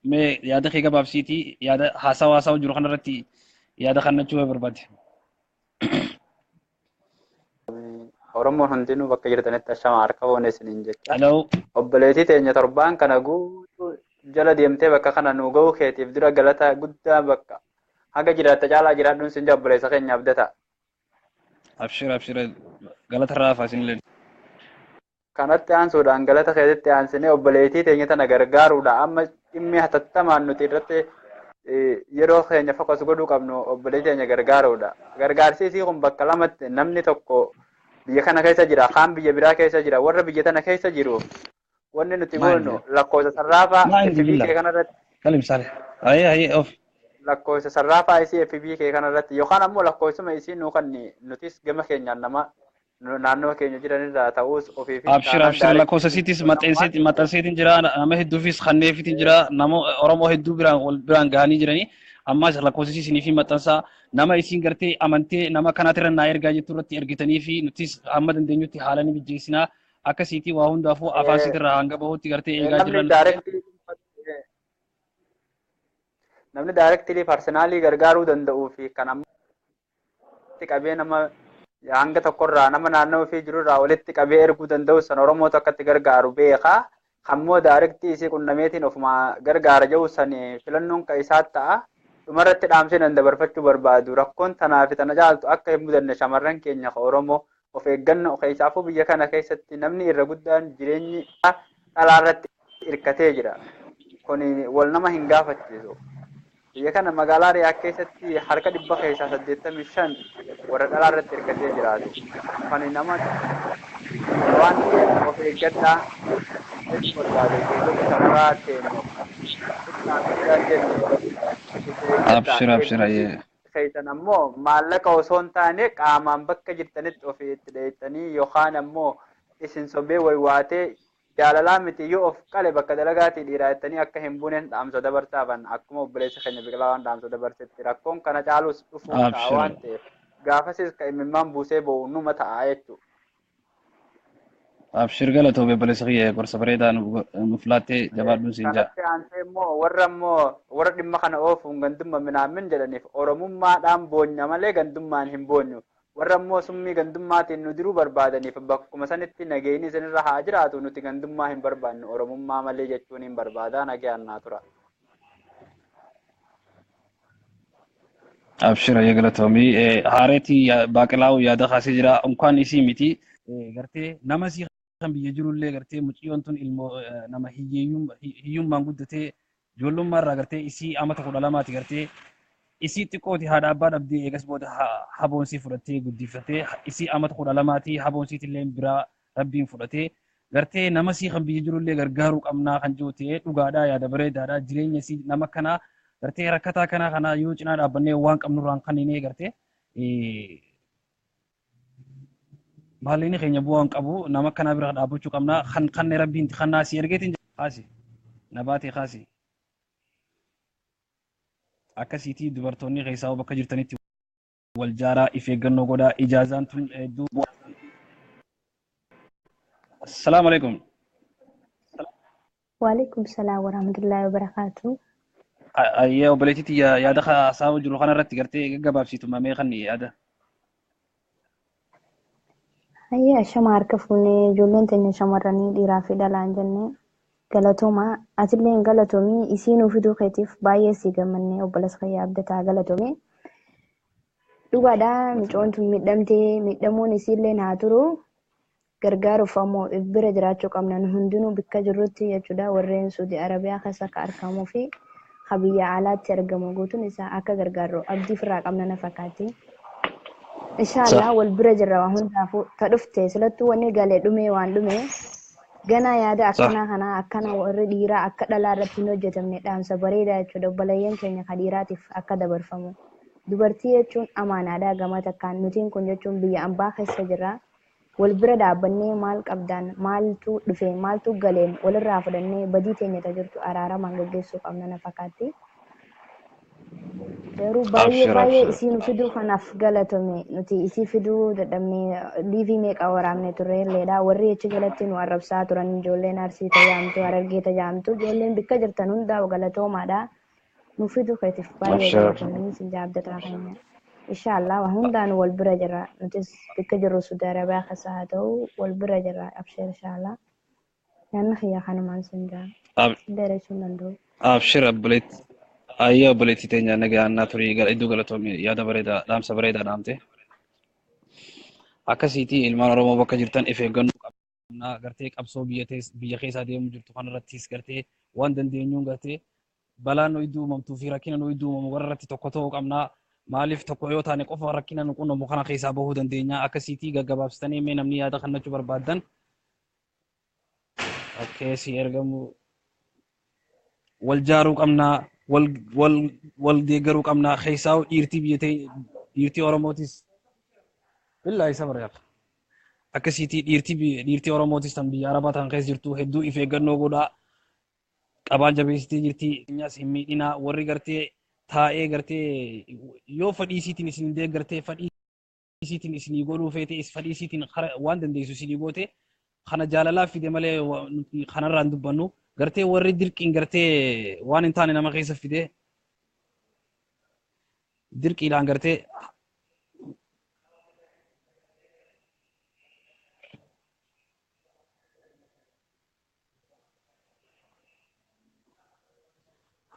Mee yaada kee gabaabsiitii yaada haasawa haasawa jiru kanarratti yaada kannachuu yoo barbaade. Oromoon hundinuu bakka jirtanitti ashama, harka fuune isiniin jecha. Hello. Obboleettii teenya torbaan kana guutuu jala deemtee bakka kana nu ga'uu keetiif dura galata guddaa, bakka haga jiraatta caalaa jiraadhuun sin jaa, obboleessa keenya abdata. Abshir, abshir, galata irraa hafaa isinillee. Kanatti aansuudhaan, galata keessatti aansinee, obboleettii teenya tana gargaaruudha. Amma dhimmi hatattamaan nuti irratti yeroo keenya focus godhuu qabnu obboleettii teenya gargaaruudha. Gargaarsi isii kun bakka lamatti, namni tokko biyya kana keessa jira, kaan biyya biraa keessa jira. Warra biyya tana keessa jiru wanni nuti goonu lakkoofsa sarraafaa FB kee kanarratti Kalim sale. Ayee, ayee, of. Lakkoofsa sarraafaa isii FB kee kanarratti yookaan ammoo lakkoofsuma isii nuu kan nutis gama keenyaan nama Naannoo keenya jiranirraa ta'us ofiifis Abshir taanaan abshir lakkoofsa daarektii isiitis qunnamuu waan maxxanseetiin jira nama hedduufis kanneefitiin jira nama Oromoo hedduu biraan wal biraan gahanii jiranii ammas lakkoofsa isii isiniif maxxansaa nama isiin gartee amantee nama kanaatirra naa ergaa jettu irratti ergitanii fi nutis hamma dandeenyutti haala ni mijjeessinaa akkasiitii waa hundaafuu afaan siitirraa hanga bahutti gartee eegaa namni jirra nuti. Namni directly personally gargaaruu danda'uu fi kan ammoo walitti qabee nama hanga tokkorraa nama naannoo ofii jirurraa walitti qabee erguu danda'u san Oromoo tokkotti gargaaru beekaa. Ammoo directly isii qunnameetiin ofuma gargaara jedhu san filannoon kan isaa ta'a. Dhumarratti dhaamsee nan dabarfachuu barbaadu. Rakkoon tanaa fi tana caaltu akka hin mudanne shamarran keenya ka Oromoo of eeggannoo keessaafuu biyya kana keessatti namni irra guddaan jireenyi dhalaa irratti hirkatee jira. Kuni wal nama hin gaafachiisu. Biyya kana magaalaa Riyaad keessatti harka 85% warra dhalaa irratti hirkatee jiraatu. Kuni nama waan ta'eef of eeggadhaa jechuu barbaade keessatti shamaraa teenya. Xiqqaa guddaa jennu of eeggadhaa. Abshir abshir ayyee. Keessan ammoo maallaqa osoo hin taane qaamaan bakka jirtanitti ofii itti dheettanii yookaan ammoo isin sobee waywaatee jaalalaa miti yoo of qale bakka dalagaatii dhiiraa jettanii akka hin buuneen dhaamsa dabarsaafan akkuma obboleessa keenya Biqilaa waan dhaamsa dabarsetti rakkoon kana caalus dhufuu ta'a Abshir. waan ta'eef gaafasis kan imimmaan buusee bo'u numa ta'a jechuudha. Abshir galatoo obboleessa kiyya gorsa bareedaa nuuf laattee jabaadhuun siin jaa. Kanatti aansee immoo warra immoo warra dhimma kana oofuun gandumma minaamin jedhaniif Oromummaadhaan boonya malee gandummaan hin boonyu. Warra immoo summii gandummaatiin nu diruu barbaadaniif bakkuma sanitti nageenyi isinirra haa jiraatu nuti gandummaa hin barbaannu Oromummaa malee jechuun hin barbaadaa nagayaan naa tura. Abshir ayyee galatoomii haareetii baaqelaa'u yaada kaasee jira unkaan isii miti gartee nama isii kan biyya jirullee gartee mucayyoon tun ilmoo nama hiyyummaan guddatee ijoollummaa irraa gartee isii amata 12ti gartee isii xiqqooti haadha abbaa dhabdee eegas booda haboonsii fudhattee guddifattee isii amata 12ti haboonsiitillee biraa rabbiin fudhatee gartee nama isii kan biyya jirullee gargaaruu qabnaa kan jiru ta'ee dhugaadhaa yaada bareedaadhaa jireenya isii nama kanaa gartee rakkataa kanaa kana yoo cinaa dhaabbannee waan qabnurraan kan inni gartee maallaqni keenya bu'aa hin qabu nama kanaa bira dhaabbachuu qabnaa kan kanne rabbiin kannaa si ergeetiin kaasi nabaatee kaasi akkasiitii dubartoonni keessaa bakka jirtanitti wal jaaraa if eeggannoo godhaa ijaazaan tun hedduu. Assalaamu alaikum. Waalaikum salaam warahmatullahi wabarakatuh. Ayyee obboleettiitti yaada haasaa jiru kanarratti gartee gaggabaabsitu mamee kan yaada. Ayyee shama harka fuunee ijoolleen teenya shamarranii dhiiraa fi dhalaan jennee galatooma atillee galatoomii isii nuu fiduu keetiif baay'ee sii gammannee obboleessa kiyya abdataa galatoomii. Dhugaadhaa micoon tun miidhamtee miidhamuun isiillee haa turu gargaaruuf ammoo if bira jiraachuu qabna nu hundinuu bakka jirrutti jechuudha warreen Suudi Arabiyaa keessa akka argamuu fi ka biyya alaatti argamu guutuun isaa akka gargaaru abdii ofirraa qabna na fakkaatti. Inshaallah wal bira jirra waa hundaafuu ta dhufte silattuu wanni galee dhumee waan dhume ganaa yaada akkanaa kanaa akkana warri dhiiraa akka dhalaa irratti hin hojjetamne dhaamsa bareedaa jechuudha obboleeyyan keenya ka dhiiraatiif akka dabarfamu. Dubartii jechuun amaanaadhaa gama takkaan nutiin kun jechuun biyya ambaa keessa jirra. Wal bira dhaabbannee maal qabdaan maaltu dhufe maaltu galeen walirraa fudhannee badii teenya ta jirtu araaramaan gaggeessuu qabna na fakkaatti. Garuu baay'ee baay'ee isii nu fiduu kanaaf galatome nuti isii fiduu dadhabnee liivii meeqa waraabne turre illeedha warri achi jalatti nu arrabsaa turan ijoolleen Arsii tajaamtu Harargee tajaamtu ijoolleen bakka jirtan hundaa galatoomaadha. Nu fiduu keetiif baay'ee galatomanii isin jaabdataa keenya. Inshaallah waa hundaan wal bira jirra nutis bakka jirru Suudi Arabiyaa keessa haa ta'u wal bira jirra abshir inshaallah. Yaanni kiyya kanumaan sin jaa. Dheeressuu hin danda'u. Abshir obboleetti. Ayyee obboleettii teenya nagaa annaa turii iddoo galatoomii yaada bareedaa dhaamsa bareedaa dhaamte. Akkasiitii ilmaan Oromoo bakka jirtan if eeggannoo qabnaa gartee qabsoo biyya keessaa deemu jirtu kanarrattis gartee waan dandeenyuun gartee balaan nu iddoo uumamtuu fi rakkina nu iddoo uumamu warra irratti tokko ta'uu qabnaa. Maaliif tokko yoo taane qofa rakkina nu qunnamu kana keessaa bahuu dandeenya. Akkasiitii gaggabaabsitanii mee namni yaada kannachuu barbaaddan. Akkeessi ergamu wal jaaruu qabnaa. Wal wal wal deeggaruu qabnaa. Keessaa dhiirtii biyya ta'e dhiirtii Oromootis billaahi sabra yaa. Akkasiitii dhiirtii Oromootis tan biyya Arabaa tan keessa jirtu hedduu if eeggannoo godhaa. Qabaan jabeessitee jirti. Nyaas hin miidhinaa warri gartee taa'ee gartee yoo fadhii isiitiin isin deeggartee fadhii isiitiin isinii godhuu feete fadhii isiitiin waan dandeessu isinii goote kana jaalalaa fide malee nuti kanarraa hin dubbannu. Gartee warri dirqiin gartee waan hin taane nama keessa fide dirqiidhaan gartee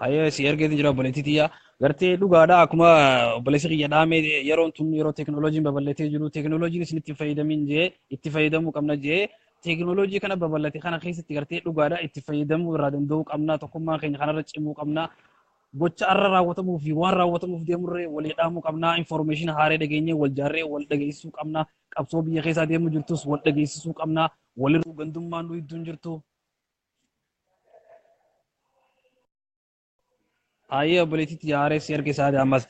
Hayyee si ergeetu jira obboleettii tiyya. Gartee dhugaadha akkuma obboleessi kiyya dhaame yeroon tun yeroo teekinooloojiin babal'atee jiru teekinooloojiin isin itti fayyadamin jee itti fayyadamuu qabna jee teekinooloojii kana babal'ate kana keessatti gartee dhugaadha itti fayyadamuu irraa danda'uu qabna tokkummaan keenya kanarra cimuu qabna gocha arra raawwatamuu fi waan raawwatamuuf deemurree walii dhaamuu qabna informeeshinii haaree dhageenyee wal jaarree wal dhageessisuu qabna qabsoo biyya keessaa deemu jirtus wal dhageessisuu qabna walirra gandummaan nu idduun jirtu. Hayyee obboleettiitti yaaree si erge isaati ammas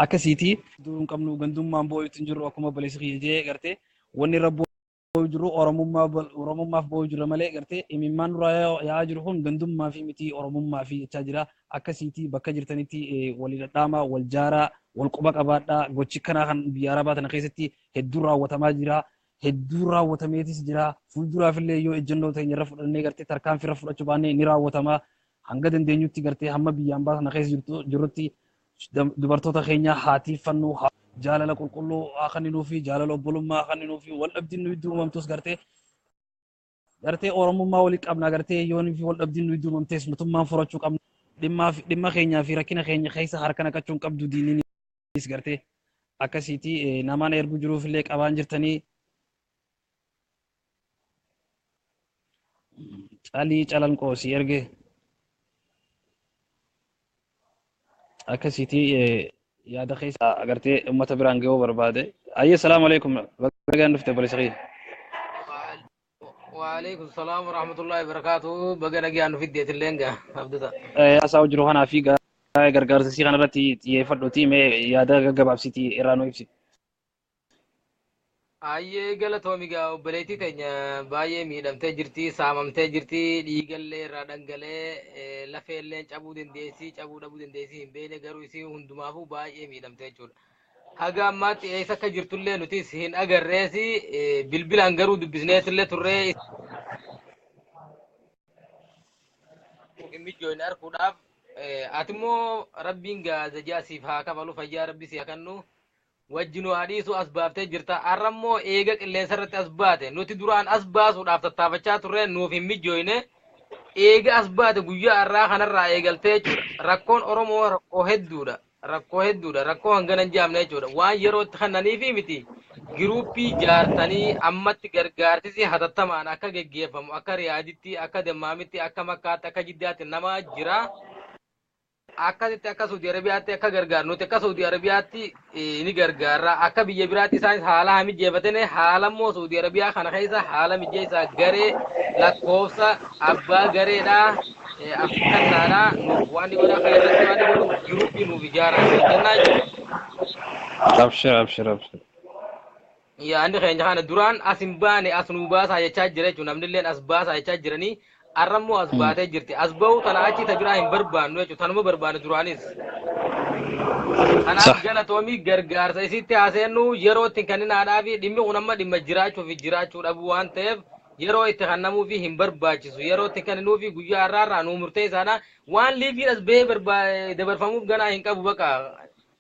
akkasiiti. Iddoo hin qabnu gandummaan boo'uutti hin jirru akkuma obboleessi kiyya jee gartee wanni irra boo'u jiru oromummaaf boo'u jira malee gartee imimmaan nurraa yaa'aa jiru kun gandummaa fi miti oromummaa fi jechaa jira. Akkasiiti bakka jirtanitti walii dhadhaamaa wal jaaraa wal quba qabaadhaa gochi kanaa kan biyya Arabaa tana keessatti hedduun raawwatamaa jira. Hedduun raawwatameetis jira. Fuulduraafillee yoo ejjennoo teenya irra fudhannee gartee tarkaanfii irra fudhachuu baannee ni raawwatama. Hanga dandeenyutti gartee hamma biyya ambaa sana keessa jirrutti dubartoota keenya haatiiffannuu jaalala qulqulluu haa kenninuu fi jaalala obbolummaa haa kenninuu fi wal dhabdiin nu iddoo uumamtus gartee gartee oromummaa walii qabna gartee yoon fi wal dhabdiin nu iddoo uumamtes mootummaan furachuu qabna. Dhimma keenyaa fi rakkina keenya keessa harka naqachuu hin qabdu diiniinis gartee akkasiiti namaan erguu jiruufillee qabaan jirtanii. Calii calanqoo si erge. Akkasiiti yaada keessa agartee uummata biraan gahuu barbaade. Ayyee salaamu alaikum. Bagaan dhufte obboleessa kiyya. Waalaikum salaam warahmatullahi wabarakatuh. Baga nagaan nu fiddeetillee gaa abdata. Haasaa jiru kanaa fi gargaarsa isii kanarratti xiyyeeffadhuuti mee yaada gaggabaabsitii irraa nu ibsi. Ayyee galatoomi gaa obboleettii teenya baay'ee miidhamtee jirti, saamamtee jirti, dhiigallee irraa dhangalee lafeellee cabuu dandeessi, cabuu dhabuu dandeessi hin beekne garuu isii hundumaafuu baay'ee miidhamtee jechuudha. Haga ammaatti eessa akka jirtullee nutis hin agarreesi bilbilaan garuu dubbisneetillee turree mijoon arguudhaaf ati immoo rabbiin gaa zajaa siif haa kafalu fayyaa rabbi si haa kennu. Wajjin waa dhiisu as baaftee jirta. Har'a immoo eega qilleensa irratti as baate nuti duraan as baasuudhaaf tattaafachaa turre nuuf hin mijooyne eega as baate guyyaa har'aa kanarraa eegaltee jechuudha. Rakkoon Oromoo rakkoo hedduudha. Rakkoo hedduudha. Rakkoo hangana hin jaamne jechuudha. Waan yeroo itti kennaniifi miti giruuppii jaartanii ammatti gargaarsisi hatattamaan akka geggeeffamu akka Riyaaditti, akka Dammaamitti, akka Makkaatti, akka Jiddaatti nama jira. Akkasitti akka Saudi Arabiyaatti akka gargaaru nuti akka Saudi Arabiyaatti ni gargaarra akka biyya biraatti isaanis haala haa mijeeffatanii haala immoo Saudi Arabiyaa kana keessa haala mijeessaa garee lakkoofsa abbaa gareedhaa afkannaadhaa nuuf waan godhaa kana irratti waan godhu giruuppii nuuf ijaaraa jennaa jechuudha. Abshir abshir abshir. Yaadni keenya kana duraan as hin baane as nuu baasaa jechaa jira jechuudha namni illee as baasaa jechaa jiranii. Har'a immoo as baatee jirti. As bahuu tana achi ta biraa hin barbaannu jechuudha. Tanuma barbaannu duraanis. Kanaaf galatoomii gargaarsa isitti haaseennu yeroo itti kenninaadhaa fi dhimmi kun amma dhimma jiraachuu fi jiraachuu dhabuu waan ta'eef yeroo itti kennamuu fi hin barbaachisu. Yeroo itti kenninuu fi guyyaa har'aarraa nuu murteessaadha. Waan liifiin as bahee dabarfamuuf ganaa hin qabu baqa.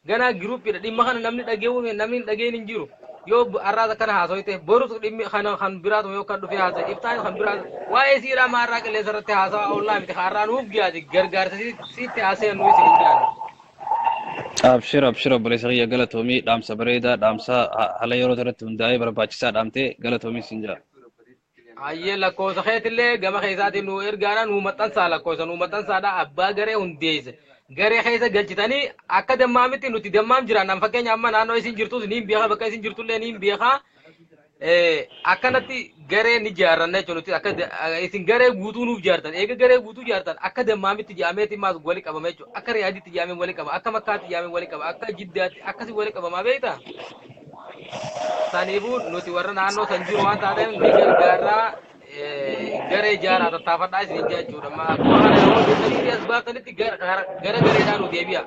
Ganaa giruuppiidha. Dhimma kana namni dhaga'uu namni hin dhageen hin jiru. Yoo har'aas akkana haasofte borus dhimmi kana kan biraatu yoo kan dhufe haasa'e iftaan kan biraatu waa'ee siiraa maarraa qilleensa irratti haasawaa oolaa miti har'aa nuuf giyaati gargaarsa sitti haasa'e nu isin hin jaanne. Abshir abshir obboleessa kiyya galatoomii dhaamsa bareedaa dhaamsa haala yeroo irratti hundaa'ee barbaachisaa dhaamtee galatoomii siin jira. Ayyee lakkoofsa keetillee gama keessaatiin nu ergaana nu maxxansaa lakkoofsa nu maxxansaadha abbaa garee hundeesse. Garee keessa galchitanii akka dammaamitti nuti dammaam jiraan fakkeenya amma naannoo isin jirtus niin beeka bakka isin jirtullee niin beeka akkanatti garee ni jaarranna jechuudha nuti akka isin garee guutuu nuuf jaartan eega garee guutuu jaartan akka dammaamitti jaameeti maas wali qabama jechuudha akka Riyaaditti jaamee wali qaba akka Makkaatti jaamee wali qaba akka Jiddaatti akkasi wali qabamaa beektaa. Saniifuu nuti warra naannoo san jiru waan taateef ni gargaarraa garee ijaaraa tattaafadhaa isin jechuudha. Akkuma kana yeroo hojjetanii as baaftanitti gara gareedhaan nu deebi'a.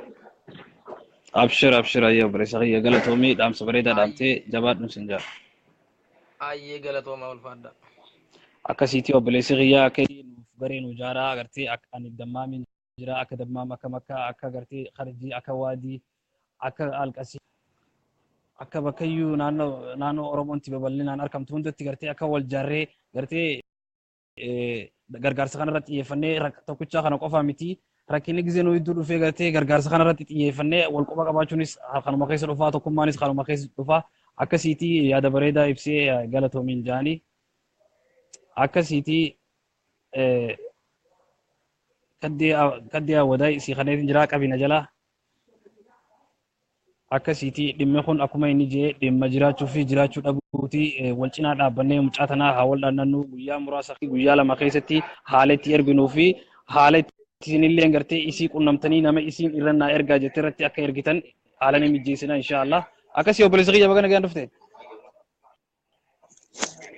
Abshir abshir ayyee obboleessa kiyya galatoomii dhaamsa bareedaa dhaamtee jabaadhuun sin jaa. Ayyee galatooma ulfaadha. Akkasiitii obboleessi kiyya akka nuuf garee nu ijaaraa agartee akka ani dammaamiin jira akka dammaam akka makkaa akka agartee kharjii akka waadii akka alqasii akka bakkayyuu naannoo naannoo Oromoonti babal'inaan argamtu hundatti gartee akka wal jaarree gartee gargaarsa kanarratti xiyyeeffannee tokkichaa kana qofaa miti rakkinni gizee nu hedduu dhufee gartee gargaarsa kanarratti xiyyeeffannee wal quba qabaachuunis kanuma keessa dhufaa tokkummaanis kanuma keessa dhufaa akkasiitii yaada bareedaa ibsee galatoomiin jaanii akkasiitii kaddee awwadaay si kaneetiin jiraa qabina jalaa akkasiitii dhimmi kun akkuma inni jee dhimma jiraachuu fi jiraachuu dhabuuti wal cinaa dhaabbannee mucaa tanaa haa wal dhaannannu guyyaa muraasa guyyaa lama keessatti haala itti erginuu fi haala itti isinillee gartee isii qunnamtanii nama isiin irra naa ergaa jette irratti akka ergitan haala ni mijeessina inshaallah. Akkasii obboleessa kiyya baga nagaan dhufte.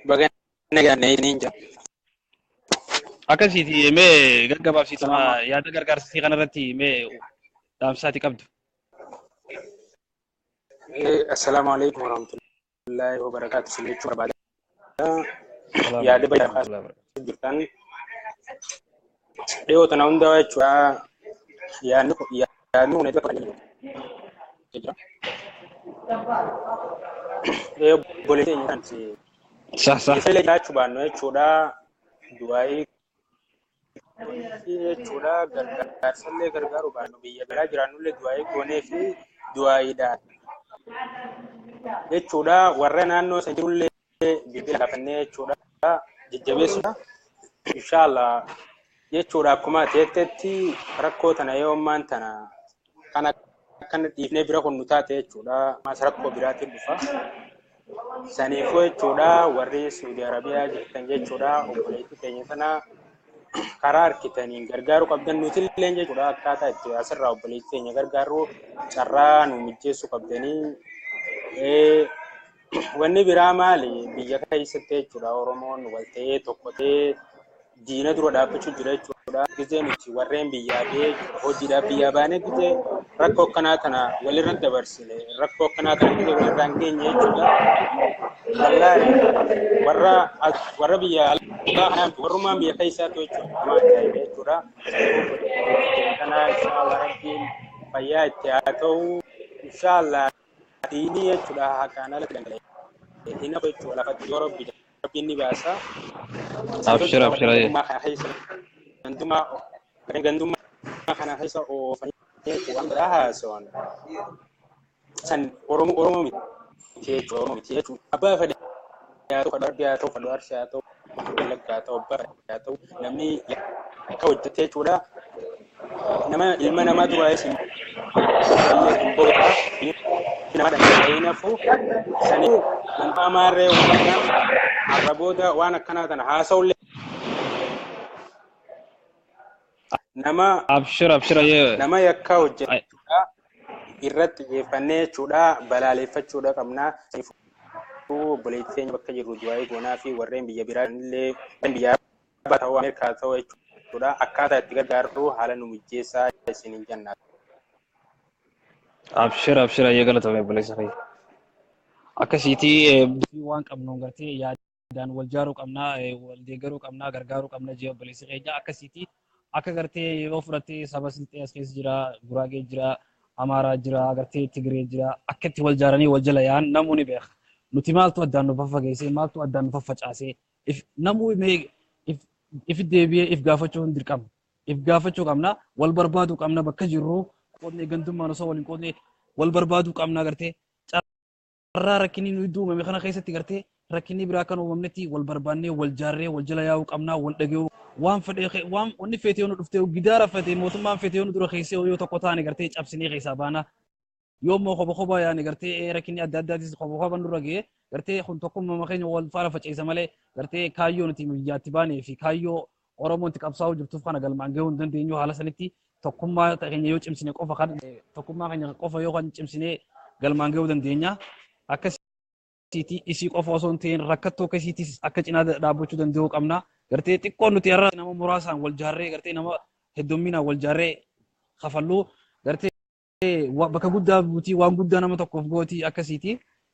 Baga nagaan ni jira. Akkasiiti mee gaggabaabsiituma yaada gargaarsisii kanarratti mee dhaamsaati qabdu. Assalaamu alaikum warahmatullahi wabarakatuh. Isin jechuu barbaada. Yaada baay'ee jirtan dhiyoo tana hunda jechuudha. Yaadni yaadni kun jira. Obboleettii keenya kan Sah sah. Ifelee jiraachuu baannu jechuudha. Du'aayii jechuudha. Gargaarsallee gargaaruu baannu biyya biraa jiraannullee du'aayii goonee fi du'aayiidhaan jechuudha. Warra naannoo isa jirullee bilbila gaafannee jechuudha. Jajjabeessuudha. Inshaallah jechuudha akkuma teettetti rakkoo tana yoo ammaan tana kana akkana dhiifnee bira kun nu taate jechuudha. Ammas rakkoo biraatiin dhufa. Saniifuu jechuudha warri Saudi Arabiyaa jirtan jechuudha obboleettii keenya tana karaa harkitaniin gargaaruu qabdan nuti illee jechuudha akkaataa itti asirraa obboleettii keenya gargaarru carraa nu mijjeessuu qabdanii. Wanni biraa maali biyya keessatti jechuudha Oromoon wal ta'ee tokko ta'ee diina dura dhaabbachuu jira jechuudha. Gizee nuti warreen biyyaa ba'ee hojiidhaaf biyyaa baanee gizee rakkoo akkanaa tana walirra dabarsine rakkoo akkanaa tana gizee walirra hin geenye jechuudha. Wallaahi warra warra biyya alaa kanaa warrummaan biyya keessaatu jechuudha. Nama ajaa'iba jechuudha. Kana inshaallah rabbiin fayyaa itti haa ta'u inshaallah diinii jechuudha haqaan ala dhangala'e. Hin hafu jechuudha lafatti yoo rabbi rabbiin ni baasa. Abshir abshir ayyee. Gandummaa kana keessa gandummaa gandummaa kana keessa oofanii jechuudha waan biraa haasawan. San Oromoo Oromoo miti jechuudha Oromoo miti jechuudha. Abbaa fedhe haa ta'u, Darbii haa ta'u, Arsii haa ta'u, Wallaggaa haa ta'u, abbaa fedhe haa ta'u namni akka hojjete jechuudha. Nama ilma namaa duraa isin illee hin boqota. Nama dhangala'ee hin hafu. Sanii wanta amaarree waan har'a booda waan akkanaa tana haasa'ullee nama Abshir abshir ayyee. nama yakkaa hojjechuudha irratti xiyyeeffannee jechuudha balaaleffachuudha qabna. Obboleettii keenya bakka jirru du'aayii goonaa fi warreen biyya biraa illee biyya arabaa ta'uu Ameerikaa ta'uu jechuudha akkaataa itti gargaarru haala nu mijjeessaa isiniin jenna. Abshir abshir ayyee galatoomee obboleessa kiyya. Akkasiitii waan qabnu gartee yaadaan wal jaaruu qabnaa wal deeggaruu qabnaa gargaaruu qabna jee obboleessi keenya akkasiitii akka gartee yoo fudhattee saba Silxee as keessa jira Guraagee jira Amaaraa jira gartee Tigree jira akka itti wal jaaranii wal jala yaa'an namuu ni beeka. Nuti maaltu addaan nu faffageessee maaltu addaan nu faffacaasee if namuu mee if if deebi'ee if gaafachuu hin dirqama. If gaafachuu qabna wal barbaaduu qabna bakka jirru qoodnee gandummaan osoo waliin qoodnee wal barbaaduu qabna gartee carraa rakkinni nu iddoo uumame kana keessatti gartee rakkinni biraa kan uumamnetti wal barbaannee wal jaarree wal jala yaa'uu qabnaa wal dhaga'uu waan fedhe waan wanni feete yoo nu dhuftee gidaara fete mootummaan feete yoo nu dura keessee yoo tokko taane gartee cabsinee keessaa baana yoo immoo kopha kophaa yaane gartee rakkinni adda addaatis kopha kopha nurra ga'ee gartee kun tokkummaa keenya wal faana faceessa malee gartee kaayyoo nuti biyyaatti baanee fi kaayyoo Oromoon itti qabsaa'uu jirtuuf kana galmaan gahuu hin dandeenyu haala sanitti tokkummaa keenya yoo cimsine qofa kan tokkummaa keenya qofa yoo kan cimsine galmaan gahuu dandeenya. Akkas Akkasiiti isii qofa osoo hin ta'in rakkattoo akkasiitis akka cinaa dhaabbachuu danda'uu qabna. Gartee xiqqoon nuti har'a nama muraasaan wal jaarree gartee nama heddumminaan wal jaarree kafalluu gartee bakka guddaa buutii waan guddaa nama tokkoof gootii akkasiiti.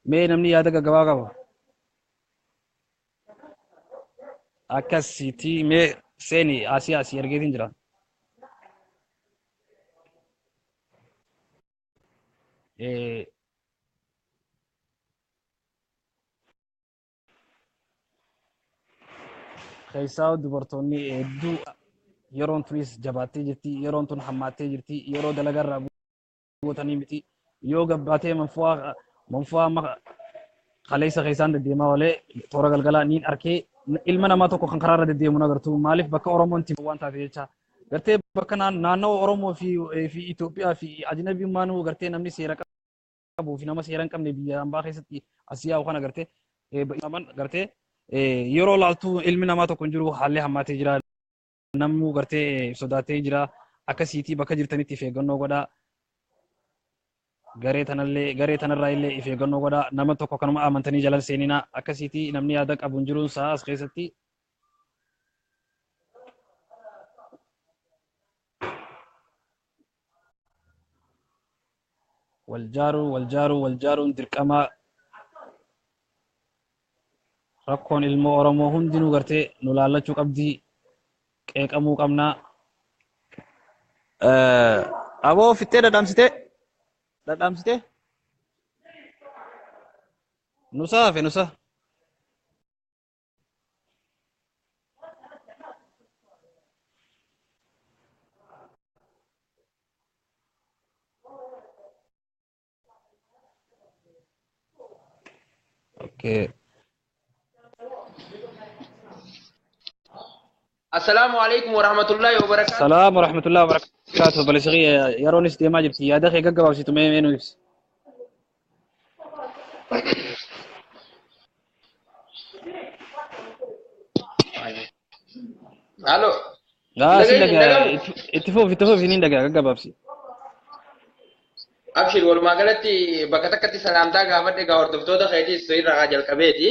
Mee namni yaada gaggabaabaa qaba. Akkasiiti mee seeni asii asii ergeetiin jira. Keessaa dubartoonni hedduu yeroon tunis jabaattee jirti, yeroon tun hammaattee jirti, yeroo dalagarraa gootanii miti. Yoo gabbaatee manfu'aa manfu'aa amma kaleessa keessaan deddeemaa oolee toora galgalaa niin arkee ilma namaa tokko kan karaarra deddeemu agartu. Maaliif bakka Oromoon itti waan taate jecha. Gartee bakka naannawa Oromoo fi Itoophiyaa fi ajnabiyummaanuu gartee namni seera qabuu fi nama seera hin qabne biyya hambaa keessatti as yaa'u kana gartee gartee yeroo laaltu ilmi namaa tokko hin jiru, haalli hammaatee jira, namuu gartee sodaatee jira. Akkasiitii bakka jirtanitti if eeggannoo godhaa. Garee tanallee garee tanarraa illee if eeggannoo godhaa. Nama tokko kanuma amantanii jalan seeninaa. Akkasiitii namni yaada qabu hin jiruun isaa as keessatti. Wal jaaruu, wal jaaruu, wal jaaruun dirqamaa. Rakkoon ilmoo Oromoo hundinuu gartee nu laallachuu qabdii, qeeqamuu qabnaa. Aboo fixxee dhadhaamsitee dhadhaamsitee nusa hafe nusa. Okay. Assalaamu alaikum warahmatullahi wabarakatuh. Salaam warahmatullahi wabarakatuh. Obboleessi kiyya yeroonis deemaa jirti. Yaada kee gaggabaabsitu mee mee nu ibsi. Halo. Gaa si Dhagayu, dhagaa dhagamu. itti fufi, itti fufi, niin dhagaa gaggabaabsi. Abshir, walumaa galatti bakka takkatti salaamtaa gaafadhe gaa hordoftoota keetiis irraa jalqabeeti.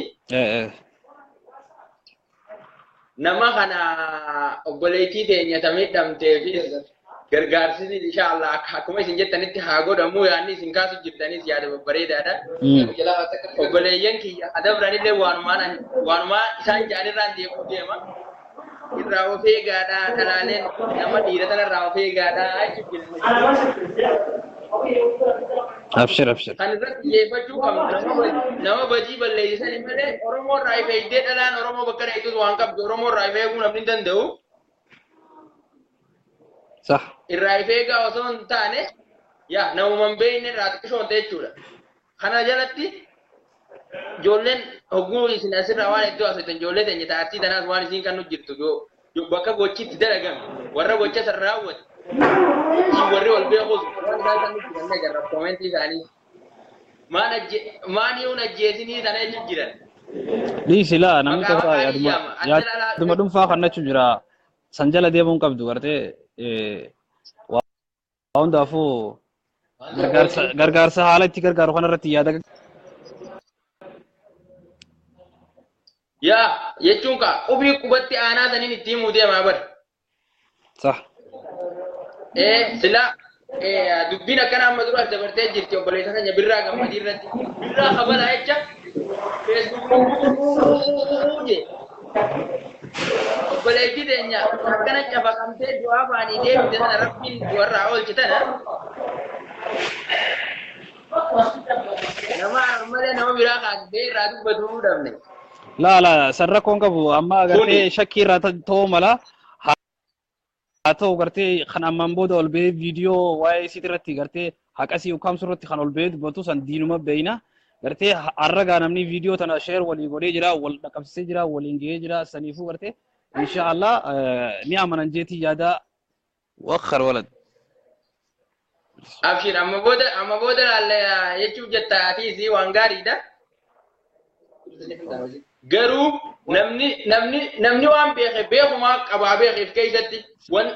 Nama kana obboleettii teenya ta miidhamteefis gargaarsi insha Allah akkuma isin jettanitti haa godhamu. Yaadni isin kaasu jirtanis yaada babbareedaadha. Obboleeyyan kiyya adabranillee waanumaa isaan ja'anirraan deemuu deema. Irraa of eegaadha, dhalaaleen nama dhiira tanarraa of eegaadha jechuudha. Abshir, abshir. Kan irratti xiyyeeffachuu qabnu nama badii balleessisanii malee Oromoo irraa if eegdee dhalaan Oromoo bakka dheetus waan qabdu Oromoo irraa if eeguu namni hin danda'u. Sah. Irraa if eegaa osoo hin taane yaa namuma hin beekne irraa xiqqishoon ta'e jechuudha. Kana jalatti ijoolleen hogguu isin asirraa waan hedduu haasoftan, ijoollee teenya taartii tanaas waan isiin kan nu jirtu yoo bakka gochi itti dalagame warra gocha san raawwate isin warri wal beekus waan isaan kan nu jiran ni agarra koomentii isaanii. Maan ajje maan yoon ajjeesinii tana jechuun jiran. Dhiisi laa, namni Maqaa tokko maqaan yaaduma iyyaama. Adda lalaa yaaduma dhuunfaa kan nachu jira. San jala deemuun qabdu gartee waa hundaafuu gargaarsa haala itti gargaaru kanarratti yaada Yaa jechuun kaa qubii qubatti aanaa saniin itti himuu deemaa bara. Sah. Sila dubbiin akkana amma dura as dabartee jirti obboleessa keenya Birraa Gammadii irratti. Birraa kabalaa jecha Feesbuuk jee. Obboleettii teenya akkana cafaqamtee du'aa baanii deebite tana Rabbiin du'arraa oolche tana. Nama malee nama biraa kaasitee irraa dubbatu dhabne. Laa laa, san rakkoon qabu amma gartee Kuni. Shakkii irraa ta'uu mala. Haa ta'u gartee kan ammaan booda ol ba'ee viidiyoo waa'ee isiit irratti gartee haqasii ukkaamsuu irratti kan ol ba'ee dubbatu san diinuma beeyna. Gartee har'a gaa namni viidiyoo tana sheer walii godhee jira, wal dhaqqabsiisee jira, waliin ga'ee jira. Saniifuu gartee insha Allah ni amanan jeetii yaada. Wakhar walad. Abshir, amma booda laalla jechuuf jetta atiis waan gaariidha. Garuu namni waan beeke beekumaa qabaa beekeef keessatti wan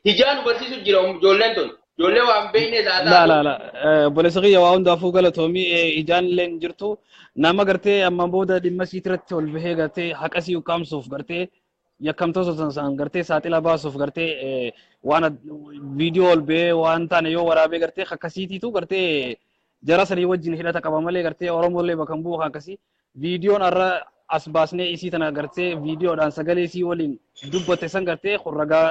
hijaa nu barsiisu jira ijoolleen tun. Ijoollee waan beeknes haa La taatu. la la obboleessa kiyya waa hundaafuu galatoomii ijaan illee hin jirtu nama gartee ammaan booda dhimma siit irratti ol bahee gartee haqa sii ukkaamsuuf gartee yakkamtoota san gartee saaxila baasuuf gartee waan viidiyoo ol bahee waan taane yoo waraabee gartee akkasiitiitu gartee jara sanii wajjin hidhata qaba malee gartee Oromollee bakka hin bu'u kan akkasii viidiyoon har'a as baasnee isii tana gartee viidiyoodhaan sagalee isii waliin dubbatte san gartee kun ragaa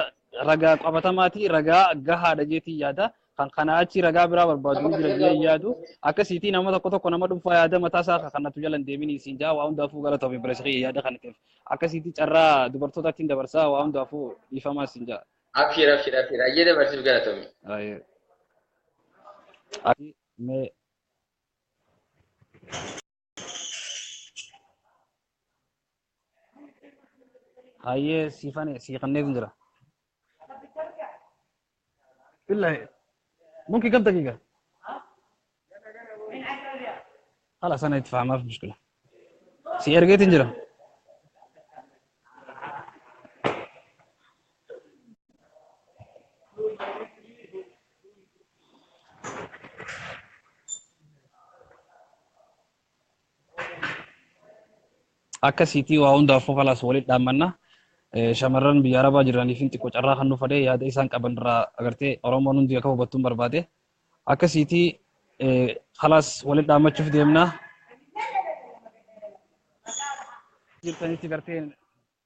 ragaa qabatamaati ragaa gahaadha jeetii yaada kan kana achi ragaa biraa barbaadu ni jira jee yaadu akkasiitii nama tokko tokko nama dhuunfaa yaada mataa isaa kanatu jala hin deemin isiin jaa waa hundaafuu gara ta'u bira siqii yaada kana ta'eef akkasiitii carraa dubartootaatti dabarsaa waa hundaafuu dhiifamaa isiin jaa. Abshir abshir abshir ayyee dabarsiif galatoomi. Mee hayyee siifane siiqannee jira. بالله ممكن كم دقيقة؟ خلاص أنا أدفع ما في مشكلة. سي إرجيت جرا. Akkasiitii waa hundaafuu khalaas walitti dhaammanna. Shamarran biyya Arabaa jiraniif xiqqoo carraa kan nu fadee yaada isaan qaban irraa agartee Oromoon hundi akka hubattuun barbaade. Akkasiitii khalaas walitti dhaammachuuf deemna. Jirtanitti gartee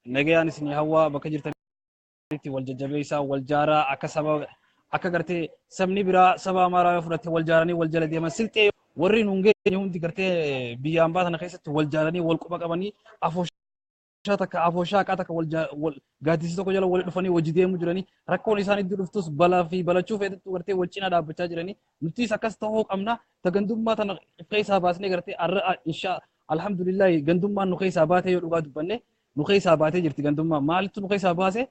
nagayaan isinii hawwaa bakka jirtanitti wal jajjabeessaa wal jaaraa akka saba akka gartee sabni biraa saba Amaaraa yoo fudhatte wal jaaranii wal jala deeman silxee warri nuun geenye hundi gartee biyya ambaa sana keessatti wal jaaranii wal quba qabanii afooshaa takka afooshaa haqaa takka wal gaaddisii tokko jala wal dhufanii wajji deemuu jiranii rakkoon isaan iddoo dhuftus balaa fi balachuu feetettu gartee wal cinaa dhaabbachaa jiranii nutis akkas ta'uu qabna tagandummaa tana keessaa baasnee gartee arra insha alhamdulillahi gandummaan nu keessaa baatee yoo dhugaa dubbanne nu keessaa baatee jirti gandummaa maalittu nu keessaa baase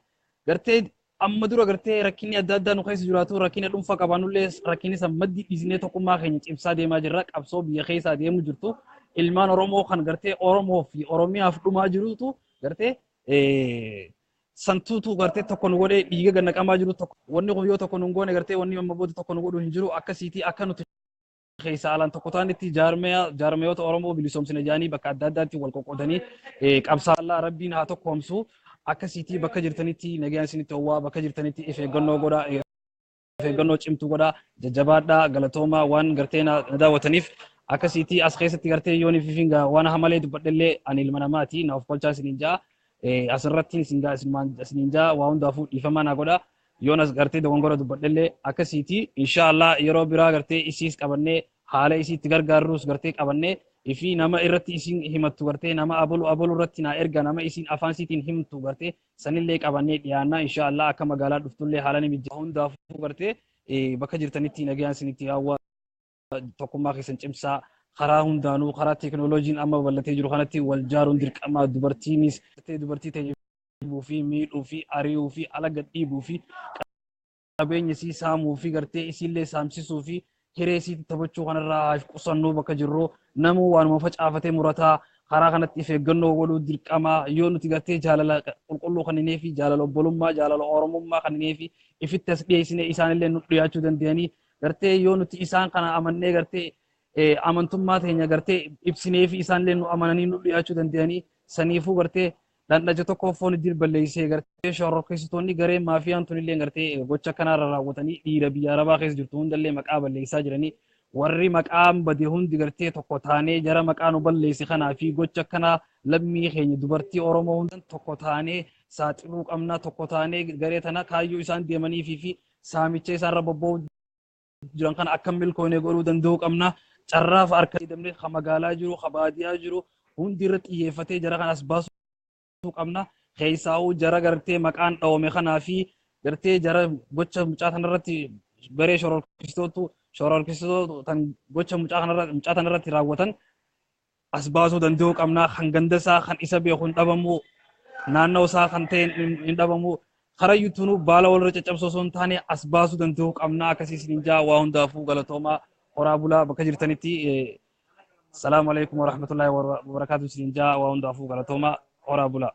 gartee amma dura gartee rakkinni adda addaa nu keessa jiraatu rakkina dhuunfaa qabaannullee rakkinni san maddi dhiisnee tokkummaa keenya cimsaa deemaa jirra qabsoo biyya keessaa deemu jirtu ilmaan Oromoo kan gartee Oromoo fi Oromiyaaf dhumaa jirutu gartee santuutu gartee tokko nu godhee dhiiga gad naqamaa jiru tokko wanni kun yoo tokko nu goone gartee wanni amma booda tokko nu godhu hin jiru akkasiitii akka nuti keessa alaan tokko ta'anitti jaarmeyoota Oromoo bilisoomsina jaanii bakka adda addaatti wal qoqqoodanii qabsaallaa rabbiin haa tokkoomsu akkasiitii bakka jirtanitti nagaan isinitti hawwaa bakka jirtanitti if eeggannoo godhaa if eeggannoo cimtuu godhaa jajjabaadhaa galatoomaa waan gartee na daawwataniif akkasiitii as keessatti gartee yoon ififinga waan hamalee dubbadhellee ani ilma namaati na of kolchaa isiniin jaa asirratti isiniin jaa waa hundaafuu dhiifamaa naa godhaa yoon as gartee dogongora dubbadhellee akkasiitii inshaallah yeroo biraa gartee isiis qabannee haala isiitti gargaarrus gartee qabannee ifi nama irratti isin himattu gartee nama abalu abalu irratti naa erga nama isin afaan siitiin himtu gartee sanillee qabannee dhiyaannaa inshaallah akka magaalaa dhuftullee haala ni mijaa hundaafuu gartee bakka jirtanitti nagaan isinitti hawwa tokkummaa keessan cimsaa karaa hundaanuu karaa teekinooloojiin amma babal'atee jiru kanatti wal jaaruun dirqama dubartiinis dubartii ta'e fi miidhuu fi ari'uu fi ala gad dhiibuu fi qabeenya isii saamuu fi gartee isiillee saamsisuu fi hiree isiitti taphachuu kanarraa haa qusannuu bakka jirru namuu waanuma facaafatee murataa karaa kanatti if eeggannoo godhuu dirqama yoo nuti gartee jaalala qulqulluu kan fi jaalala obbolummaa jaalala oromummaa kan fi ifitti as dhiyeessine isaanillee nu dhiyaachuu danda'anii gartee yoo nuti isaan kana amannee gartee amantummaa teenya gartee ibsinee fi isaanillee nu amananii nu dhiyaachuu danda'anii saniifuu gartee dhandhacha tokko foon itti balleessee gartee shororkeessitoonni garee maafiyaan tunillee gartee gocha kanarra raawwatanii dhiira biyya arabaa keessa jirtu hundallee maqaa balleessaa jiranii warri maqaan bade hundi gartee tokko taanee jara maqaa nu balleesse kanaa fi gocha kanaa lammii keenya dubartii Oromoo hundan tokko taanee saaxiluu qabna tokko taanee garee tana kaayyoo isaan deemanii fi saamicha isaanirra bobba'uu jiran kana akka milkoonee godhuu danda'uu qabna carraaf harka damne ka magaalaa jiru ka baadiyaa jiru hundi irra xiyyeeffatee jara kanas baasuu qabna keessaa'uu jara gartee maqaan dhawame kanaa fi gartee jara gocha mucaa kanarratti garee shororkeessitoota tan gocha mucaa kanarratti raawwatan as baasuu danda'uu qabna kan ganda isaa kan isa beeku hin dhabamu naannoo isaa kan ta'e hin dhabamu karaa yuutuunuu baala walirra caccabsoo osoo hin taane as baasuu danda'uu qabna akkasii isiniin jaa waa hundaafuu galatoomaa horaa bulaa bakka jirtanitti salaamu alaikum warahmatullaahi wabarakaatu isiniin jaa waa hundaafuu galatoomaa horaa bulaa.